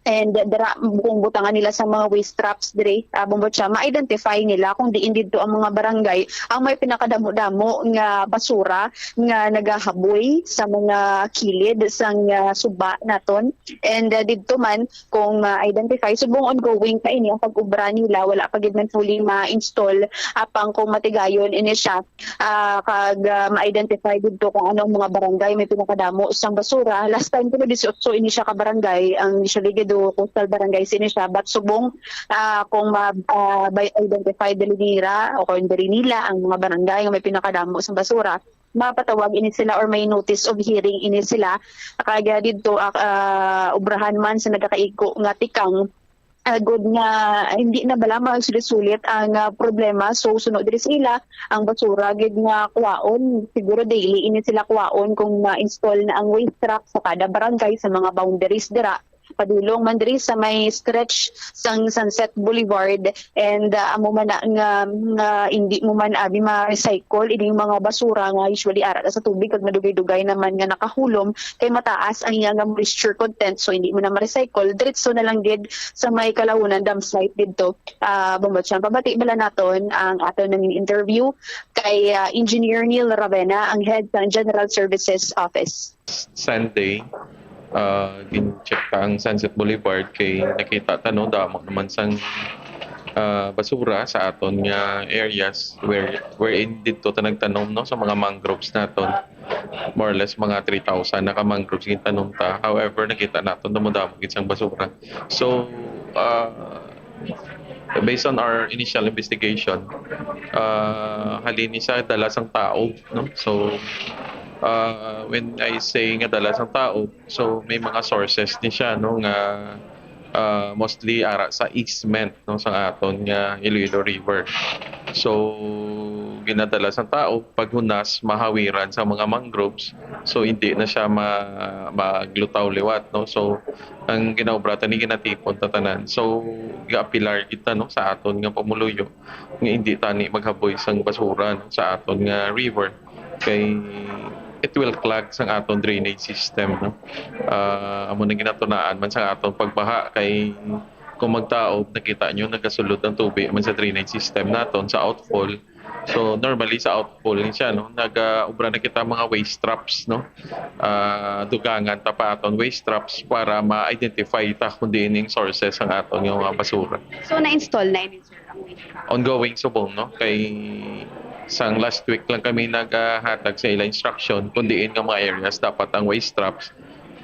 And dira, kung butangan nila sa mga waste traps diri, ah, Bombo Cham, ma-identify nila kung diin didto ang mga barangay ang may pinakadamo-damo nga basura nga nagahaboy sa mga kilid sang ah, suba naton. And ah, didto man, kung ma-identify, subong ongoing pa ini ang pag-ubra nila, wala pa gid man fully ma-install, apang kung matigayon ini siya, ah, kag ah, ma-identify didto kung ano ang mga barangay may pinakadamo sang basura. Last time kuno, dieciocho ini siya ka barangay, ang usually gid do coastal barangays ini siya, but subong ah, kung ma ah, by identify diri nira o kung diri nila ang mga barangay nga may pinakadamo sang basura, mapatawag ini sila or may notice of hearing ini sila. Kag ah, didto ah, ah, obrahan man sa nagakaigo nga tikang, agod nga hindi na bala magsulit-sulit ang ah, problema. So, suno diri sa ila, ang basura gid nga kuwaon, siguro daily ini sila kuwaon kung ma-install na ang waste truck sa kada barangay sa mga boundaries dira. Padulong man diri sa may stretch sang Sunset Boulevard, and ah, amo man na nga, nga hindi mo man abi ma-recycle ining mga basura nga usually ara sa tubig kag madugay-dugay naman nga nakahulom kay mataas ang iya nga moisture content, so hindi mo na ma-recycle, diretso na lang gid sa may Kalahunan dam site didto. Ah, Bombo Cham, pabati bala naton ang aton nangin interview kay ah, Engineer Neil Ravena, ang head sa General Services Office. Sunday, ah, gin-check ta ang Sunset Boulevard kay nakita ta, no, damo naman sang ah, basura sa aton nga areas where wherein didto ta nagtanom, no, sa mga mangroves naton. More or less mga three thousand na ka mangroves gintanom ta. However, nakita naton damo-damo gid sang basura. So, ah, based on our initial investigation, ah, halin ni sa dala sang taob, no? So, ah, when I say nga dala sang taob, so may mga sources ni siya, no, nga ah, mostly ara sa easement, no, sa aton nga Iloilo River. So, ginadala sang taob, paghunas, mahawiran sa mga mangroves. So, hindi na siya ma maglutaw liwat, no? So, ang ginaobra ta ni ginatipon ta tanan. So, gaapilar kita, no, sa aton nga pumuluyo nga hindi tani maghaboy sang basura, no, sa aton nga river, kay it will clog sang aton drainage system, no? Ah, amo na ginatunaan man sang aton pagbaha, kay kung magtaob, nakita nyo, nagasulod ang tubig man sa drainage system naton sa outfall. So, normally sa outfall ni siya, no? Nagaubra na kita mga waste traps, no? Ah, dugangan ta pa aton waste traps para ma-identify ta kung diin ang sources ang aton nga mga basura. So, na-install na ini, sir, ang waste trap? Ongoing subong, no? Kay sang last week lang kami naghatag sa ila instruction kung diin nga mga areas dapat ang waste traps,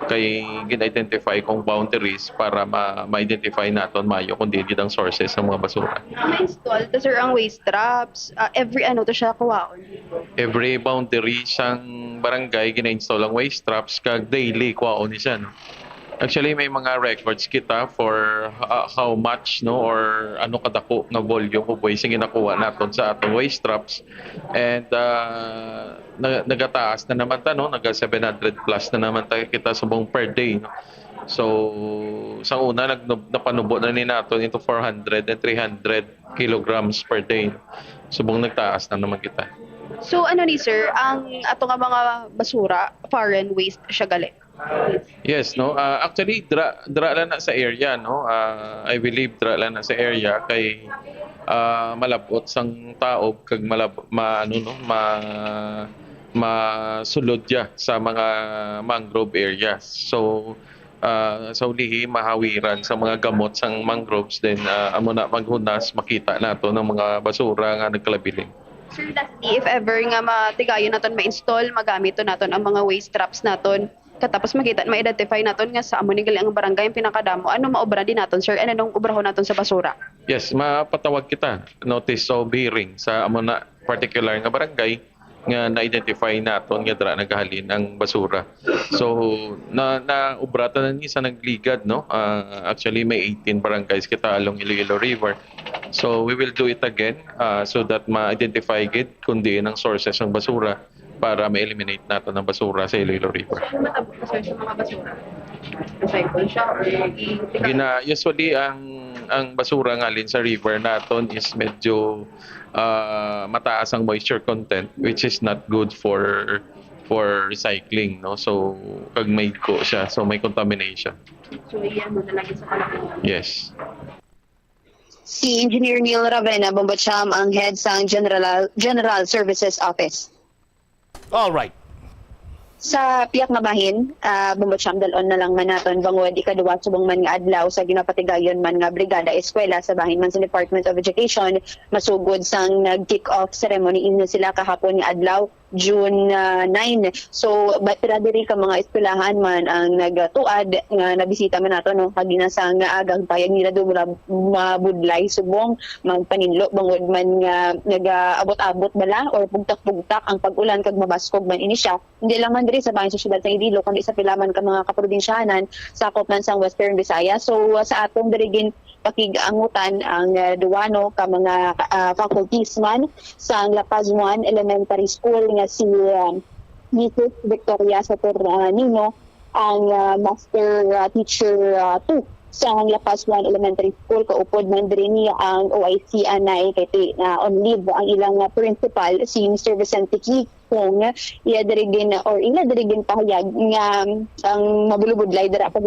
kay gin-identify kung boundaries para ma- ma-identify naton maayo kung diin gid ang sources ng mga basura. Ma-install to, sir, ang waste traps, ah, every ano to siya kuwaon? Every boundary sang barangay gina-install ang waste traps, kag daily kuwaon ni siya, no? Actually, may mga records kita for uh, how much, no, or ano kadako nga volume of waste ang ginakuha naton sa aton waste traps. And uh, na, nagataas na naman ta, no? Naga seven hundred plus na naman ta kita subong per day, no? So, sa una, nag, napanubo na ni naton into four hundred and three hundred kilograms per day. Subong nagtaas na naman kita. So ano ni sir, ang ato nga mga basura, foreign waste siya gali? Yes, no. Ah, actually, dra dra lang na sa area, no. Ah, I believe dra lang na sa area kay ah, malabot sang taob kag malab ma ano, no, ma masulod ya sa mga mangrove areas. So ah, sa ulihi mahawiran sa mga gamot sang mangroves, then ah, amo na maghunas makita nato ng mga basura nga nagkalabilin. Sir, lastly, if ever nga matigayon naton ma-install, magamit to naton ang mga waste traps naton. Katapos makita, ma-identify naton nga sa amo ni gali ang barangay ang pinakadamo. Ano maobra din naton, sir? Ano nung obrahon naton sa basura? Yes, mapatawag kita notice of hearing sa amo na particular nga barangay nga na-identify naton nga dira nagahalin ang basura. So na naobra ta na ni sa nagligad, no. Ah, actually may eighteen barangays kita along Iloilo River. So we will do it again ah, so that ma-identify gid kung diin ang sources ng basura para ma-eliminate nato ng basura sa Iloilo River. Ano matabo ka, sir, sa mga basura? Recycle siya or i- Gina usually ang ang basura ngalin sa river naton is medyo ah, mataas ang moisture content, which is not good for for recycling, no. So kag may ko siya, so may contamination. So, iyan mo na lagi sa kalaki. Yes. Si Engineer Neil Ravena Bombocham ang head sang General General Services Office. All right. Sa piyak nga bahin, uh, Bombocham, dalon na lang man naton bangod ikaduwa subong man nga adlaw sa ginapatigayon man nga Brigada Eskwela sa bahin man sa Department of Education, masugod sang nag-kick-off ceremony inyo sila kahapon nga adlaw, June uh, nine. So, ba, pira diri ka mga eskwelahan man ang nagtuad nga nabisita man nato, no? Kagina sang aga, payag nila do mura mabudlay subong magpaninlo bangod man nga nagaabot-abot bala or pugtak-pugtak ang pag-ulan kag mabaskog man ini siya. Hindi lang man diri sa bahin sa siyudad sa Iloilo, kundi sa pila man ka mga kaprobinsyahanan sakop man sang Western Visayas. So sa atong diri gin pakig-angutan ang uh, duwa no ka mga uh, faculties man sang La Paz One Elementary School nga si uh, Missus Victoria Saturnino ang uh, master uh, teacher uh, two sa La Paz One Elementary School. Kaupod man diri niya ang O I C anay kay uh, on leave ang ilang uh, principal, si Mister Vicente Kikong. Iya diri gin or ila diri gin pahayag nga ang mabulubudlay dira pag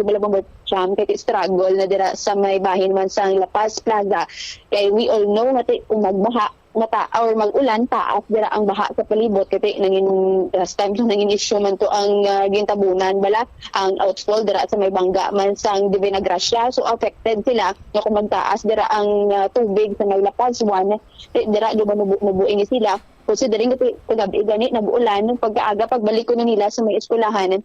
Siyam kay struggle na dira sa may bahin man sang La Paz Plaza. Kay we all know nga ti kung magbaha mata or mag-ulan, taas dira ang baha sa palibot kay ti nangin last time sa nangin issue man to ang uh, gintabunan bala ang outfall dira sa may bangga man sang Divina Gracia. So affected sila nga kung magtaas dira ang uh, tubig sa may La Paz One, ti dira gibanubo-nubo ini sila. Considering ti kagabi gani nag-ulan, pagkaaga pagbalik ko na nila sa may eskwelahan,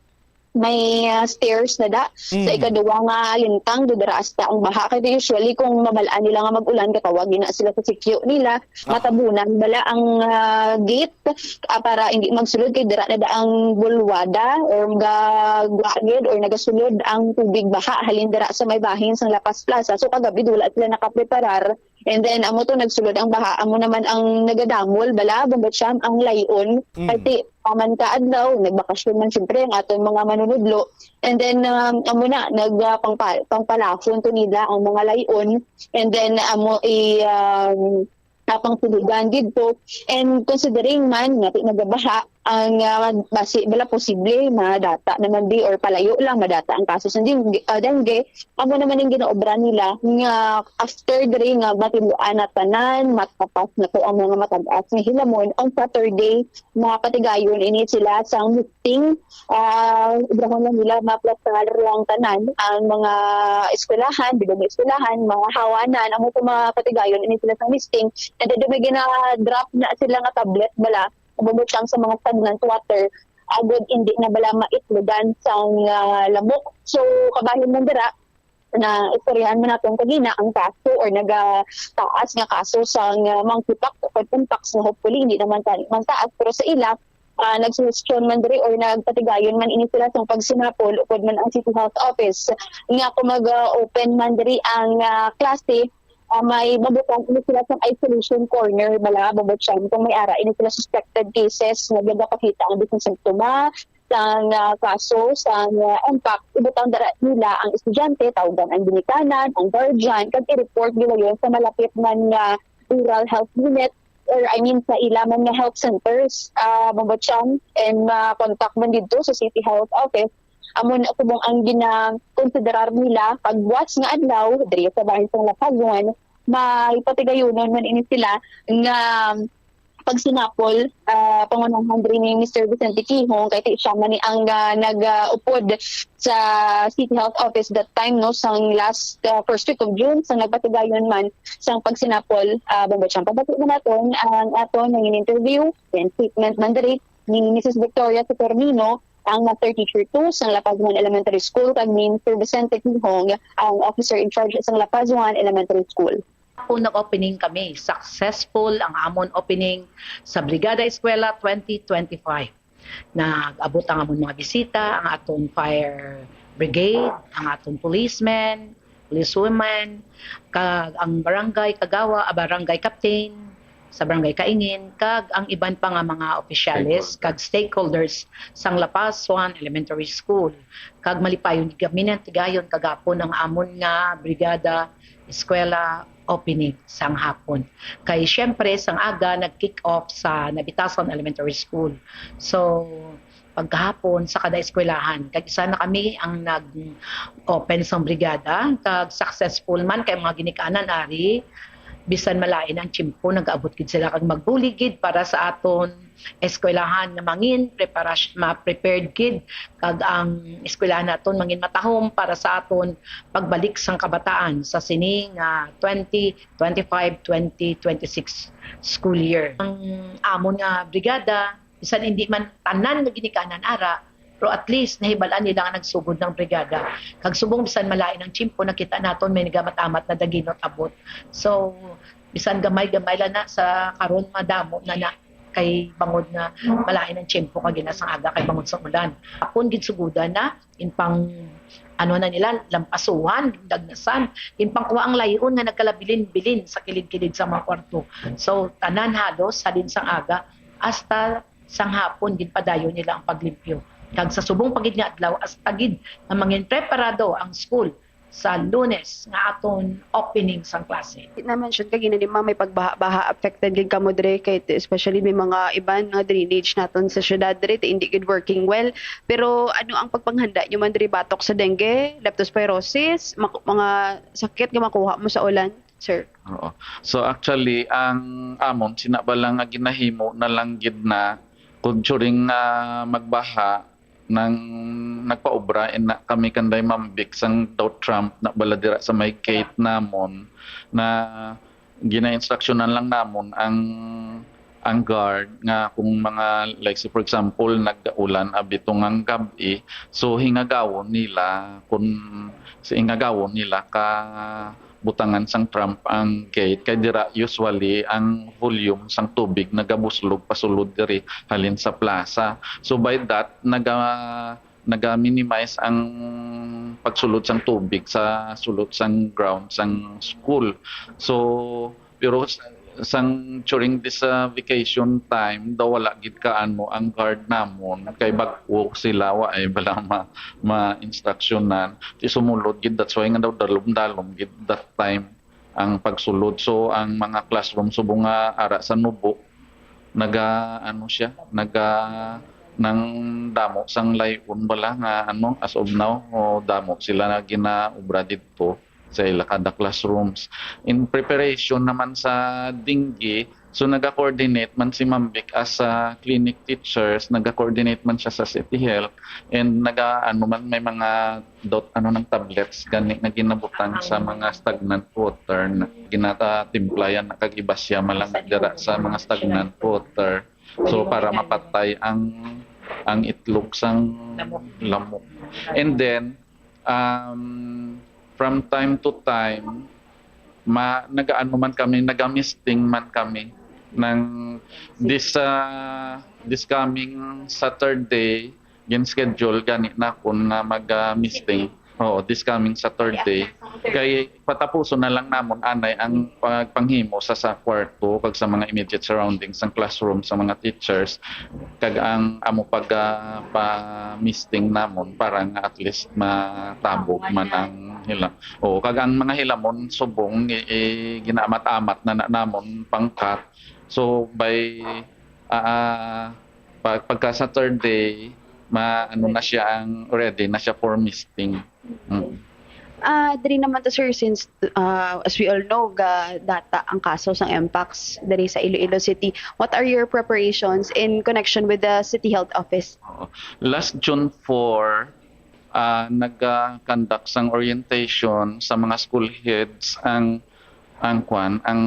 may uh, stairs na da mm. sa ikaduwa nga lintang do dira hasta ang baha kay usually kung mabal-an nila nga mag-ulan gatawag na sila sa sikyo nila ah. Matabunan bala ang uh, gate uh, para hindi magsulod kay dira na da ang bulwada or gagwagid or nagasulod ang tubig baha halin dira sa may bahin sang La Paz Plaza. So kagabi wala sila nakapreparar. And then amo to nagsulod ang baha, amo naman ang nagadamol bala, Bombo Cham, ang layon. Mm. Kasi paman ka adlaw, nagbakasyon man syempre ang aton mga manunudlo. And then um, amo na nag uh, pangpa, pangpalahon to nila ang mga layon. And then amo i um, pangsuligan gid to. And considering man nga nagabaha ang uh, basi bala posible madata naman di or palayo lang madata ang kaso sa dengue, uh, dengue. Amo naman ang ginaobra nila nga after diri nga matiluan na tanan, matapas na to ang mga matag-as nga hilamon, on Saturday mga patigayon ini sila sa misting uh, ibrahon lang nila maplatar lang tanan ang mga eskwelahan, bilog nga eskwelahan, mga hawanan, amo to mga patigayon ini sila sa misting. And then may gina-drop na sila nga tablet bala, mabubutang sa mga stagnant water agod hindi na bala maitlogan sang uh, lamok. So kabahin man dira na istoryahan man naton kagina ang kaso or nagataas nga kaso sang uh, monkeypox o monkeypox nga hopefully hindi naman tani man taas pero sa ila Ah, nagsuhestyon man diri or nagpatigayon man ini sila sang pagsinapol, upod man ang City Health Office nga kung mag-open man diri ang, ah, klase, ah, may mabutang ini sila sang isolation corner bala, Bombo Chan, kung may ara ini sila suspected cases nga nagapakita ang bisan simptoma sang, ah, kaso, sang, ah, impact, ibutang dira nila ang estudyante, tawgan ang ginikanan, ang guardian, kag i-report nila yon sa malapit man nga rural health unit, or I mean sa ila man nga health centers, ah, Bombo Chan, and ma-contact man didto sa City Health Office. Amo na subong ang ginakonsiderar nila pag buwas nga adlaw diri sa bahin sang La Paz One, may patigayunon man ini sila nga pagsinapol, ah, pangunahan diri ni Mister Vicente Quijong, kay ti-, siya man ni ang, ah, nag-, ah, upod sa City Health Office that time, no, sang last, ah, first week of June, sang nagpatigayon man sang pagsinapol, ah, Bombo Chan. Pabati na naton ang aton nangin-interview, then statement man diri ni Missus Victoria Saturnino, ang Master Teacher two sang La Paz One Elementary School, kag ni Mister Vicente Quijong, ang Officer in Charge sang La Paz One Elementary School. Ako nag-opening kami. Successful ang amon opening sa Brigada Eskwela twenty twenty-five. Nag-abot ang amon mga bisita, ang aton fire brigade, ang aton policemen, policewomen, kag ang barangay kagawa, ah, barangay captain, sa barangay Kaingin, kag ang iban pa nga mga opisyales Stakeholder. Kag stakeholders sang La Paz One Elementary School. Kag malipayon gid kami nang tigayon kagapon ang amon nga Brigada Eskwela opening sang hapon. Kay siyempre, sang aga, nag-kick off sa Nabitasan Elementary School. So, pagkahapon sa kada eskwelahan. Kag isa na kami ang nag-open sang brigada, kag successful man kay mga ginikanan ari, bisan malain ang tiyempo, nag-abot gid sila kag magbulig gid para sa aton eskwelahan nga mangin preparas-, ma-prepared gid, kag ang eskwelahan naton mangin matahom para sa aton pagbalik sang kabataan sa sini nga twenty twenty-five, twenty twenty-six school year. Ang amon nga brigada, bisan hindi man tanan nga ginikanan ara, pero at least nahibal-an nila nga nagsugod ng brigada. Kag subong bisan malain ang tiyempo, nakita naton may nagamamat-amat na daginot abot. So, bisan gamay-gamay lang na, sa karon madamo na na, kay bangod nga malain ang tiyempo kag ginasang aga kay bangod sa ulan. Hapon gid sugudan na, in pang, ano na nila, lampasuhan, dagnasan, in pangkuha ang layon nga nagkalabilin-bilin sa kilid-kilid sa mga kwarto. So, tanan halos, halin sang aga hasta sang hapon, ginpadayon nila ang paglimpyo. Kag sa subong pa gid nga adlaw, hasta gid nga mangin preparado ang school sa Lunes nga aton opening sang klase. Na-mention kagina ni Ma'am, may pagbaha-baha, affected gid kamo dre, kay t-, especially may mga iban nga drainage naton sa syudad dre, ti hindi gid working well. Pero ano ang pagpanghanda nyo man dre batok sa dengue, leptospirosis, mak-, mga sakit nga makuha mo sa ulan, sir? Oo. So actually, ang amon, sina ba lang nga ginahimo na lang gid na kung during nga magbaha, nang nagpaobra ina kami kanday Ma'am Vic sang daw tramp na bala dira sa may gate namon, na gina-instructionan lang namon ang, ang guard nga kung mga, like, say for example, nag-ulan abi tungang gab-i, so hingagawon nila kung, sa hingagawon nila ka butangan sang tramp ang gate, kay dira usually ang volume sang tubig nagabuslog pasulod diri halin sa plaza. So by that, naga-, naga-minimize ang pagsulod sang tubig sa sulod sang ground sang school. So, pero s-, sang during this, ah, vacation time, daw wala gid ka ano ang guard namon, kay bag-o sila, wa ay bala ma-, ma-instructionan. Ti sumulod gid, that's why nga daw dalom-dalom gid that time ang pagsulod. So, ang mga classroom subong nga ara sa Nubo, naga, ano siya, naga, nang damo sang layon bala nga, ano, as of now, o damo sila na ginaobra didto sa ila kada classrooms. In preparation naman sa dengue, so naga-coordinate man si Ma'am Vic as a clinic teachers, naga-coordinate man siya sa City Health, and naga, ano man, may mga dot, ano, ng tablets gani nga ginabutang sa mga stagnant water na ginatatimplayan na kag ibasya man lang dira sa mga stagnant water. So, para mapatay ang, ang itlog sang lamok. And then, um, from time to time, ma-, nagaano man kami, nagamisting man kami. Nang this, ah, this coming Saturday, gin-schedule gani nakon nga mag, ah, misting. Oo, this coming Saturday. Kay patapuson na lang namon anay ang pagpanghimo sa, sa kwarto kag sa mga immediate surroundings sang classroom sa mga teachers, kag ang amo pag, ah, pa-misting namon para nga at least matabog man ang hilam. Oo, kag ang mga hilamon subong i-, i-, ginaamat-amat na, na namon pangkat. So by, ah, ah, pag, pagka Saturday, ma-, ano na siya, ang ready na siya for misting. Mm. Ah, diri naman to, sir, since, ah, as we all know, ga data ang kaso sang mpox diri sa Iloilo City. What are your preparations in connection with the City Health Office? Oo. Last June four, ah, nag-conduct sang orientation sa mga school heads ang, ang kwan, ang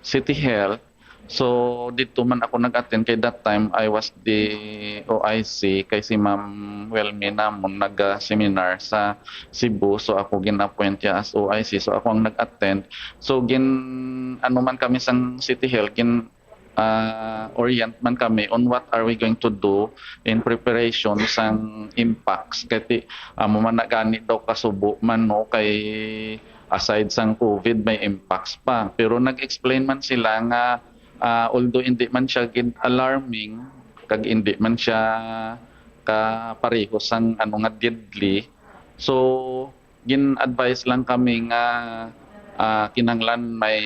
City Health. So didto man ako nag-attend kay that time I was the O I C, kay si Ma'am Wilmy namon nag-seminar sa Cebu, so ako gin-appoint niya as O I C, so ako ang nag-attend. So gin, ano man kami sang City Health, gin, ah, orient man kami on what are we going to do in preparation sang mpox. Kay ti-, amo man na gani daw kasubo man, no, kay aside sang COVID, may mpox pa. Pero nag-explain man sila nga, ah, although hindi man siya gid alarming, kag hindi man siya kapareho sang ano nga deadly, so gin-advise lang kami nga, ah, kinahanglan may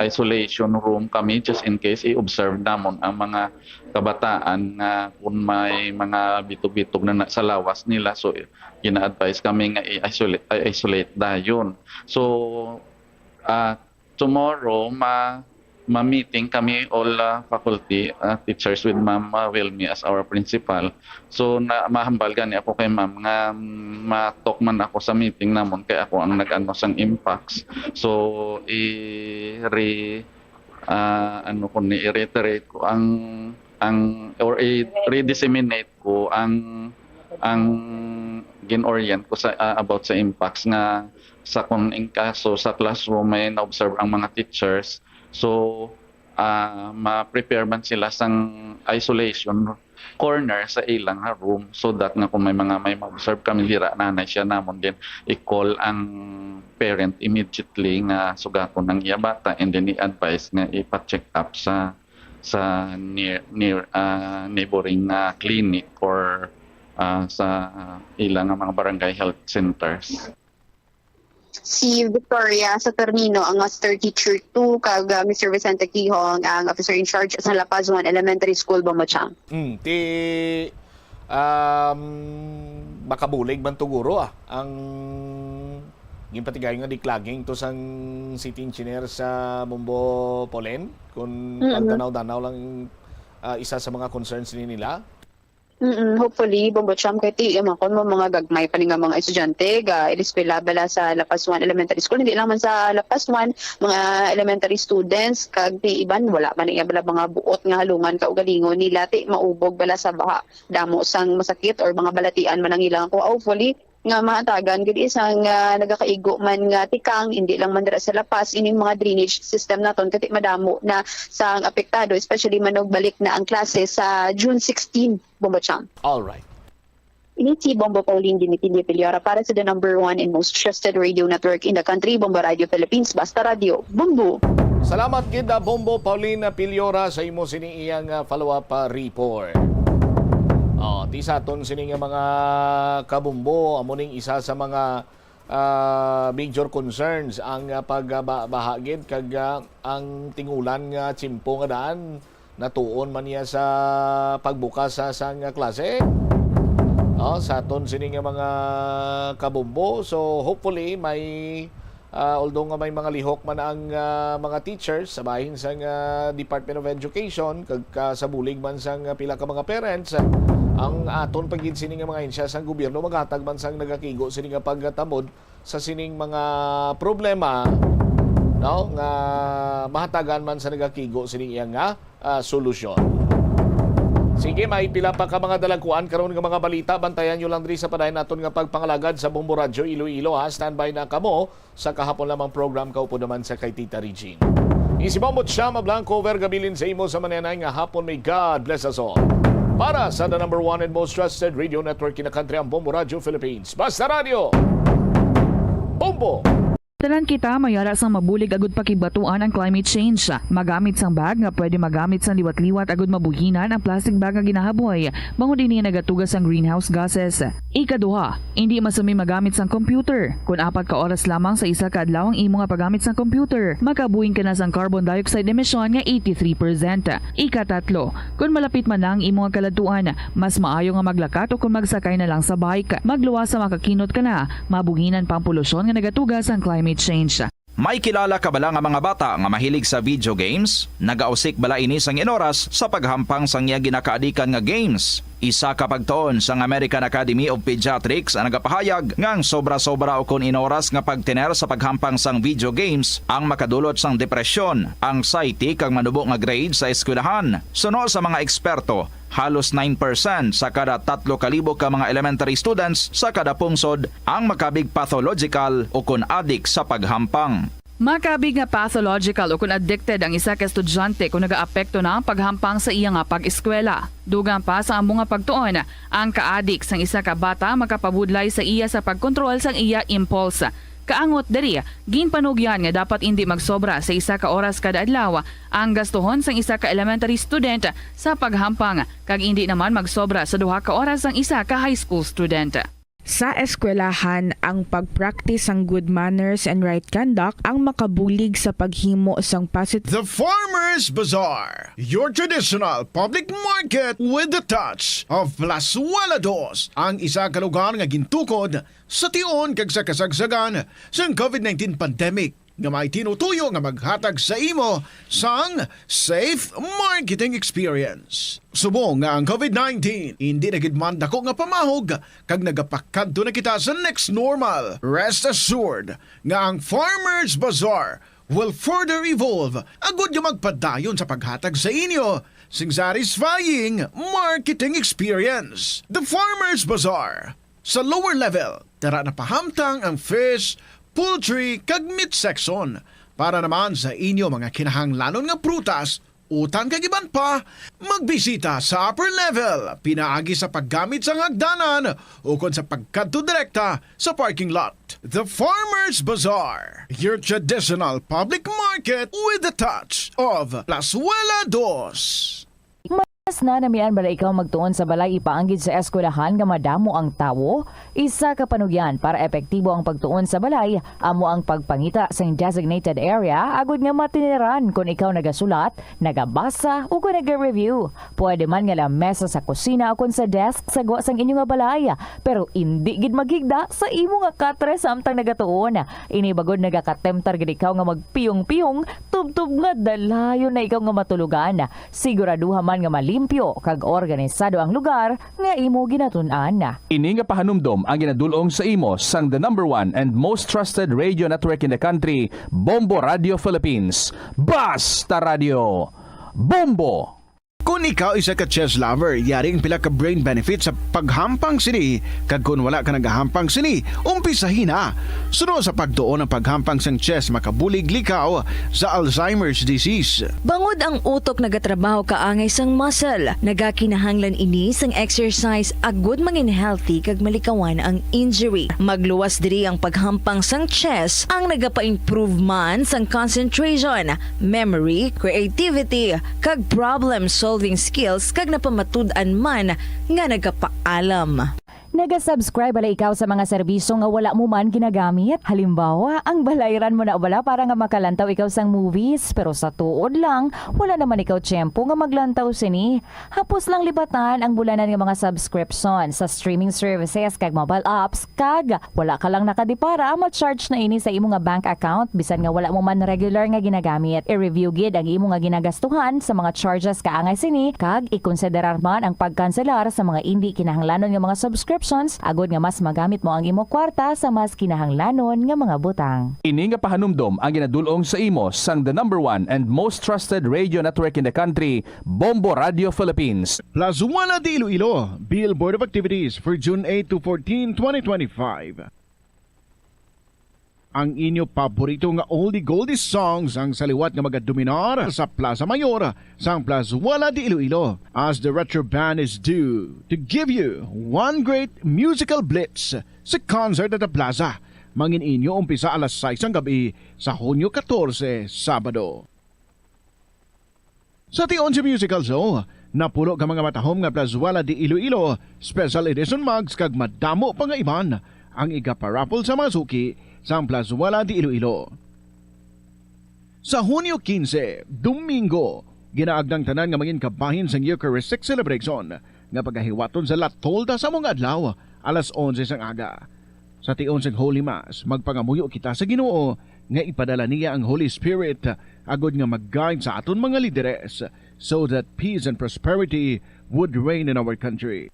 isolation room kami just in case i-observe namon ang mga kabataan nga kung may mga bitog-bitog na, na sa lawas nila. So gina-advise kami nga i-isolate, i-isolate dayon. So, ah, tomorrow, ma-, ma-meeting kami all, ah, faculty, ah, teachers with Ma'am, ah, Wilmy as our principal. So na, mahambal gani ako kay Ma'am nga, mm, ma-talk man ako sa meeting namon kay ako ang nag-ano sang mpox. So i-re-, ah, ano ko ni, i-reiterate ko ang, ang or i-redisseminate ko ang, ang gin-orient ko sa, ah, about sa mpox nga sa kung in kaso sa classroom may na-observe ang mga teachers. So, ah, ma-prepare man sila sang isolation corner sa ilang room, so that nga kung may mga may ma-observe kami dira, nanay siya namon din i-call ang parent immediately nga sugaton ang iya bata and then i-advise nga ipa-check up sa, sa near, near, ah, neighboring, ah, clinic or, ah, sa, ah, ila nga mga barangay health centers. Si Victoria Saturnino, ang master teacher two, kag, ah, Mister Vicente Quijong, ang officer in charge sa La Paz One Elementary School, Bombo Cham. Mm, ti, um, makabulig man to, guro, ah, ang ginpatigayon nga declogging to sang city engineer sa Bombo, Pauline, kung Mm-mm. pagdanaw-danaw lang, ah, isa sa mga concerns ni nila. Mm, hopefully, Bombo Cham, kay ti, yung mga, kung mga gagmay pa ni nga mga estudyante, ga, iliskwela bala sa La Paz One Elementary School, hindi lang man sa La Paz One, mga elementary students, kag ti iban, wala man nga bala mga buot nga halungan kaugalingon nila, ti maubog bala sa baha, damo sang masakit or mga balatian man ang ilang kuha. Hopefully, nga mahatagan gid isang, ah, nagakaigo man nga tikang, hindi lang man dira sa La Paz, ining mga drainage system naton, kay ti madamo na sang apektado, especially manugbalik na ang klase sa June sixteen, Bombo Cham. All right. Ini si Bombo Pauline Dinitilio Piliora para sa the number one and most trusted radio network in the country, Bombo Radio Philippines, Basta Radio, Bombo. Salamat gid, ah, Bombo Pauline Piliora, sa imo sini iyang, ah, follow-up, ah, report. Oh, ti sa aton sini nga mga kabombo, amo ning isa sa mga, ah, major concerns ang, ah, pagbaha gid kag, ah, ang tingulan nga tiyempo nga daan natuon man niya sa pagbukas sa sang klase. Oh, sa aton sini nga mga kabombo. So hopefully may, ah, although nga may mga lihok man ang, ah, mga teachers sa bahin sang, ah, Department of Education kag ka, sa bulig man sang, ah, pila ka mga parents, ang aton pa gid sini nga mga ahensya sang gobyerno maghatag man sang nagakigo sini nga pagtamod sa sining mga problema, no, nga mahatagan man sa nagakigo sining iya nga, ah, solusyon. Sige, may pila pa ka mga dalagkuan karon nga mga balita. Bantayan nyo lang diri sa padayon naton nga pagpangalagad sa Bombo Radyo Iloilo, ha. Standby na kamo sa kahapon lamang program, kaupod naman sa kay Tita Regine. Isi Bombo Chama Blanco, Verga Bilin sa imo sa mananay nga hapon. May God bless us all. Para sa the number one and most trusted radio network in the country, ang Bombo Radio Philippines. Basta Radio, Bombo! Tanan kita mayara sang mabulig agud pakibatuan ang climate change. Magamit sang bag nga pwede magamit sang liwat-liwat agud mabuhinan ang plastic bag nga ginahaboy, bangod ini nagatuga sang greenhouse gases. Ikaduha, indi masumi magamit sang computer. Kon apat ka oras lamang sa isa ka adlaw ang imo nga paggamit sang computer, makabuhing ka na sang carbon dioxide emission nga eighty-three percent. Ikatatlo, kon malapit man na ang imo nga kaladtuan, mas maayo nga maglakat o kon magsakay na lang sa bike. Magluwas sa makakinot ka na, mabuhinan pa ang polusyon nga nagatuga sang climate change. May kilala ka bala nga mga bata nga mahilig sa video games? Nagausik bala ini sang inoras sa paghampang sang iya ginakaadikan nga games? Isa ka pagtuon sang American Academy of Pediatrics ang nagapahayag nga ang sobra-sobra ukon inoras nga pagtener sa paghampang sang video games ang makadulot sang depresyon, anxiety, kag manubo nga grade sa eskwelahan. Suno sa mga eksperto, halos nine percent sa kada tatlo ka libo ka mga elementary students sa kada pungsod ang makabig pathological ukon adik sa paghampang. Makabig nga pathological ukon addicted ang isa ka estudyante kon nagaapekto na ang paghampang sa iya nga pag-eskwela. Dugang pa sa amo nga pagtuon, ang kaadik sang isa ka bata makapabudlay sa iya sa pagkontrol sang iya impulse. Kaangot diri, ginpanugyan nga dapat indi magsobra sa isa ka oras kada adlaw ang gastuhon sang isa ka elementary student sa paghampang, kag indi naman magsobra sa duha ka oras sang isa ka high school student. Sa eskwelahan, ang pag-practice sang good manners and right conduct ang makabulig sa paghimo sang positive. The Farmers Bazaar, your traditional public market with the touch of Plazuela Dos, ang isa ka lugar nga gintukod sa tion kag sa kasagsagan sang covid nineteen pandemic, nga may tinutuyo nga maghatag sa imo sang safe marketing experience. Subong nga ang covid nineteen indi na gid man dako nga pamahog, kag nagapakadto na kita sa next normal, rest assured nga ang Farmers Bazaar will further evolve agud nga magpadayon sa paghatag sa inyo sing satisfying marketing experience. The Farmers Bazaar, sa lower level, tara na pahamtang ang fish, poultry, kag meat section. Para naman sa inyo mga kinahanglanon nga prutas, utan kag iban pa, magbisita sa upper level pinaagi sa paggamit sang hagdanan ukon sa pagkadto direkta sa parking lot. The Farmers Bazaar, your traditional public market with the touch of Plazuela Dos. Mas nanamian bala ikaw magtuon sa balay ipaanggid sa eskwelahan nga madamo ang tawo? Isa ka panugyan para epektibo ang pagtuon sa balay amo ang pagpangita sing designated area agud nga matineran kon ikaw nagasulat, nagabasa, o kon naga-review. Pwede man nga lamesa sa kusina o kon sa desk sa gwa sang inyo nga balay, pero indi gid maghigda sa imo nga katre samtang nagatuon. Ini bagod nagakatemptar gid ikaw nga magpiyong-piyong tubtob nga dalayon na ikaw nga matulogan. Siguraduha man nga malimpyo kag organisado ang lugar nga imo ginatun-an. Ini nga pahanumdom ang ginadul-ong sa imo sang the number one and most trusted radio network in the country, Bombo Radio Philippines. Basta Radio! Bombo! Kon ikaw isa ka chess lover, yari ang pila ka brain benefits sa paghampang sini, kag kon wala ka nagahampang sini, umpisahi na. Suno sa pagtuon ang paghampang sang chess makabulig likaw sa Alzheimer's disease. Bangod ang utok nagatrabaho kaangay sang muscle, nagakinahanglan ini sang exercise agud mangin healthy kag malikawan ang injury. Magluwas diri ang paghampang sang chess, ang nagapa-improve man sang concentration, memory, creativity, kag problem-solving skills, kag napamatud-an man nga nagapaalam. Naga-subscribe bala ikaw sa mga serbisyo nga wala mo man ginagamit? Halimbawa, ang balayran mo na bala para nga makalantaw ikaw sang movies, pero sa tuod lang, wala naman ikaw tiyempo nga maglantaw sini. Hapos lang libatan ang bulanan nga mga subscription sa streaming services kag mobile apps, kag wala ka lang nakadipara, ma-charge na ini sa imo nga bank account bisan nga wala mo man regular nga ginagamit. I-review gid ang imo nga ginagastuhan sa mga charges kaangay sini, kag ikonsiderar man ang pagkanselar sa mga indi kinahanglanon nga mga subscriptions agud nga mas magamit mo ang imo kwarta sa mas kinahanglanon nga mga butang. Ini nga pahanumdom ang ginadul-ong sa imo sang the number one and most trusted radio network in the country, Bombo Radio Philippines. Plazuela de Iloilo, Bill Board of Activities for June eight to fourteen, twenty twenty-five. Ang inyo paborito nga oldie goldie songs ang sa liwat nga magadominar sa Plaza Mayor sang Plazuela de Iloilo, as the Retro Band is due to give you one great musical blitz sa concert at the plaza. Mangin inyo umpisa alas sais sang gabi sa Hunyo katorse, Sabado. Sa tion sa musical show, napulo ka mga matahom nga Plazuela de Iloilo Special Edition mugs kag madamo pa nga iban ang igaparaffle sa mga suki sang Plazuela de Iloilo. Sa Hunyo kinse, Domingo, ginaagdang tanan nga mangin kabahin sang Eucharistic Celebration nga pagahiwaton sa La Tolda sa mga adlaw, alas onse sang aga. Sa tion sang Holy Mass, magpangamuyo kita sa Ginoo nga ipadala niya ang Holy Spirit agod nga mag-guide sa aton mga lideres, so that peace and prosperity would reign in our country.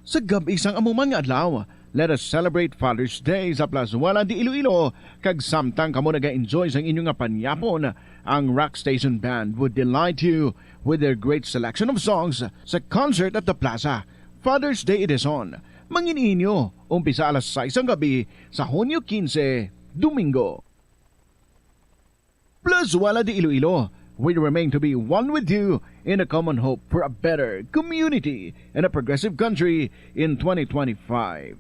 Sa gab-i sang amo man nga adlaw, let us celebrate Father's Day sa Plazuela de Iloilo, kag samtang kamo naga-enjoy sang inyo nga panyapon, ang Rock Station Band would delight you with their great selection of songs sa concert at the plaza. Father's Day Edition, mangin inyo, umpisa alas sais sang gabi sa Hunyo kinse, Domingo. Plazuela de Iloilo, we remain to be one with you in a common hope for a better community and a progressive country in twenty twenty-five.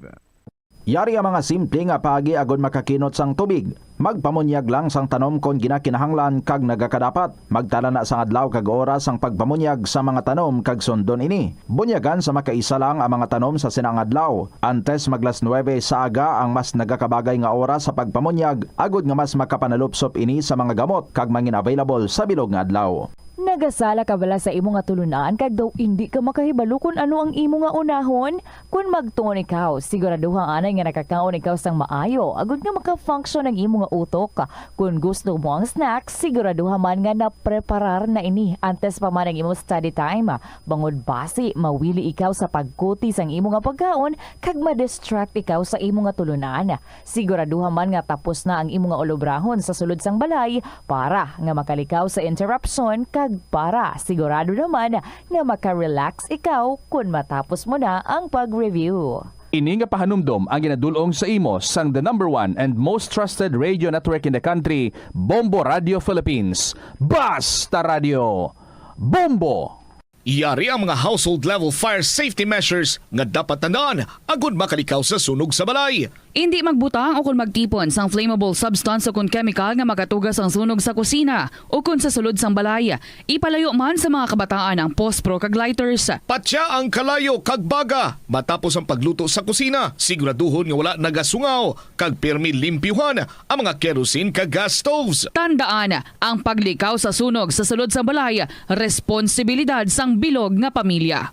Yari ang mga simple nga paagi agod makakinot sang tubig. Magpamunyag lang sang tanom kon ginakinahanglan kag nagakadapat. Magtala na sang adlaw kag oras sang pagpamunyag sa mga tanom kag sundon ini. Bunyagan sa makaisa lang ang mga tanom sa sina nga adlaw. Antes mag las nuebe sa aga ang mas nagakabagay nga oras sa pagpamunyag, agod nga mas makapanalupsop ini sa mga gamot kag mangin available sa bilog nga adlaw. Nagasala ka bala sa imo nga tulunan kag daw indi ka makahibalo kon ano ang imo nga unahon? Kon magtuon ikaw, siguraduha anay nga nakakaon ikaw sang maayo agod nga maka-function ang imo nga utok. Kon gusto mo ang snack, siguraduha man nga napreparar na ini antes pa man ang imo study time, bangod basi mawili ikaw sa pagkuti sang imo nga pagkaon kag ma-distract ikaw sa imo nga tulunan. Siguraduha man nga tapos na ang imo nga ulobrahon sa sulod sang balay para nga makalikaw sa interruption kag para sigurado naman nga maka-relax ikaw kon matapos mo na ang pag-review. Ini nga pahanumdom ang ginadul-ong sa imo sang the number one and most trusted radio network in the country, Bombo Radio Philippines. Basta Radio! Bombo! Yari ang mga household level fire safety measures nga dapat tandaan agud makalikaw sa sunog sa balay. Indi magbutang ukon magtipon sang flammable substance ukon kemikal nga makatuga sang sunog sa kusina ukon sa sulod sang balay. Ipalayo man sa mga kabataan ang pospro kag lighters. Patya ang kalayo kag baga matapos ang pagluto sa kusina. Siguraduhon nga wala nagasungaw kag pirmi limpyuhan ang mga kerosene kag gas stoves. Tandaan, ang paglikaw sa sunog sa sulod sang balay responsibilidad sang bilog nga pamilya.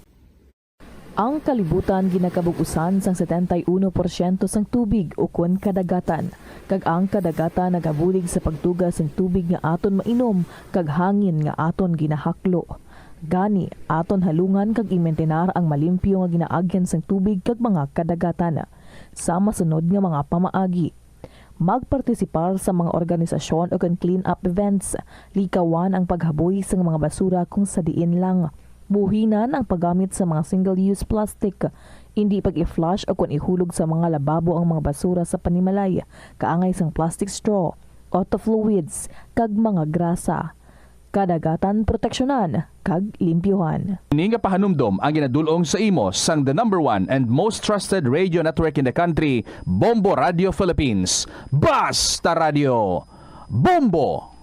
Ang kalibutan ginakabug-usan sang setenta y uno porsyento sang tubig ukon kadagatan, kag ang kadagatan nagabulig sa pagtuga sang tubig nga aton mainom kag hangin nga aton ginahaklo. Gani, aton halungan kag imintinar ang malimpyo nga ginaagyan sang tubig kag mga kadagatan. Sa masunod nga mga pamaagi, magpartisipar sa mga organisasyon ukon clean-up events. Likawan ang paghaboy sang mga basura kon sa diin lang. Buhinan ang paggamit sa mga single-use plastic. Indi pag-i-flush ukon ihulog sa mga lababo ang mga basura sa panimalay, kaangay sang plastic straw, auto fluids, kag mga grasa. Kadagatan proteksyonan kag limpyuhan. Ini nga pahanumdom ang ginadul-ong sa imo sang the number one and most trusted radio network in the country, Bombo Radio Philippines. Basta Radio! Bombo!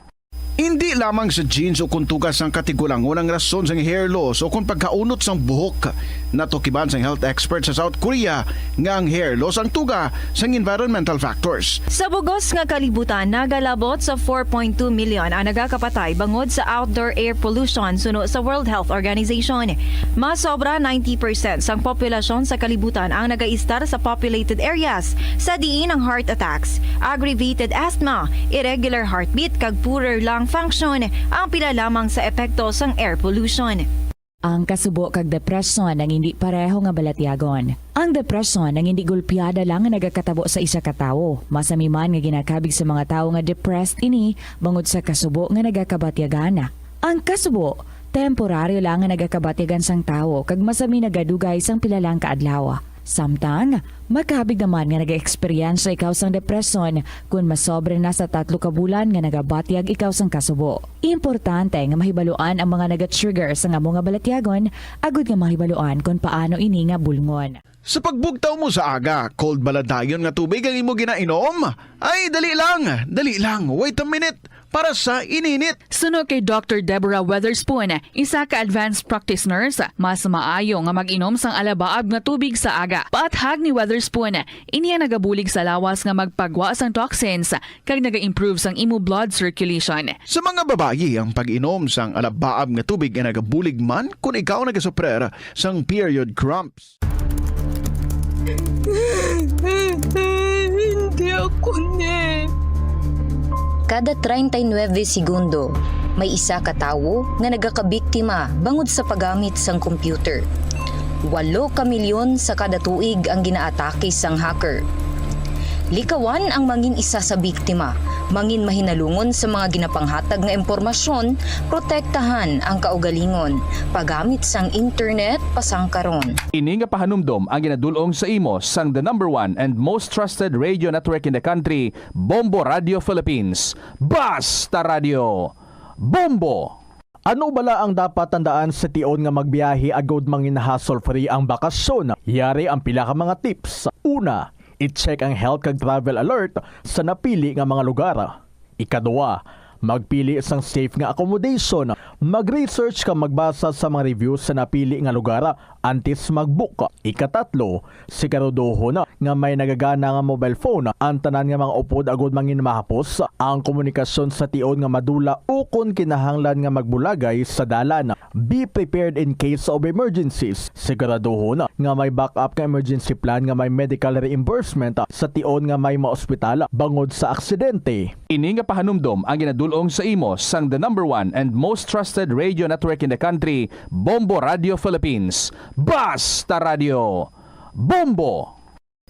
Indi lamang sa genes o kon tuga sang katigulangon ang rason sang hair loss o kon pagkaunot sang buhok. Natukiban sang health expert sa South Korea nga ang hair loss ang tuga sang environmental factors. Sa bugos nga kalibutan, nagalabot sa four point two million ang nagakapatay bangod sa outdoor air pollution, suno sa World Health Organization. Mas sobra ninety percent sang populasyon sa kalibutan ang nagaistar sa populated areas, sa diin ang heart attacks, aggravated asthma, irregular heartbeat, kag poorer lung function ang pila lamang sa epekto sang air pollution. Ang kasubo kag depresyon ang indi pareho nga balatyagon. Ang depresyon ang indi golpeada lang nga nagakatabo sa isa ka tawo. Masami man nga ginakabig sa mga tawo nga depressed ini bangod sa kasubo nga nagakabatyagan. Ang kasubo, temporaryo lang nga nagakabatyagan sang tawo kag masami nagadugay sang pila lang ka adlaw. Samtang, Makabig naman nga nag-eksperyensya ikaw sang depresyon kon masobra na sa tatlo ka bulan nga nagabatyag ikaw sang kasubo. Importante nga mahibaluan ang mga naga-trigger sang amo nga balatyagon agud nga mahibaluan kon paano ini nga bulngon. Sa pagbugtaw mo sa aga, cold bala dayon nga tubig ang imo ginainom? Ay, dali lang, dali lang, wait a minute, para sa ininit. Suno kay Doctor Deborah Weatherspoon, isa ka advanced practice nurse, mas maayo nga mag-inom sang alabaab nga tubig sa aga. Paathag ni Weatherspoon, ini ang nagabulig sa lawas nga magpagwa sang toxins kag naga-improve sang imo blood circulation. Sa mga babayi, ang pag-inom sang alabaab nga tubig ay nagabulig man kon ikaw nagasuprer sang period cramps. Hindi ako ni. Kada treinta y nueve segundo, may isa ka tawo nga nagakabiktima bangod sa paggamit sang computer. Walo ka milyon sa kada tuig ang ginaatake sang hacker. Likawan ang mangin isa sa biktima, mangin mahinalungon sa mga ginapanghatag nga impormasyon, protektahan ang kaugalingon, paggamit sang internet pasangkaron. Ini nga pahanumdom ang ginadul-ong sa imo sang the number one and most trusted radio network in the country, Bombo Radio Philippines. Basta Radio! Bombo! Ano bala ang dapat tandaan sa tion nga magbiyahe agud mangin hassle-free ang bakasyon? Yari ang pila ka mga tips. Una, i-check ang health kag travel alert sa napili nga mga lugar. Ikaduha, magpili sang safe nga accommodation. Mag-research kag magbasa sa mga reviews sa napili nga lugar antes mag-book. Ikatatlo, siguraduhon nga may nagagana nga mobile phone ang tanan nga mga upod agud mangin mahapos ang komunikasyon sa tion nga madula ukon kinahanglan nga magbulagay sa dalan. Be prepared in case of emergencies. Siguraduhon nga may backup nga emergency plan nga may medical reimbursement sa tion nga may maospital bangod sa aksidente. Ini nga pahanumdom ang ginadul-ong sa imo sang the number one and most trusted radio network in the country, Bombo Radio Philippines. Basta Radio! Bombo!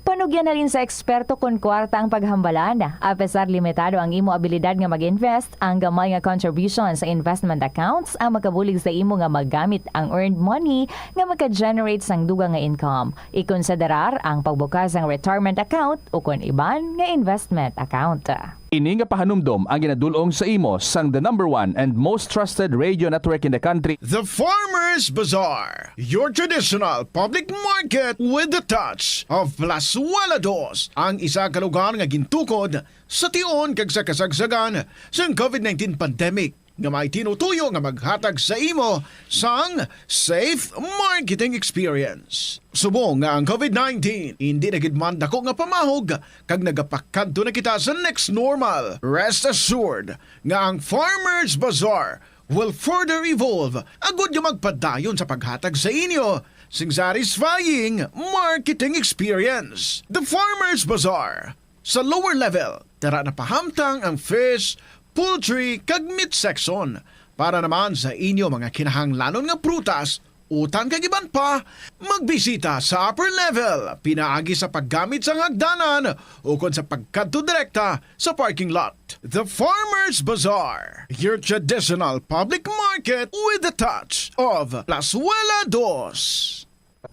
Panugyan halin sa eksperto kon kwarta ang paghambalan. Apesar limitado ang imo abilidad nga mag-invest, ang gamay nga contribution sa investment accounts ang makabulig sa imo nga magamit ang earned money nga maka-generate sang dugang nga income. Ikonsiderar ang pagbukas sang retirement account ukon iban nga investment account. Ini nga pahanumdom ang ginadul-ong sa imo sang the number one and most trusted radio network in the country. The Farmers Bazaar, your traditional public market with the touch of Plazuela Dos, ang isa ka lugar nga gintukod sa tion kag sa kasagsagan sang covid nineteen pandemic, nga may tinutuyo nga maghatag sa imo sang safe marketing experience. Subong nga ang covid nineteen indi na gid man dako nga pamahog kag nagapakadto na kita sa next normal, rest assured nga ang Farmers Bazaar will further evolve agud nga magpadayon sa paghatag sa inyo sing satisfying marketing experience. The Farmers Bazaar, sa lower level, tara na pahamtang ang fish, poultry, kag meat section. Para naman sa inyo mga kinahanglanon nga prutas, utan kag iban pa, magbisita sa upper level pinaagi sa paggamit sang hagdanan ukon sa pagkadto direkta sa parking lot. The Farmers Bazaar, your traditional public market with the touch of Plazuela Dos.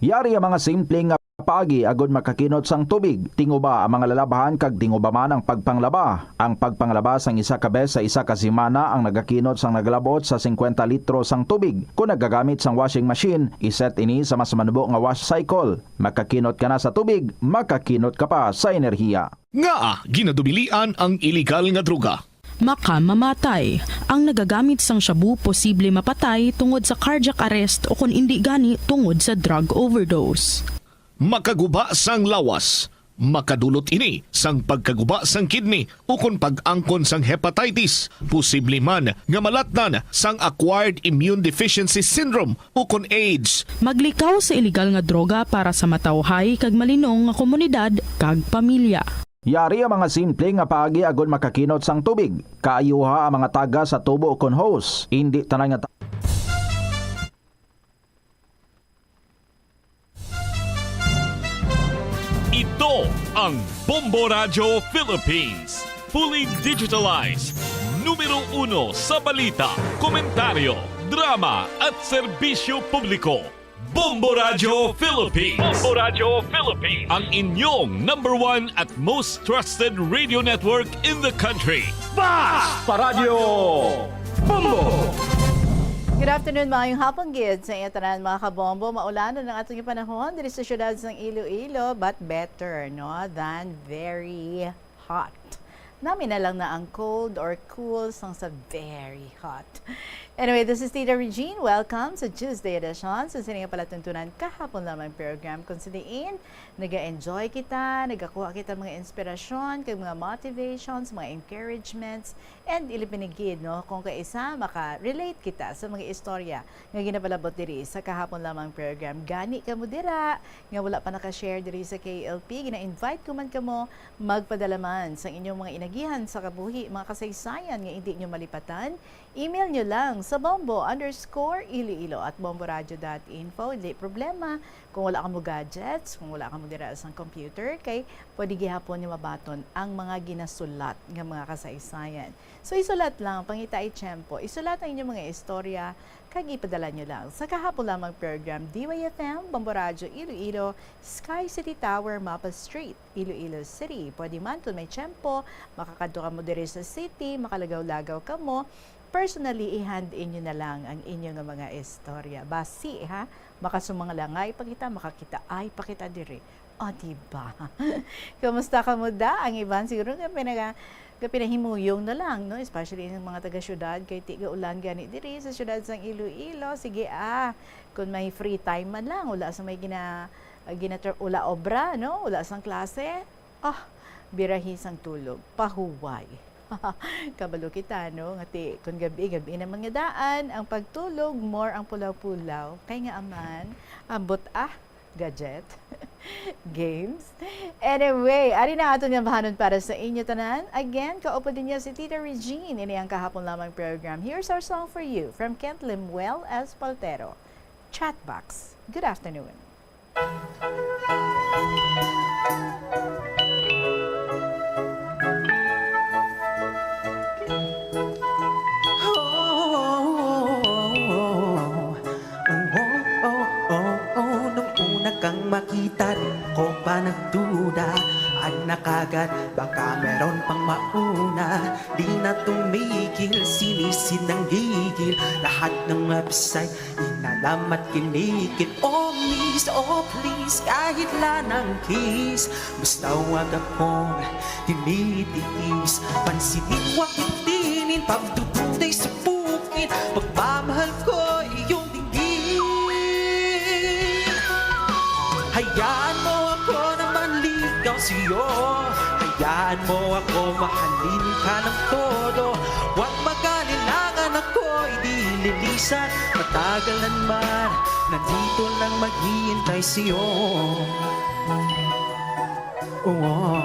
Yari ang mga simple nga paagi agud makakinot sang tubig. Tinguba ang mga lalabhan kag tinguba man ang pagpanglaba. Ang pagpanglaba sang isa ka bes sa isa ka semana ang nagakinot sang nagalabot sa singkwenta litro sang tubig. Kon nagagamit sang washing machine, iset ini sa mas manubo nga wash cycle. Makakinot ka na sa tubig, makakinot ka pa sa enerhiya. Ngaa ginadubilian ang iligal nga droga? Makamamatay. Ang nagagamit sang shabu posible mapatay tungod sa cardiac arrest o kon indi gani tungod sa drug overdose. Makaguba sang lawas. Makadulot ini sang pagkaguba sang kidney ukon pag-angkon sang hepatitis. Posible man nga malatnan sang acquired immune deficiency syndrome ukon AIDS. Maglikaw sa iligal nga droga para sa matawhay kag malinong nga komunidad kag pamilya. Yari ang mga simple nga paagi agud makakinot sang tubig. Kaayuha ang mga taga sa tubo kon hose. Indi tanan nga ta- Ito ang Bombo Radyo Philippines. Fully digitalized. Numero uno sa balita, komentaryo, drama at serbisyo publiko. Bombo Radio Philippines. Bombo Radio Philippines. Ang inyong number one at most trusted radio network in the country. Bas pa Radio Bombo! Good afternoon, maayong hapon gid sa inyo tanan, mga kabombo. Maulanon ang atong panahon diri sa siyudad sang Iloilo, but better, no, than very hot. Nami na lang na ang cold or cool sang sa very hot. Anyway, this is Tita Regine. Welcome sa Tuesday edition sa sining palatuntunan kahapon lamang program, kung sa diin nag-enjoy kita, nagakuha kita mga inspirasyon, kag mga motivations, mga encouragements, and ilipinigid, no, kung kaisa maka-relate kita sa mga istorya nga ginapalabot diri sa kahapon lamang program. Gani kamo dira nga wala pa naka-share diri sa K L P, gina-invite ko man kamo magpadala man sang inyong mga inagihan sa kabuhi, mga kasaysayan nga indi nyo malipatan. Email nyo lang sa bombo underscore iloilo at bomboradio dot info. Hindi problema kung wala kamo gadgets, kung wala kamo dira sa computer, kay pwede gihapon nyo mabaton ang mga ginasulat nga mga kasaysayan. So, isulat lang, pangita ay tiyempo. Isulat ang inyong mga istorya, kag ipadala nyo lang sa kahapon lamang program, D Y F M, Bombo Radyo Iloilo, Sky City Tower, Mapa Street, Iloilo City. Pwede man, kung may tiyempo, makakadto kamo diri sa city, makalagaw-lagaw kamo. Personally, i-hand in nyo na lang ang inyo nga mga istorya. Basi, ha? Makasumang lang ay pakita, makakita ay pakita diri. O, di ba? Kumusta kamo da? Ang iban siguro nga pinaga-, nga pinahimuyong na lang, no? Especially ang mga taga-syudad, kay ti gaulan gani diri sa syudad sang Iloilo. Sige, ah, kung may free time man lang, wala sa may gina-, ginater-, wala obra, no? Wala sang klase. Ah, birahi sang tulog, pahuway. Kabalo kita, no? Nga ti, kung gabi, gabi naman nga daan, ang pagtulog, more ang pulaw-pulaw. Kay nga aman, ambot, ah, gadget, games. Anyway, ari na aton nga bahanon para sa inyo tanan. Again, kaupod ninyo si Tita Regine. Ini ang kahapon lamang program. Here's our song for you from Kent Lemuel Espaltero, Chatbox. Good afternoon. Oh, oh, oh, oh, oh, nung una kang makita, di ko pa nagduda. Ay, nakagat, baka meron pang mauna. Di na tumigil, sinisid ng gigil. Lahat ng website, inalamat, kinikit. Oh, miss, oh, please, kahit lang ng kiss. Basta wag akong tinitiis. Pansinin, wag itinin, pagdududay sa bukid. Pagmamahal ko, iyong dinggin. Hayaan mo ako na manligaw sa'yo. Hayaan mo ako mahalin ka ng todo. Huwag mag-alilangan, ako'y di lilisan. Matagalan man, nandito lang maghihintay sa'yo. Oh.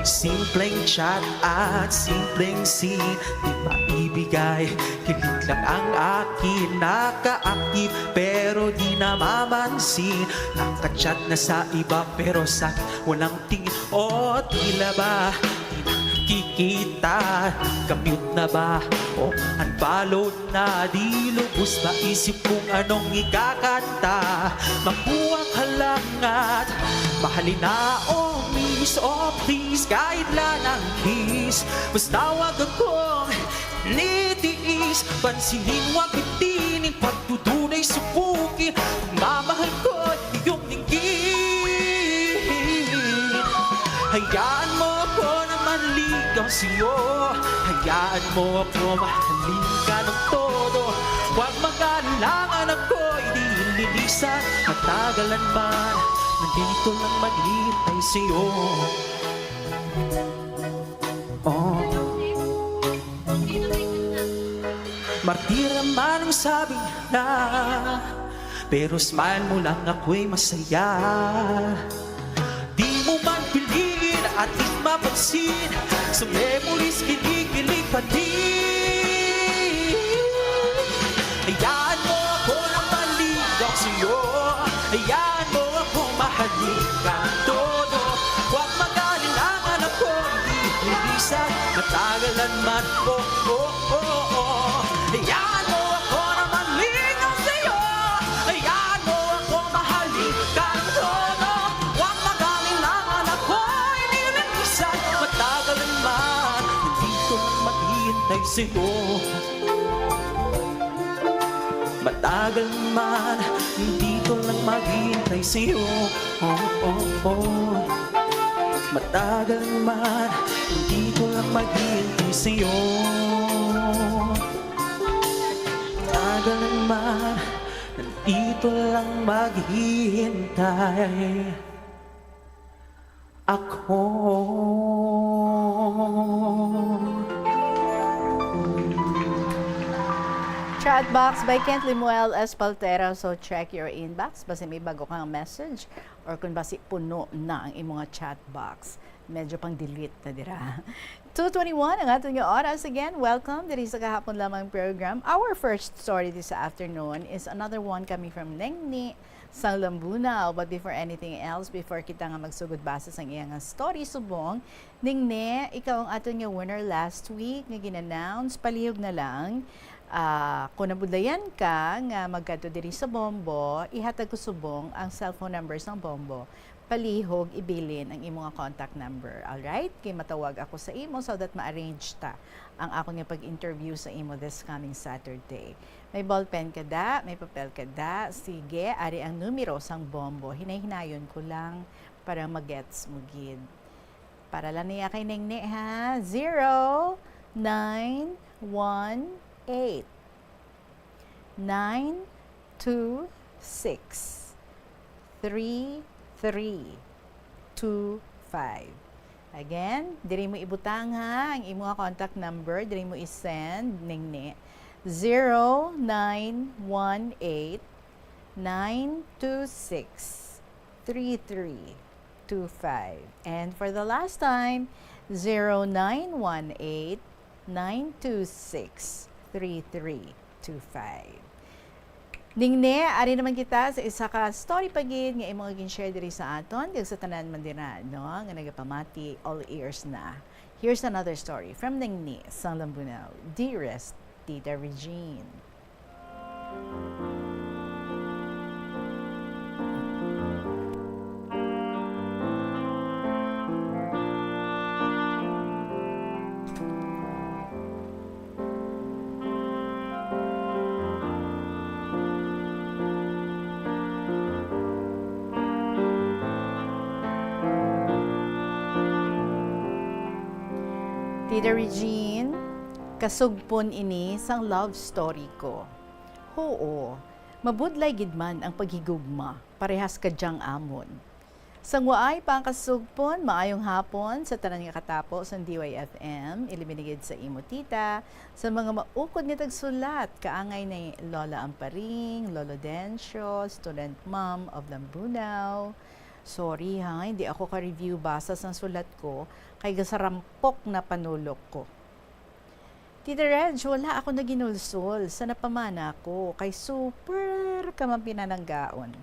Simpleng chat at simpleng scene, di maibigay. Kilig lang ang akin, naka-active pero di namamansin. Naka-chat na sa iba pero sa walang tingin. O tila ba di nakikita? Ka-mute na ba o unfollow na? Di lubos maisip kung anong ikakanta. Makuha ka lang at mahalin na, oh miss, oh please, kahit lang ng kiss. Basta wag akong nitiis. Pansinin, wag itinin, pagdududay sa bukid. Mamahal ko iyong dinggin. Hayaan mo ako na manligaw sa'yo. Hayaan mo ako mahalin ka ng todo. Huwag mag-alilangan, ako'y di lilisan. Matagalan man, nandito lang maghihintay sa'yo. Oh. Martir man ang sabi nila, pero smile mo lang ako'y masaya. Di mo man piliin at di mapansin, sa memories kinikilig pa din. Hayaan mo ako na maligaw sa'yo. Hayaan mo ako mahalin ka ng todo. Huwag mag-alilangan, ako hindi lilisan. Matagalan man, oh, oh, oh, oh. Hayaan mo ako na Sa'yo. Matagal man, dito lang maghihintay sa'yo. Oh, oh, oh. Matagal man, dito lang maghihintay sa'yo. Matagal man, dito lang maghihintay ako. Chat box by Kent Lemuel Espaltera. So, check your inbox. Basi may bago kang message or kung basi puno na ang imong chat box. Medyo pang delete na dira. Two twenty-one ang aton nga oras. Again, welcome diri sa kahapon lamang program. Our first story this afternoon is another one coming from Nengni sang Lambunao. But before anything else, before kita nga magsugod basa sang iya nga story subong, Nengni, ikaw ang aton nga winner last week nga gin-announce. Palihog na lang. Ah, kung nabudlayan ka nga magkadto diri sa Bombo, ihatag ko subong ang cellphone number sang Bombo. Palihog ibilin ang imo nga contact number, alright? Kay matawag ako sa imo so that ma-arrange ta ang akon nga pag-interview sa imo this coming Saturday. May ballpen ka da? May papel ka da? Sige, ari ang numero sang Bombo. Hinay-hinayon ko lang para magets mo gid. Para lang niya kay Nengni, ha? Zero nine one eight nine two six three three two five. Again, diri mo ibutang, ha, ang imo nga contact number, diri mo i-send, Nengni. Zero nine one eight nine two six three three two five. And for the last time, zero nine one eight nine two six three three two five. Nengni, ari naman kita sa isa ka story pa gid nga imo nga gin-share diri sa aton kag sa tanan man dira, no, nga nagapamati, all ears na. Here's another story from Nengni sang Lambunao. Dearest Tita Regine. Tita Regine, kasugpon ini sang love story ko. Huo, mabudlay gid man ang paghigugma, parehas ka dyang amon. Sang waay pa ang kasugpon, maayong hapon sa tanan nga katapo sang D Y F M, ilabi na gid sa imo tita, sa mga maukod nga tagsulat, kaangay ni Lola Amparing, Lolo Dencio, student mom of Lambunao. Sorry ha, hindi ako ka-review basa sang sulat ko, kay gasarampok na panulok ko. Tita Reg, wala ako naginulsol sa napamana ko kay super ka man pinananggaon.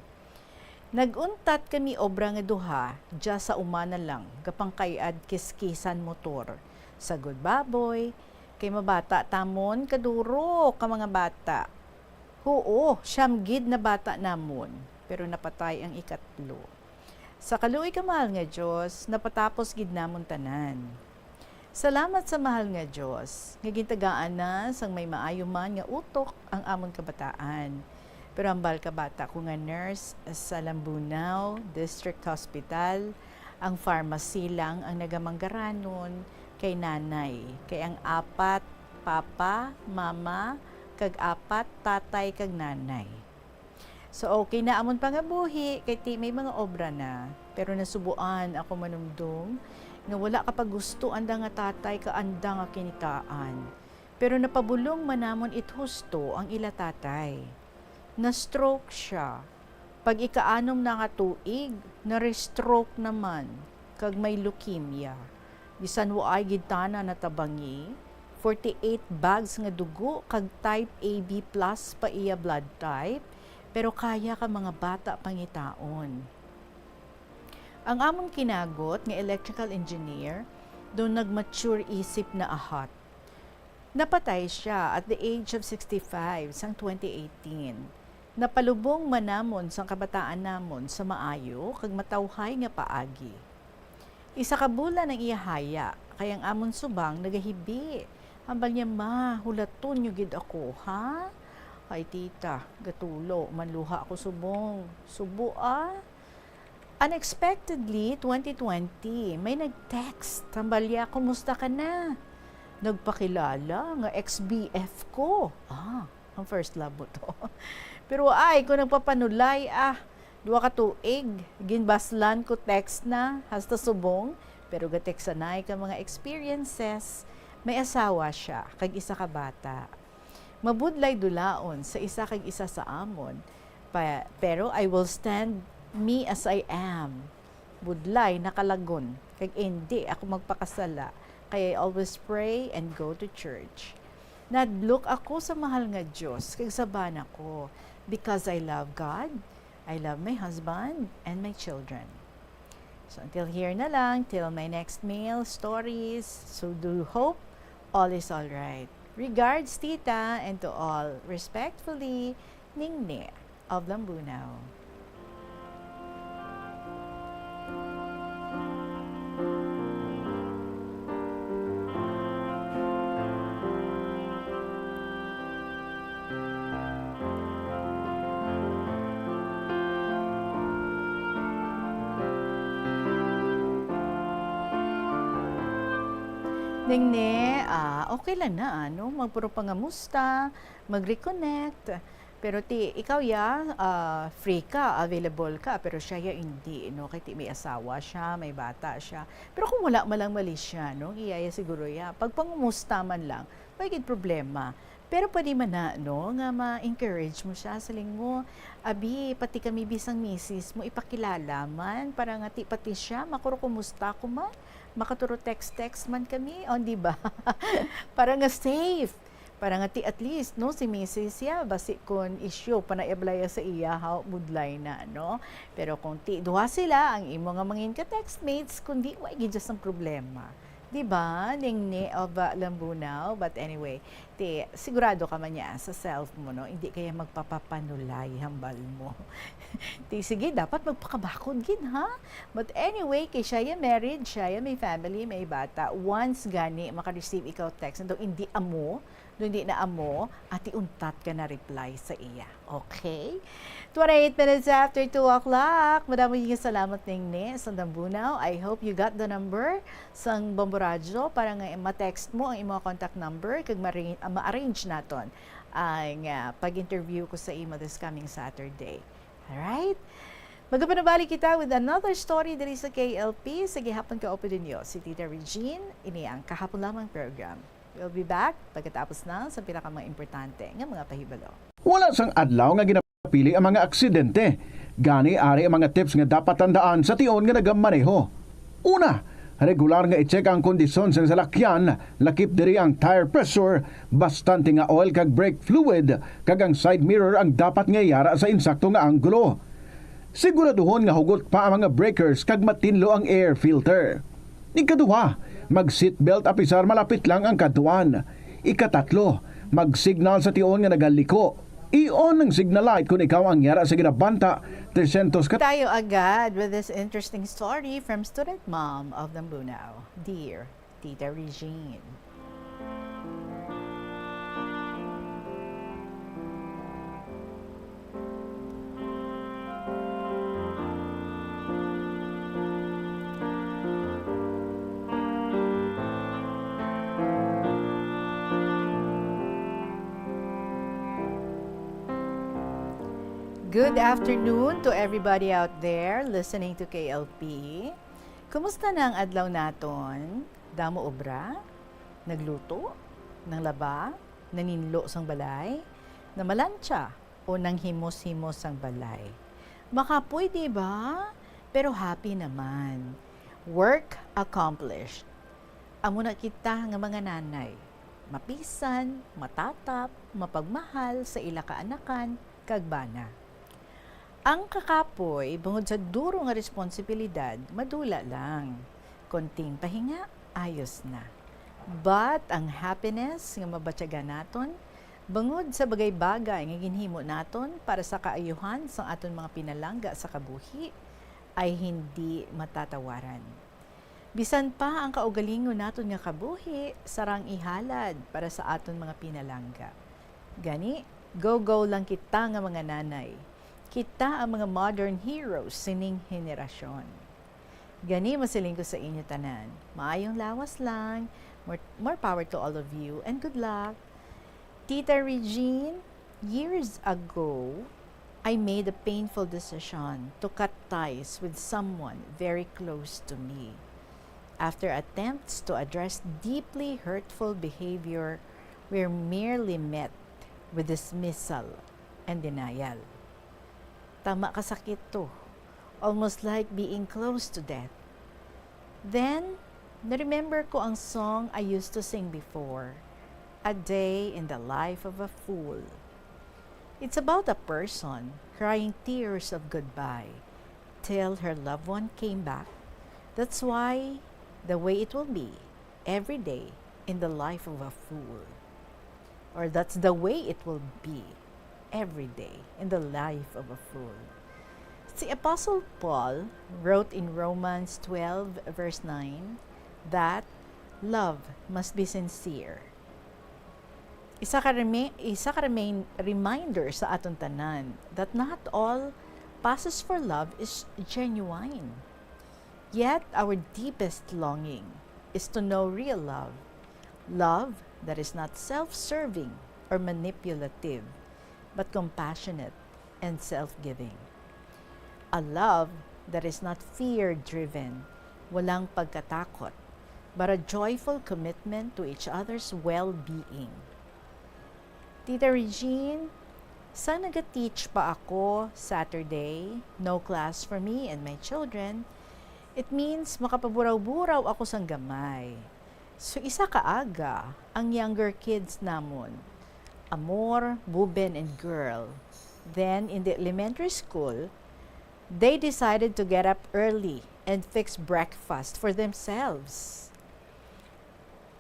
Nag-untat kami obra nga duha, dya sa uma na lang, gapangkay-ad kiskisan motor. Sagod baboy, kay mabata tamon, kaduro ka mga bata. Huo, siyam gid na bata namon, pero napatay ang ikatlo. Sa kaluoy ka, mahal nga Dios, napatapos gid namon tanan. Salamat sa mahal nga Dios, nga gintagaan na sang may maayo man nga utok ang amon kabataan. Pero hambal ka bata ko nga nurse sa Lambunao District Hospital, ang pharmacy lang ang nagamanggaranon kay nanay, kay ang apat, papa, mama, kag apat, tatay kag nanay. So, okay na amon pangabuhi, kay ti may mga obra na. Pero nasubuan ako manumdom nga wala ka pa gusto anda nga tatay ka anda nga kinitaan. Pero napabulong man namon it husto ang ila tatay. Na-stroke siya. Pag ikaanom na nga tuig, na-restroke naman, kag may leukemia. Bisan waay gid tana natabangi, forty-eight bags nga dugo kag type A B plus pa iya blood type, pero kaya ka mga bata pangitaon. Ang amon kinagot nga electrical engineer, daw nag-mature isip na ahat. Napatay siya at the age of sixty-five sang twenty eighteen. Napalubong man namon sang kabataan namon sa maayo kag matawhay nga paagi. Isa ka bulan ang iya haya, kay ang amon subang nagahibi Ambal niya, "Ma, hulaton niyo gid ako, ha?" "Ay, tita, gatulo man luha ako subong." "Subo, ah." Unexpectedly, twenty twenty, may nag-text. Ambal niya, "Kumusta ka na?" Nagpakilala nga ex-B F ko. Ah, ang first love mo to. Pero ay, kung nagpapanulay, ah, duha ka tuig, ginbaslan ko text na, hasta subong, pero ga-text anay ka mga experiences. May asawa siya, kag isa ka bata. Mabudlay dulaon sa isa kag isa sa amon, pa, pero I will stand me as I am. Budlay, nakalagon, kag indi ako magpakasala, kay I always pray and go to church. Nahadlok ako sa mahal nga Dios, kag sa bana ko, because I love God, I love my husband, and my children. So until here na lang, till my next mail, stories. So do hope all is all right. Regards, tita, and to all, respectfully, Ningni of Lambunao. Ningni, ah, okay lang na, ano, magpuro pangamusta, mag-reconnect. Pero ti, ikaw ya, ah, free ka, available ka, pero siya ya hindi, no? Kay ti may asawa siya, may bata siya. Pero kung wala man lang mali siya, no? Iya ya siguro ya. Pag pangumusta man lang, may gid problema. Pero pwede man na, no, nga ma-encourage mo siya, siling mo, "Abi, pati kami bisang misis mo, ipakilala man, para nga ti pati siya, makuro kumusta ko man, makaturo text-text man kami, o, di ba?" Para nga safe, para nga ti at least, no, si misis ya, basi kon issue, panay-ablaya sa iya, ha, budlay na, no? Pero kung ti duha sila, ang imo nga mangin ka textmates, kundi wa gid ang problema. Di ba, Ningni of, uh, Lambunao? But anyway, ti, sigurado ka man niya sa self mo, no? Hindi kaya magpapapanulay hambal mo. Ti, sige, dapat magpakabakod gid, ha? But anyway, kay siya ya married, siya ya may family, may bata. Once gani maka-receive ikaw text, daw hindi amo, no, hindi na amo, ati untat ka na reply sa iya. Okay? Twenty-eight minutes after two o'clock. Madamo nga salamat, Ningni sa Lambunao. I hope you got the number sang Bombo Radyo para nga ma-text mo ang imong contact number kag ma-arra-, ma-arrange naton ang, ah, pag-interview ko sa imo this coming Saturday. Alright? Magapanubali kita with another story diri sa K L P. Sa gihapon ka, open ninyo si Tita Regine. Ini ang Kahapon Lamang program. We'll be back pagkatapos na sa pinaka mga importante nga mga pahibalo. Wala sang adlaw nga ginapili ang mga aksidente. Gani, ari ang mga tips nga dapat tandaan sa tion nga nagamaneho. Una, regular nga i-check ang kondisyon sang salakyan, lakip diri ang tire pressure, bastante nga oil kag brake fluid, kag ang side mirror ang dapat nga yara sa insakto nga anggulo. Siguraduhon nga hugot pa ang mga breakers kag matinlo ang air filter. Ikaduha, mag-seatbelt apisar malapit lang ang kadtuan. Ikatatlo, mag-signal sa tion nga nagaliko. I-on ang signal light kon ikaw ang yara sa ginabanta, tresyentos ka. Tayo agad with this interesting story from student mom of Lambunao. Dear Tita Regine. Good afternoon to everybody out there listening to K L P. Kumusta na ang adlaw naton? Damo obra? Nagluto? Nanglaba? Naninlo sang balay? Namalantsa? O nanghimos-himos sang balay? Makapoy, di ba? Pero happy naman. Work accomplished. Amo na kita nga mga nanay. Mapisan, matatap, mapagmahal sa ila kaanakan kag bana. Ang kakapoy, bangod sa duro nga responsibilidad, madula lang. Konting pahinga, ayos na. But ang happiness nga mabatyagan naton, bangod sa bagay-bagay nga ginhimo naton para sa kaayuhan sang aton mga pinalangga sa kabuhi, ay hindi matatawaran. Bisan pa ang kaugalingon naton nga kabuhi, sarang ihalad para sa aton mga pinalangga. Gani, go-go lang kita nga mga nanay. Kita ang mga modern heroes sining henerasyon. Gani, masiling ko sa inyo tanan, maayong lawas lang. More, more power to all of you, and good luck. Tita Regine, years ago, I made a painful decision to cut ties with someone very close to me. After attempts to address deeply hurtful behavior were merely met with dismissal and denial. Tama ka sakit to. Almost like being close to death. Then, na-remember ko ang song I used to sing before, A Day in the Life of a Fool. It's about a person crying tears of goodbye till her loved one came back. That's why the way it will be every day in the life of a fool. Or that's the way it will be every day in the life of a fool. Si Apostle Paul wrote in Romans twelve verse nine that love must be sincere. Isa ka remi-, isa ka remain, reminder sa aton tanan that not all passes for love is genuine. Yet our deepest longing is to know real love, love that is not self-serving or manipulative, but compassionate and self-giving. A love that is not fear-driven, walang pagkatakot, but a joyful commitment to each other's well-being. Tita Regine, sang naga-teach pa ako Saturday, no class for me and my children, it means makapaburaw-buraw ako sang gamay. So, isa ka aga ang younger kids namon, Amor, Buben, and Girl. Then, in the elementary school, they decided to get up early and fix breakfast for themselves.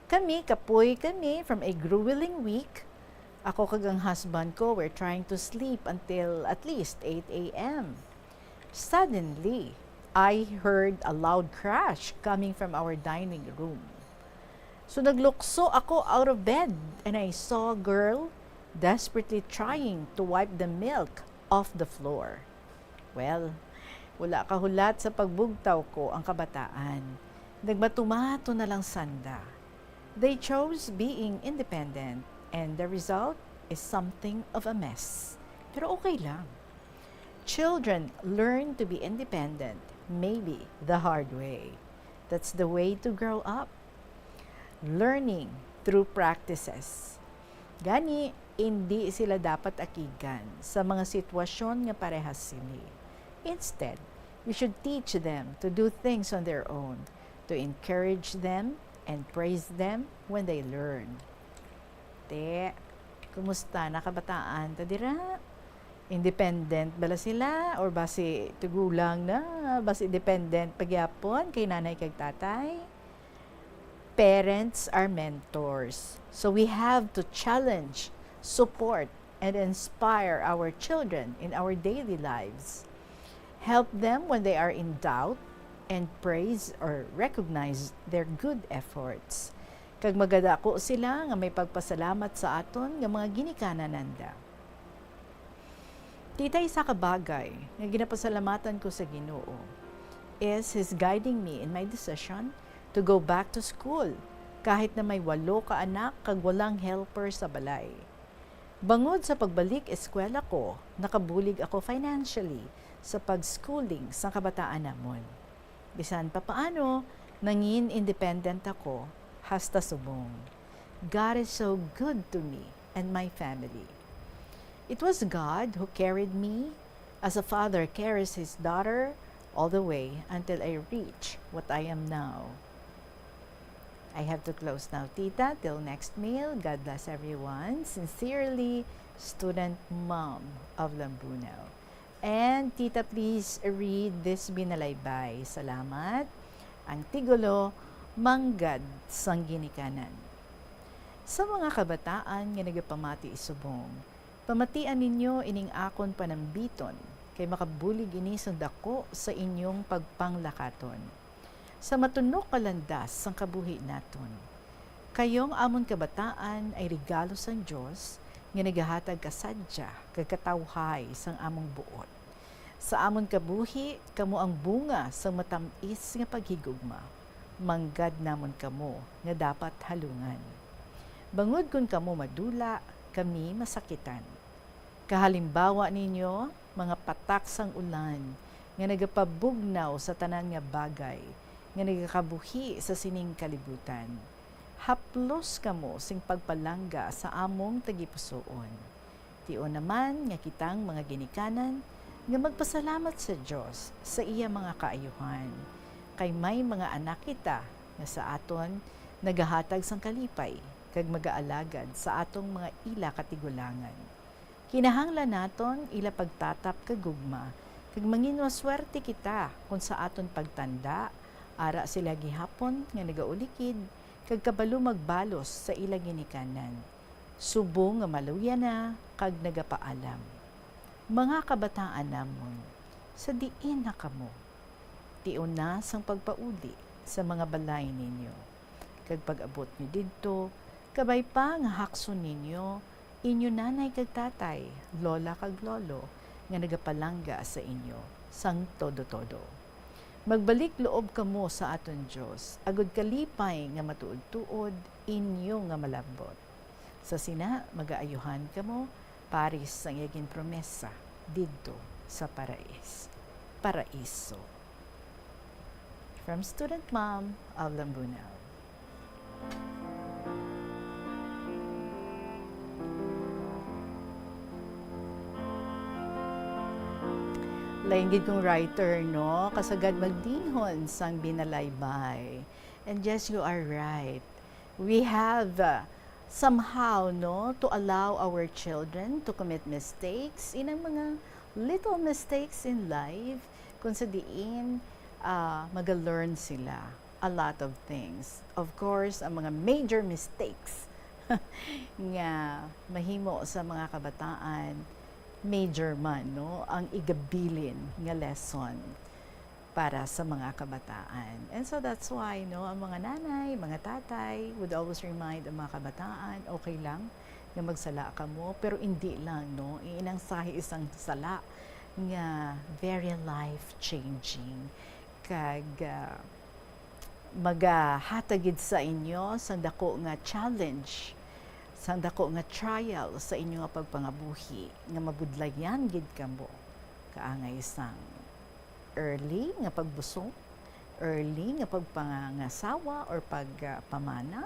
Kami, kapoy kami from a grueling week. Ako kag ang husband ko were trying to sleep until at least eight a m. Suddenly, I heard a loud crash coming from our dining room. So naglukso ako out of bed and I saw a girl desperately trying to wipe the milk off the floor. Well, wala kahulat sa pagbugtaw ko ang kabataan. Nagmatumato na lang sanda. They chose being independent, and the result is something of a mess. Pero okay lang. Children learn to be independent, maybe the hard way. That's the way to grow up. Learning through practices. Gani, indi sila dapat akigan sa mga sitwasyon nga parehas sini. Instead, we should teach them to do things on their own, to encourage them and praise them when they learn. Te, kumusta na kabataan ta dira? Independent bala sila or basi tigulang na, basi dependent pa gyapon kay nanay kag tatay? Parents are mentors, so we have to challenge, support, and inspire our children in our daily lives. Help them when they are in doubt and praise or recognize their good efforts. Kag magadako sila nga may pagpasalamat sa aton nga mga ginikanan nanda. Tita, isa ka bagay nga ginapasalamatan ko sa Ginoo is His guiding me in my decision to go back to school, kahit na may walo ka anak kag walang helper sa balay. Bangod sa pagbalik eskwela ko, nakabulig ako financially sa pag-schooling sang kabataan namon. Bisan pa paano, nangin independent ako hasta subong. God is so good to me and my family. It was God who carried me as a father carries his daughter all the way until I reach what I am now. I have to close now, Tita. Till next mail, God bless everyone. Sincerely, student mom of Lambunao. And Tita, please read this binalaybay. Salamat. Ang tigulo, Manggad sang Ginikanan. Sa mga kabataan nga nagapamati subong, pamatian ninyo ining akon panambiton, kay makabulig ini sang dako sa inyong pagpanglakaton. Sa matunok nga landas sang kabuhi naton, kayo ang amon kabataan ay regalo sang Dios nga nagahatag kasadya kag katawhay sang among buot. Sa amon kabuhi, kamo ang bunga sang matam-is nga paghigugma. Manggad namon kamo nga dapat halungan. Bangod kon kamo madula, kami masakitan. Kahalimbawa ninyo, mga patak sang ulan nga nagapabugnaw sa tanan nga bagay nga nagakabuhi sa sining kalibutan. Haplos kamo sing pagpalangga sa among tagipusoon. Tion naman nga kitang mga ginikanan nga magpasalamat sa Dios sa iya mga kaayuhan, kay may mga anak kita nga sa aton nagahatag sang kalipay kag magaalagad sa atong mga ila katigulangan. Kinahanglan naton ila pagtatap kag gugma, kag manginwaswerte kita kon sa aton pagtanda, ara sila gihapon nga nagaulikid kag kabalo magbalos sa ila ginikanan, subong nga maluya na kag nagapaalam. Mga kabataan namon, sa diin na kamo? Tion na sang pagpauli sa mga balay ninyo. Kag pag-abot nyo didto, kabay pa nga hakson ninyo inyo nanay kag tatay, lola kag lolo, nga nagapalangga sa inyo sang todo-todo. Magbalik loob kamo sa aton Dios, agod kalipay nga matuod-tuod inyo nga malambot. Sa sina, magaayuhan kamo, paris sang iya ginpromesa didto sa parais-, paraiso. From Student Mom of Lambunao. Lain gid kong writer, no? Kasagad magdihon sang binalaybay. And yes, you are right. We have, uh, somehow, no, to allow our children to commit mistakes. Inang mga little mistakes in life, kung sa diin, ah, maga-learn sila a lot of things. Of course, ang mga major mistakes nga mahimo sa mga kabataan, major man, no, ang igabilin nga lesson para sa mga kabataan. And so that's why, no, ang mga nanay, mga tatay would always remind ang mga kabataan, okay lang nga magsala kamo, pero hindi lang, no, inang sahi isang sala nga very life-changing. Kag, ah, magahatag gid sa inyo sang dako nga challenge, sang dako nga trial sa inyo nga pagpangabuhi, nga mabudlayan gid kamo kaangay sang early nga pagbusong, early nga pagpangasawa or pagpamana,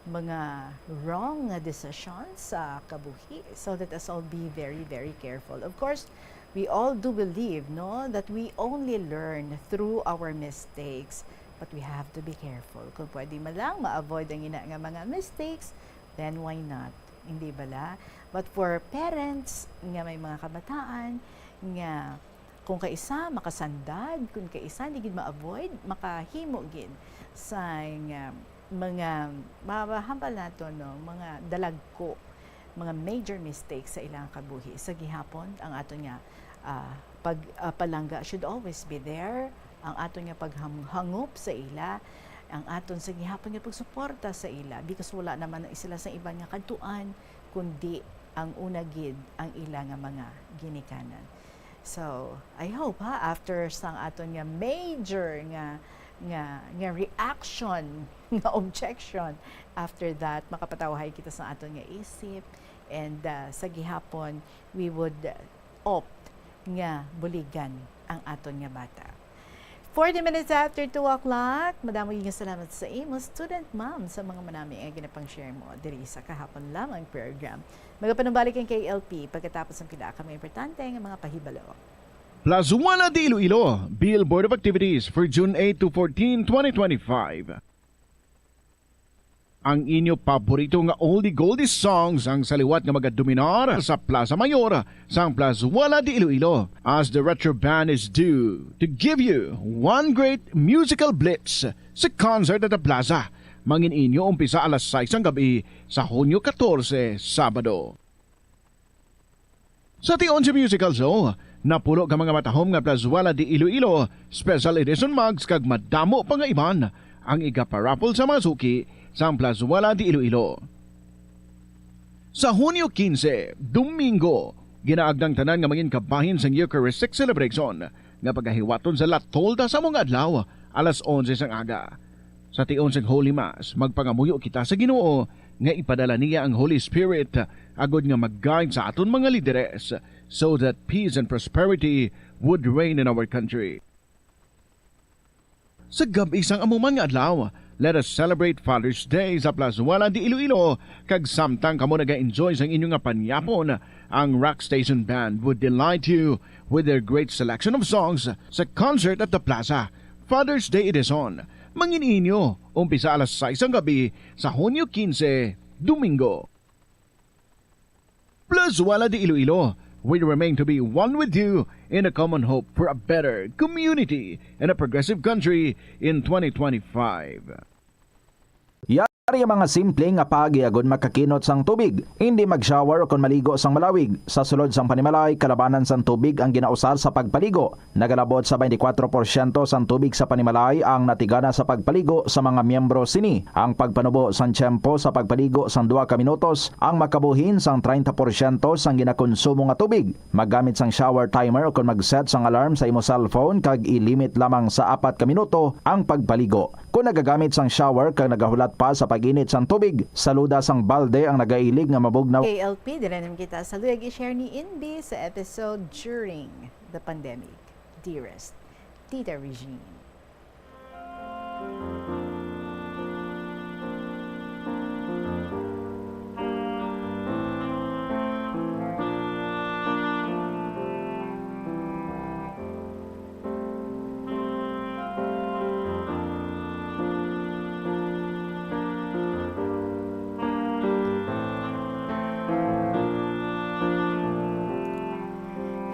mga wrong nga desisyon sa kabuhi. So let us all be very, very careful. Of course, we all do believe, no, that we only learn through our mistakes, but we have to be careful. Kung pwede man lang ma-avoid ang ina nga mga mistakes, then why not? Hindi bala? But for parents nga may mga kabataan nga kung kaisa makasandad, kung kaisa hindi gid ma-avoid, makahimo gid sa nga mga, ma-, hambal nato, no, mga dalagko, mga major mistakes sa ilang kabuhi. Sa gihapon, ang aton nga, ah, pag, ah, palangga should always be there. Ang aton nga paghangop sa ila, ang aton sa gihapon nga pagsuporta sa ila, because wala naman sila sa iban nga kadtuan, kundi ang una gid ang ila nga mga ginikanan. So, I hope, ha, after sang aton nga major nga, nga, nga reaction, nga objection, after that, makapatawhay kita sa aton nga isip, and, ah, sa gihapon, we would, ah, opt nga buligan ang aton nga bata. Forty minutes after two o'clock, madamo nga salamat sa imo, Student Mom, sa mga manami nga ginapang-share mo diri sa Kahapon Lamang program. Magapanumbalik ang K L P pagkatapos ng pila ka mga importante nga mga pahibalo. Plazuela de Iloilo, Bill Board of Activities for June eight to fourteen, twenty twenty-five. Ang inyo paborito nga oldie goldie songs ang sa liwat nga magadominar sa Plaza Mayor sang Plazuela de Iloilo, as the Retro Band is due to give you one great musical blitz sa concert at the plaza. Mangin inyo umpisa alas sais sang gabi sa Hunyo katorse, Sabado. Sa tion sa musical show, Napulo ka mga matahom nga Plazuela de Iloilo Special Edition mugs kag madamo pa nga iban ang igaparaffle sa mga suki sang Plazuela de Iloilo. Sa Hunyo quince, Domingo, ginaagda ang tanan nga mangin kabahin sang Eucharistic celebration nga pagahiwaton sa La Tolda sa mga adlaw, alas onse sang aga. Sa tion sang Holy Mass, magpangamuyo kita sa Ginoo nga ipadala niya ang Holy Spirit agod nga mag-guide sa aton mga lideres, so that peace and prosperity would reign in our country. Sa gab-i sang amo man nga adlaw, let us celebrate Father's Day sa Plazuela de Iloilo, kag samtang kamo naga-enjoy sang inyo nga panyapon, ang Rock Station Band would delight you with their great selection of songs sa Concert at the Plaza Father's Day Edition. Mangin-inyo, umpisa alas sais sang gabi sa Hunyo quince, Domingo. Plazuela de Iloilo, we remain to be one with you in a common hope for a better community and a progressive country in twenty twenty-five. Yari ang mga simple nga paagi agud makakinot sang tubig. Indi mag-shower ukon maligo sang malawig. Sa sulod sang panimalay, kalabanan sang tubig ang ginausar sa pagpaligo. Nagalabot sa twenty-four porsyento sang tubig sa panimalay ang natigana sa pagpaligo sa mga miyembro sini. Ang pagpanubo sang tiyempo sa pagpaligo sang duha ka minutos ang makabuhin sang treinta porsyento sang ginakonsumo nga tubig. Maggamit sang shower timer ukon mag-set sang alarm sa imo cellphone kag i-limit lamang sa apat ka minuto ang pagpaligo. Kon nagagamit sang shower kag nagahulat pa sa pag-init sang tubig, saluda sang balde ang nagailig nga mabugnaw. K L P, diri na kita sa luyag i-share ni Inbi sa episode During the Pandemic. Dearest Tita Regine.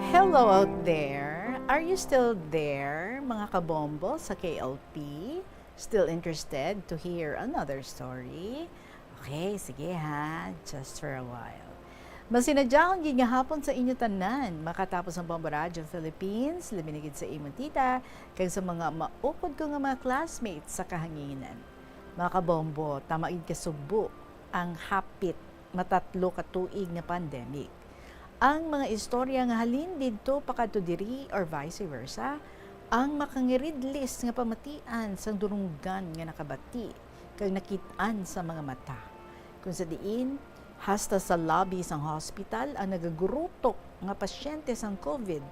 Hello out there! Are you still there, mga kabombo sa K L P? Still interested to hear another story? Okay, sige ha, just for a while. Masinadyahon gid nga hapon sa inyo tanan. Makatapos ang Bombo Radio Philippines, labi na gid sa imo tita, kag sa mga maukod ko nga mga classmates sa kahanginan. Mga kabombo, tama gid ka subo ang hapit matatlo ka tuig nga pandemic. Ang mga istorya nga halin didto pakadto diri or vice versa, ang makangiridlis nga pamatian sang dulunggan nga nakabati kag nakit-an sa mga mata. Kung sa diin, hasta sa lobby sang hospital ang nagagurutok nga pasyente sang COVID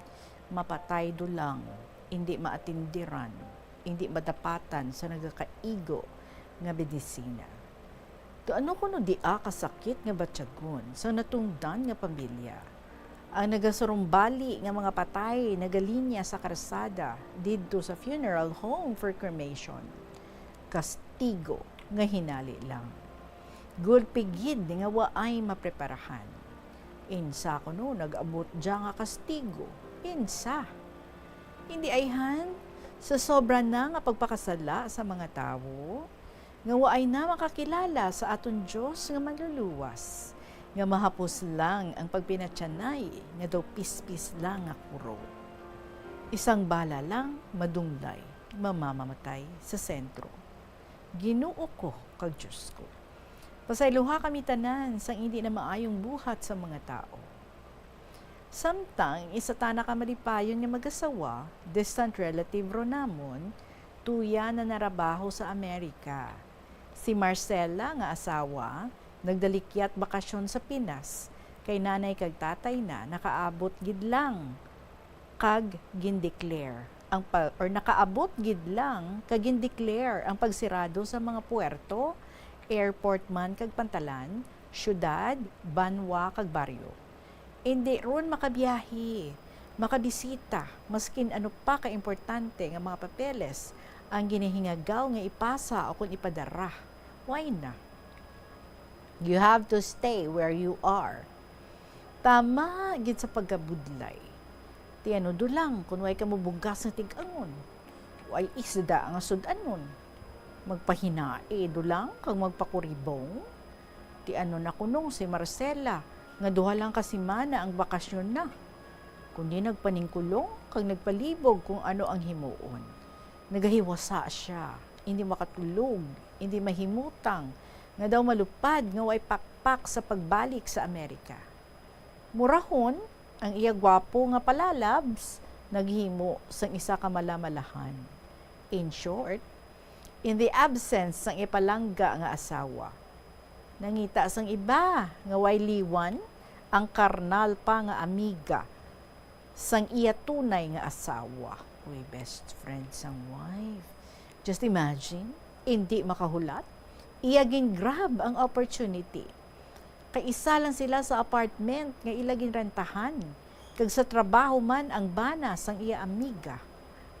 mapatay dulang, indi maatindiran, indi madapatan sa nagakaigo nga medisina. Ti ano kuno dia kasakit nga batyagon sang natungdan nga pamilya? Ang nagasurumbali nga mga patay nagalinya sa karsada didto sa funeral home for cremation. Kastigo nga hinali lang. Gulpi gid nga waay mapreparahan. Insa kuno nag-abot dya nga kastigo? Insa? Indi ayhan, sa sobra na nga pagpakasala sa mga tawo, nga waay na makakilala sa aton Dios nga Manluluwas, nga mahapos lang ang pagpinatyanay nga daw pispis lang nga kuro. Isang bala lang madunglay, mamamamatay sa sentro. Ginoo ko kag Dios ko, pasayloha kami tanan sang indi na maayong buhat sa mga tawo. Samtang isa tana ka malipayon nga mag-asawa, distant relative ro namon, tuya nanarabaho sa Amerika. Si Marcela nga asawa nagdalikyat bakasyon sa Pinas, kay nanay kag tatay na nakaabot gid lang kag gindeclare ang pa, or nakaabot gid lang kag gindeclare ang pagsirado sa mga puerto, airport man kag pantalan, syudad, banwa kag baryo. Indi ron makabiyahe, makabisita, maskin ano pa ka importante nga mga papeles ang ginahingagaw nga ipasa o kon ipadara. Why na? You have to stay where you are. Tama gid sa pagkabudlay. Ti ano dulang kon way ka mabungkas nga tig-angon? Way isda nga sud-anon. Magpahinae dulang kag magpakuribong. Ti ano na kunong si Marcela nga duha lang ka semana ang bakasyon na? Kundi nagpaningkulong kag nagpalibog kung ano ang himuon. Nagahiwasa sia, indi makatulog, indi mahimutang nga daw malupad nga way pakpak sa pagbalik sa Amerika. Murahon, ang iya gwapo nga palalabs naghimo sang isa ka malamalahan. In short, in the absence sang ipalangga nga asawa, nangita sang iba nga way liwan ang karnal pa nga amiga sang iya tunay nga asawa. Uy, best friend sang wife. Just imagine, indi makahulat, iya gin-grab ang opportunity. Kay isa lang sila sa apartment nga ila ginrentahan, kag sa trabaho man ang bana sang iya amiga.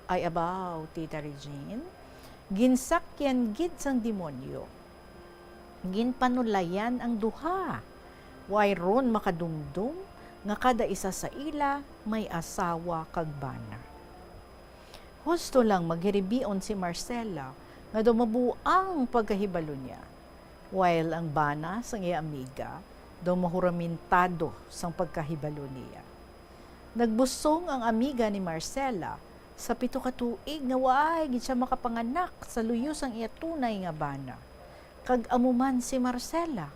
Ay abaw, Tita Regine, ginsakyan gid sang demonyo. Ginpanulayan ang duha. Wayron makadumdom nga kada isa sa ila may asawa kag bana. Husto lang maghiribion si Marcela nga daw mabuang pagkahibalo niya, while ang bana sang iya amiga daw mahuramentado sang pagkahibalo niya. Nagbusong ang amiga ni Marcela sa pito ka tuig nga waay gid sia makapanganak sa luyo sang iya tunay nga bana. Kag amo man si Marcela,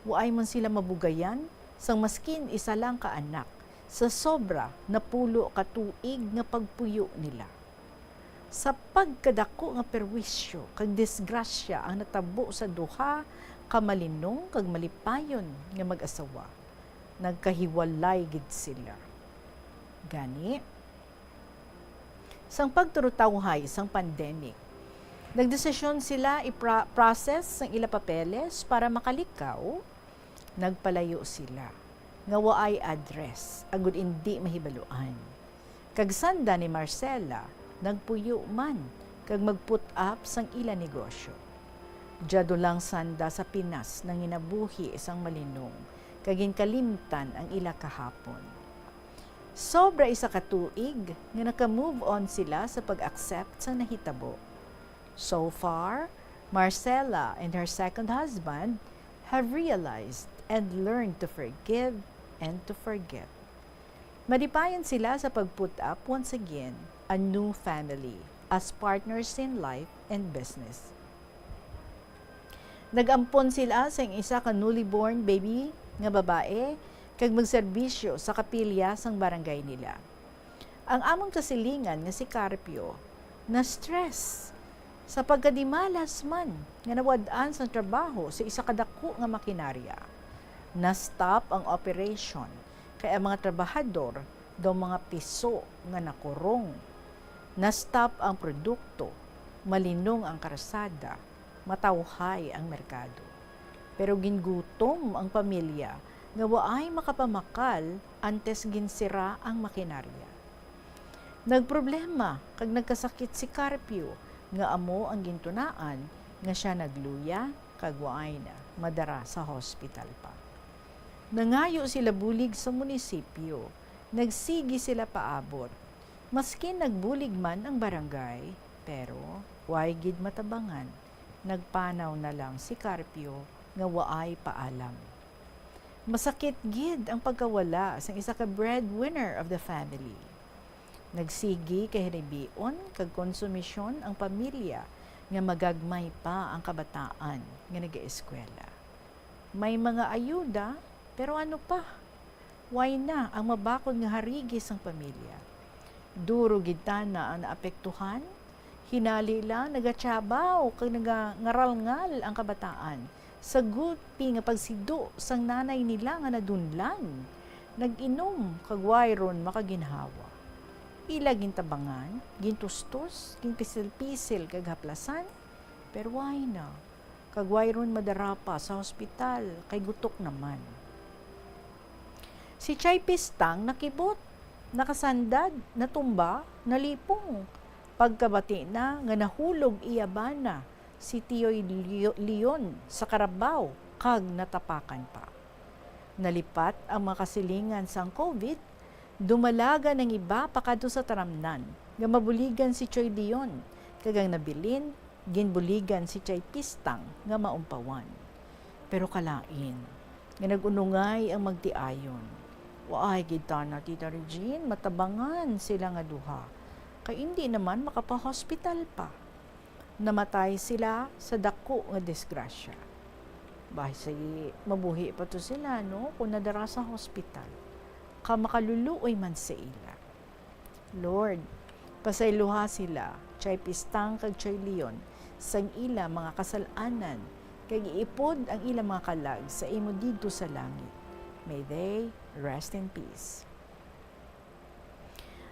waay man sila mabugayan sang maskin isa lang ka anak, sa sobra napulo ka tuig nga pagpuyo nila. Sa pagkadako nga perwisyo kag disgrasya ang natabo sa duha ka malinong kag malipayon nga mag-asawa, nagkahiwalay gid sila. Gani, sang pagturutawhay sang pandemic, nagdesisyon sila i-pro-, process ang ila papeles para makalikaw. Nagpalayo sila nga waay address agod indi mahibaluan. Kag sanda ni Marcela, nagpuyo man kag mag-put up sang ila negosyo. Diado lang sanda sa Pinas nanginabuhi sang malinong kag ginkalimtan ang ila kahapon. Sobra isa ka tuig nga naka-move on sila sa pag-accept sa nahitabo. So far, Marcela and her second husband have realized and learned to forgive and to forget. Malipayon sila sa pag-put up once again a new family as partners in life and business. Nag-ampon sila sang isa ka newly born baby nga babae kag magserbisyo sa kapilya sang barangay nila. Ang amon kasilingan nga si Carpio na-stress sa pagkadimalas man nga nawad-an sang trabaho sa isa ka dako nga makinarya. Na-stop ang operation kay ang mga trabahador daw mga piso nga nakurong. Na-stop ang produkto, malinong ang karsada, matawhay ang merkado. Pero gingutom ang pamilya nga waay makapamakal antes ginsira ang makinarya. Nagproblema kag nagkasakit si Carpio nga amo ang gintunaan nga sia nagluya kag waay na madara sa hospital pa. Nangayo sila bulig sa munisipyo. Nagsigi sila paabot. Maskin nagbulig man ang barangay, pero way gid matabangan. Nagpanaw na lang si Carpio nga waay paalam. Masakit gid ang pagkawala sang isa ka breadwinner of the family. Nagsigi kahiribion kag konsumisyon ang pamilya nga magagmay pa ang kabataan nga nagaeskwela. May mga ayuda, pero ano pa? Way na ang mabakod nga harigi sang pamilya. Duro gid tana ang naapektuhan. Hinali lang nagatiyabaw kag nagangaralngal ang kabataan sa gulpi nga pagsido sang nanay nila nga nadunlan, nag-inom kag wayron makaginhawa. Ila gintabangan, gintustos, ginpisil-pisil kag haplasan, pero way na, kag wayron madara pa sa hospital kay gutok naman. Si Chay Pistang nakibot, nakasandad, natumba, nalipong. Pagkabati na nga nahulog iya bana, si Tiyoy Leo-, Leon sa karabaw kag natapakan pa. Nalipat ang mga kasilingan sang COVID, dumalagan ang iba pakadto sa taramnan nga mabuligan si Choy Leon, kag ang nabilin, ginbuligan si Chay Pistang nga maumpawan. Pero kalain nga nag-unungay ang magtiayon. Waay gid tana, Tita Regine, matabangan sila nga duha, kay indi naman makapahospital pa. Namatay sila sa dako nga disgrasya. Basi mabuhi pa to sila, no, kung nadara sa hospital, ka makaluluoy man sa ila. Lord, pasayloha sila, Chay Pistang kag Chay Leon, sang ila mga kasal-anan, kag iipod ang ila mga kalag sa imo didto sa langit. May they rest in peace.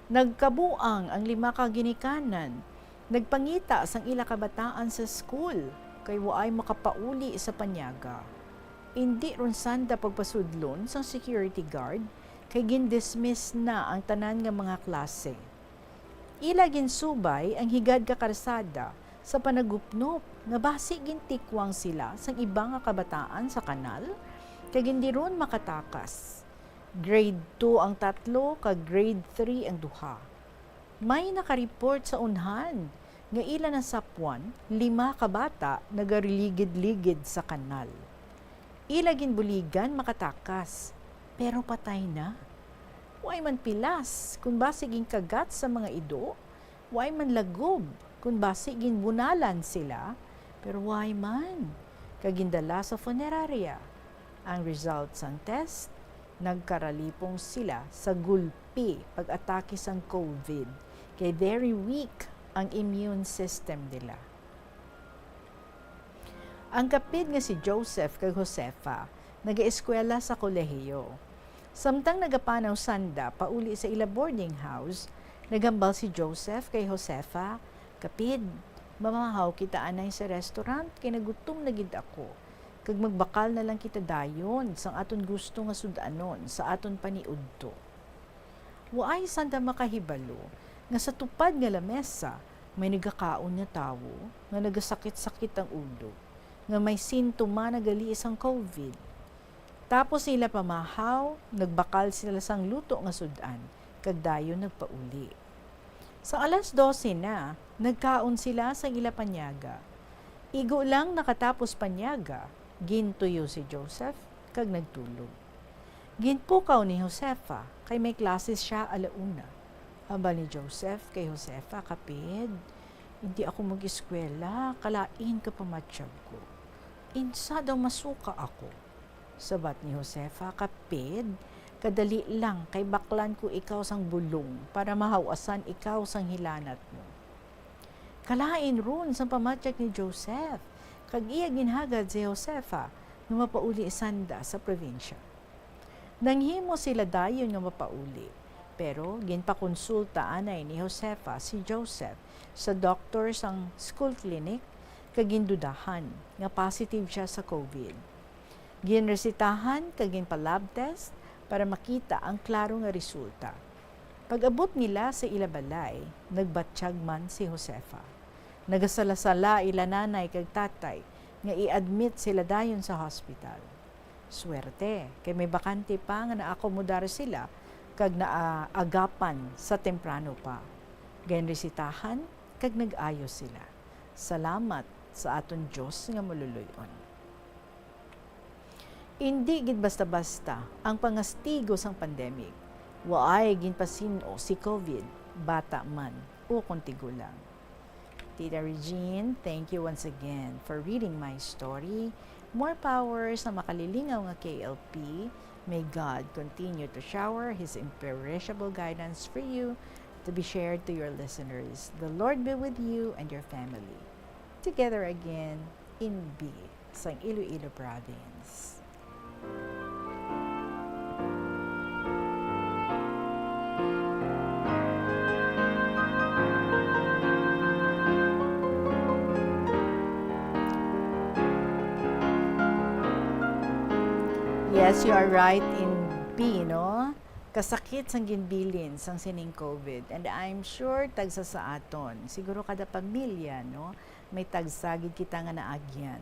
Nagkabuang ang lima ka ginikanan, nagpangita sang ila kabataan sa school, kay waay makapauli sa Paniaga. Indi run sanda pagpasudlon sang security guard, kay gindismiss na ang tanan nga mga klase. Ila ginsubay ang higad ka karsada sa panagupnop nga basi gintikwang sila sang iba nga kabataan sa kanal, kag indi run makatakas. Grade two ang tatlo, kag grade three ang duha. May nakareport sa unhan nga ila nasapwan lima ka bata nagaligid-ligid sa kanal. Ila ginbuligan makatakas, pero patay na. Way man pilas, kun basi ginkagat sa mga ido, way man lagob, kun basi ginbunalan sila, pero way man, kag gindala sa funeraria. Ang result sang test, nagkaralipong sila sa gulpi pag-atake sang COVID, kay very weak ang immune system nila. Ang kapid nga si Joseph kag Josefa nagaeskwela sa kolehiyo. Samtang nagapanaw sanda pauli sa ila boarding house, naghambal si Joseph kay Josefa, "Kapid, mamahaw kita anay sa restaurant kay nagutom na gid ako, kag magbakal na lang kita dayon sang aton gusto nga sud-anon sa aton paniudto." Waay sanda makahibalo nga sa tupad nga lamesa may nagakaon nga tawo nga nagasakit-sakit ang ulo, nga may sintoma na gali sang COVID. Tapos nila pamahaw, nagbakal sila sang luto nga sud-an, kag dayon nagpauli. Sa alas dose na, nagkaon sila sang ila paniaga. Igo lang nakatapos paniaga, gintuyo si Joseph kag nagtulog. Ginpukaw ni Josefa kay may klase sia ala una. Hambal ni Joseph kay Josefa, "Kapid, hindi ako mag-eskwela, kalain ka pamatyag ko. Insa daw masuka ako?" Sabat ni Josefa, "Kapid, kadali lang kay baklan ko ikaw sang bulong para mahaw-asan ikaw sang hilanat mo." Kalain run sang pamatyag ni Joseph, kag iya ginhagad si Josefa nga mapauli sanda sa probinsya. Nanghimo sila dayon nga mapauli, pero ginpakonsulta anay ni Josefa si Joseph sa doktor sang school clinic, kag gindudahan nga positive sia sa COVID. Ginresitahan kag ginpa-lab test para makita ang klaro nga resulta. Pag-abot nila sa ila balay, nagbatyag man si Josefa. Nagasala-sala ila nanay kag tatay nga i-admit sila dayon sa hospital. Swerte, kay may bakante pa nga naakomodar sila kag naagapan sa temprano pa. Ginresitahan kag nag-ayo sila. Salamat sa aton Dios nga maluluy-on. Indi gid basta-basta ang pangastigo sang pandemic. Waay ginpasin-o si COVID, bata man ukon tigulang. Tita Regine, thank you once again for reading my story. More power sa makalilingaw nga K L P. May God continue to shower His imperishable guidance for you to be shared to your listeners. The Lord be with you and your family. Together again in B sang Iloilo Province. Yes, you are right in B, no? Kasakit sang ginbilin sang sining COVID. And I'm sure tagsa sa aton, siguro kada pamilya, no? May tagsa gid kita nga naagyan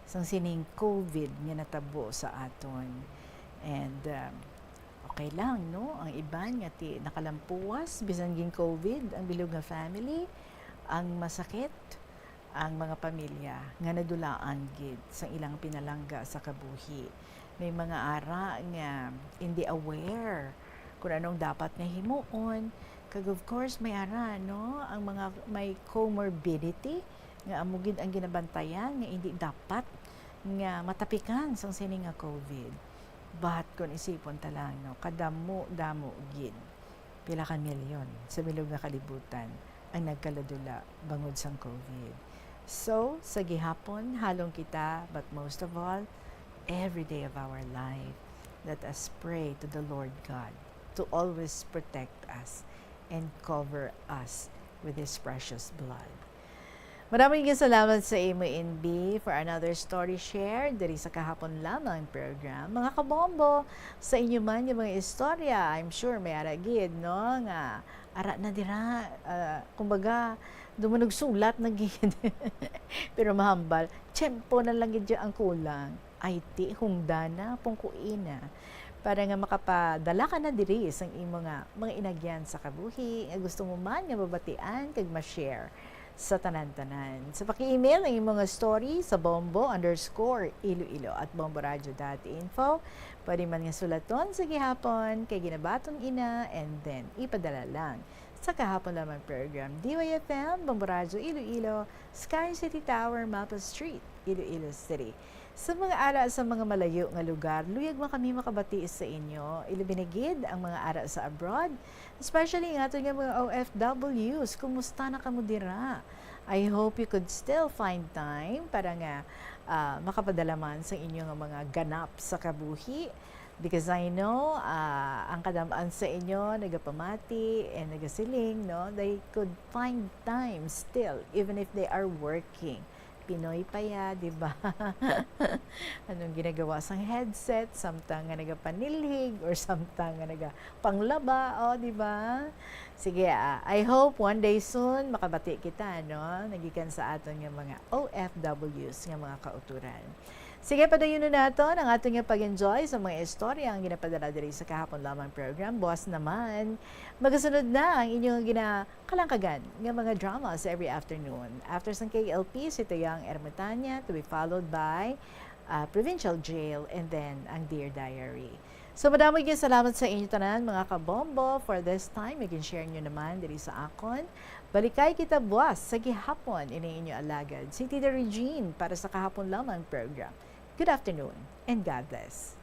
sang sining COVID nga natabo sa aton. And, um, okay lang, no? Ang iban nga ti nakalampuwas, bisan gin-COVID ang bilog nga family, ang masakit, ang mga pamilya nga nadulaan gid sang ilang pinalangga sa kabuhi. May mga ara nga hindi aware kung anong dapat nga himuon. Kag of course, may ara, no? Ang mga may comorbidity, nga amo gid ang ginabantayan, nga hindi dapat nga matapikan sang sini nga COVID. But kung isipon ta lang, no, kadamo-damo gid, pila ka milyon sa bilog nga kalibutan ang nagkaladula bangod sang COVID. So, sa gihapon, halong kita, but most of all, every day of our life, let us pray to the Lord God to always protect us and cover us with His precious blood. Maraming salamat sa imo, N B, for another story share diri sa Kahapon Lamang program. Mga kabombo, sa inyo man nga mga istorya, I'm sure may ara gid, no, nga ara na dira, ah, kumbaga, dumunog sulat na gid. Pero mahambal, tiyempo na lang gid ang kulang. Ay, ti, hungdana, pungkuina, para nga makapadala ka na diri sang imo nga mga inagyan sa kabuhi nga gusto mo man nga mabatian kag ma-share sa tanan-tanan. Sa paki-email ang imo nga story sa bombo underscore iloilo at bomboradio dot info. Pwede man nga sulaton sa gihapon kay ginabaton ina, and then ipadala lang sa Kahapon Lamang program, D Y F M, Bomboradio Iloilo, Sky City Tower, Mapa Street, Iloilo City. Sa mga ara sa mga malayo nga lugar, luyag man kami makabati sa inyo, ilabi na gid ang mga ara sa abroad, especially ang aton nga mga O F Ws. Kumusta na kamo dira? I hope you could still find time para nga, ah, makapadala man sa inyo nga mga ganap sa kabuhi. Because I know, ah, ang kadam-an sa inyo nagapamati and nagasiling, no? They could find time still, even if they are working. Pinoy pa ya, di ba? Anong ginagawa sang headset? Samtang nga nagapanilhig or samtang nga nagapanglaba, o, di ba? Sige, ah, I hope one day soon makabati kita, no? Nagikan sa aton nga mga O F Ws nga mga kauturan. Sige, padayunon naton ang aton nga pag-enjoy sa mga istorya ang ginapadala diri sa Kahapon Lamang program. Buwas naman, magasunod na ang inyong ginakalangkagan nga mga drama sa every afternoon. After sang K L P, si Tayang Ermitanya, to be followed by, ah, Provincial Jail, and then ang Dear Diary. So, madamo gyud salamat sa inyo tanan, mga kabombo, for this time. Nagin-share nyo naman diri sa akon. Balikay kita buwas sa gihapon, ini inyo alagad, si Tita Regine, para sa Kahapon Lamang program. Good afternoon and God bless.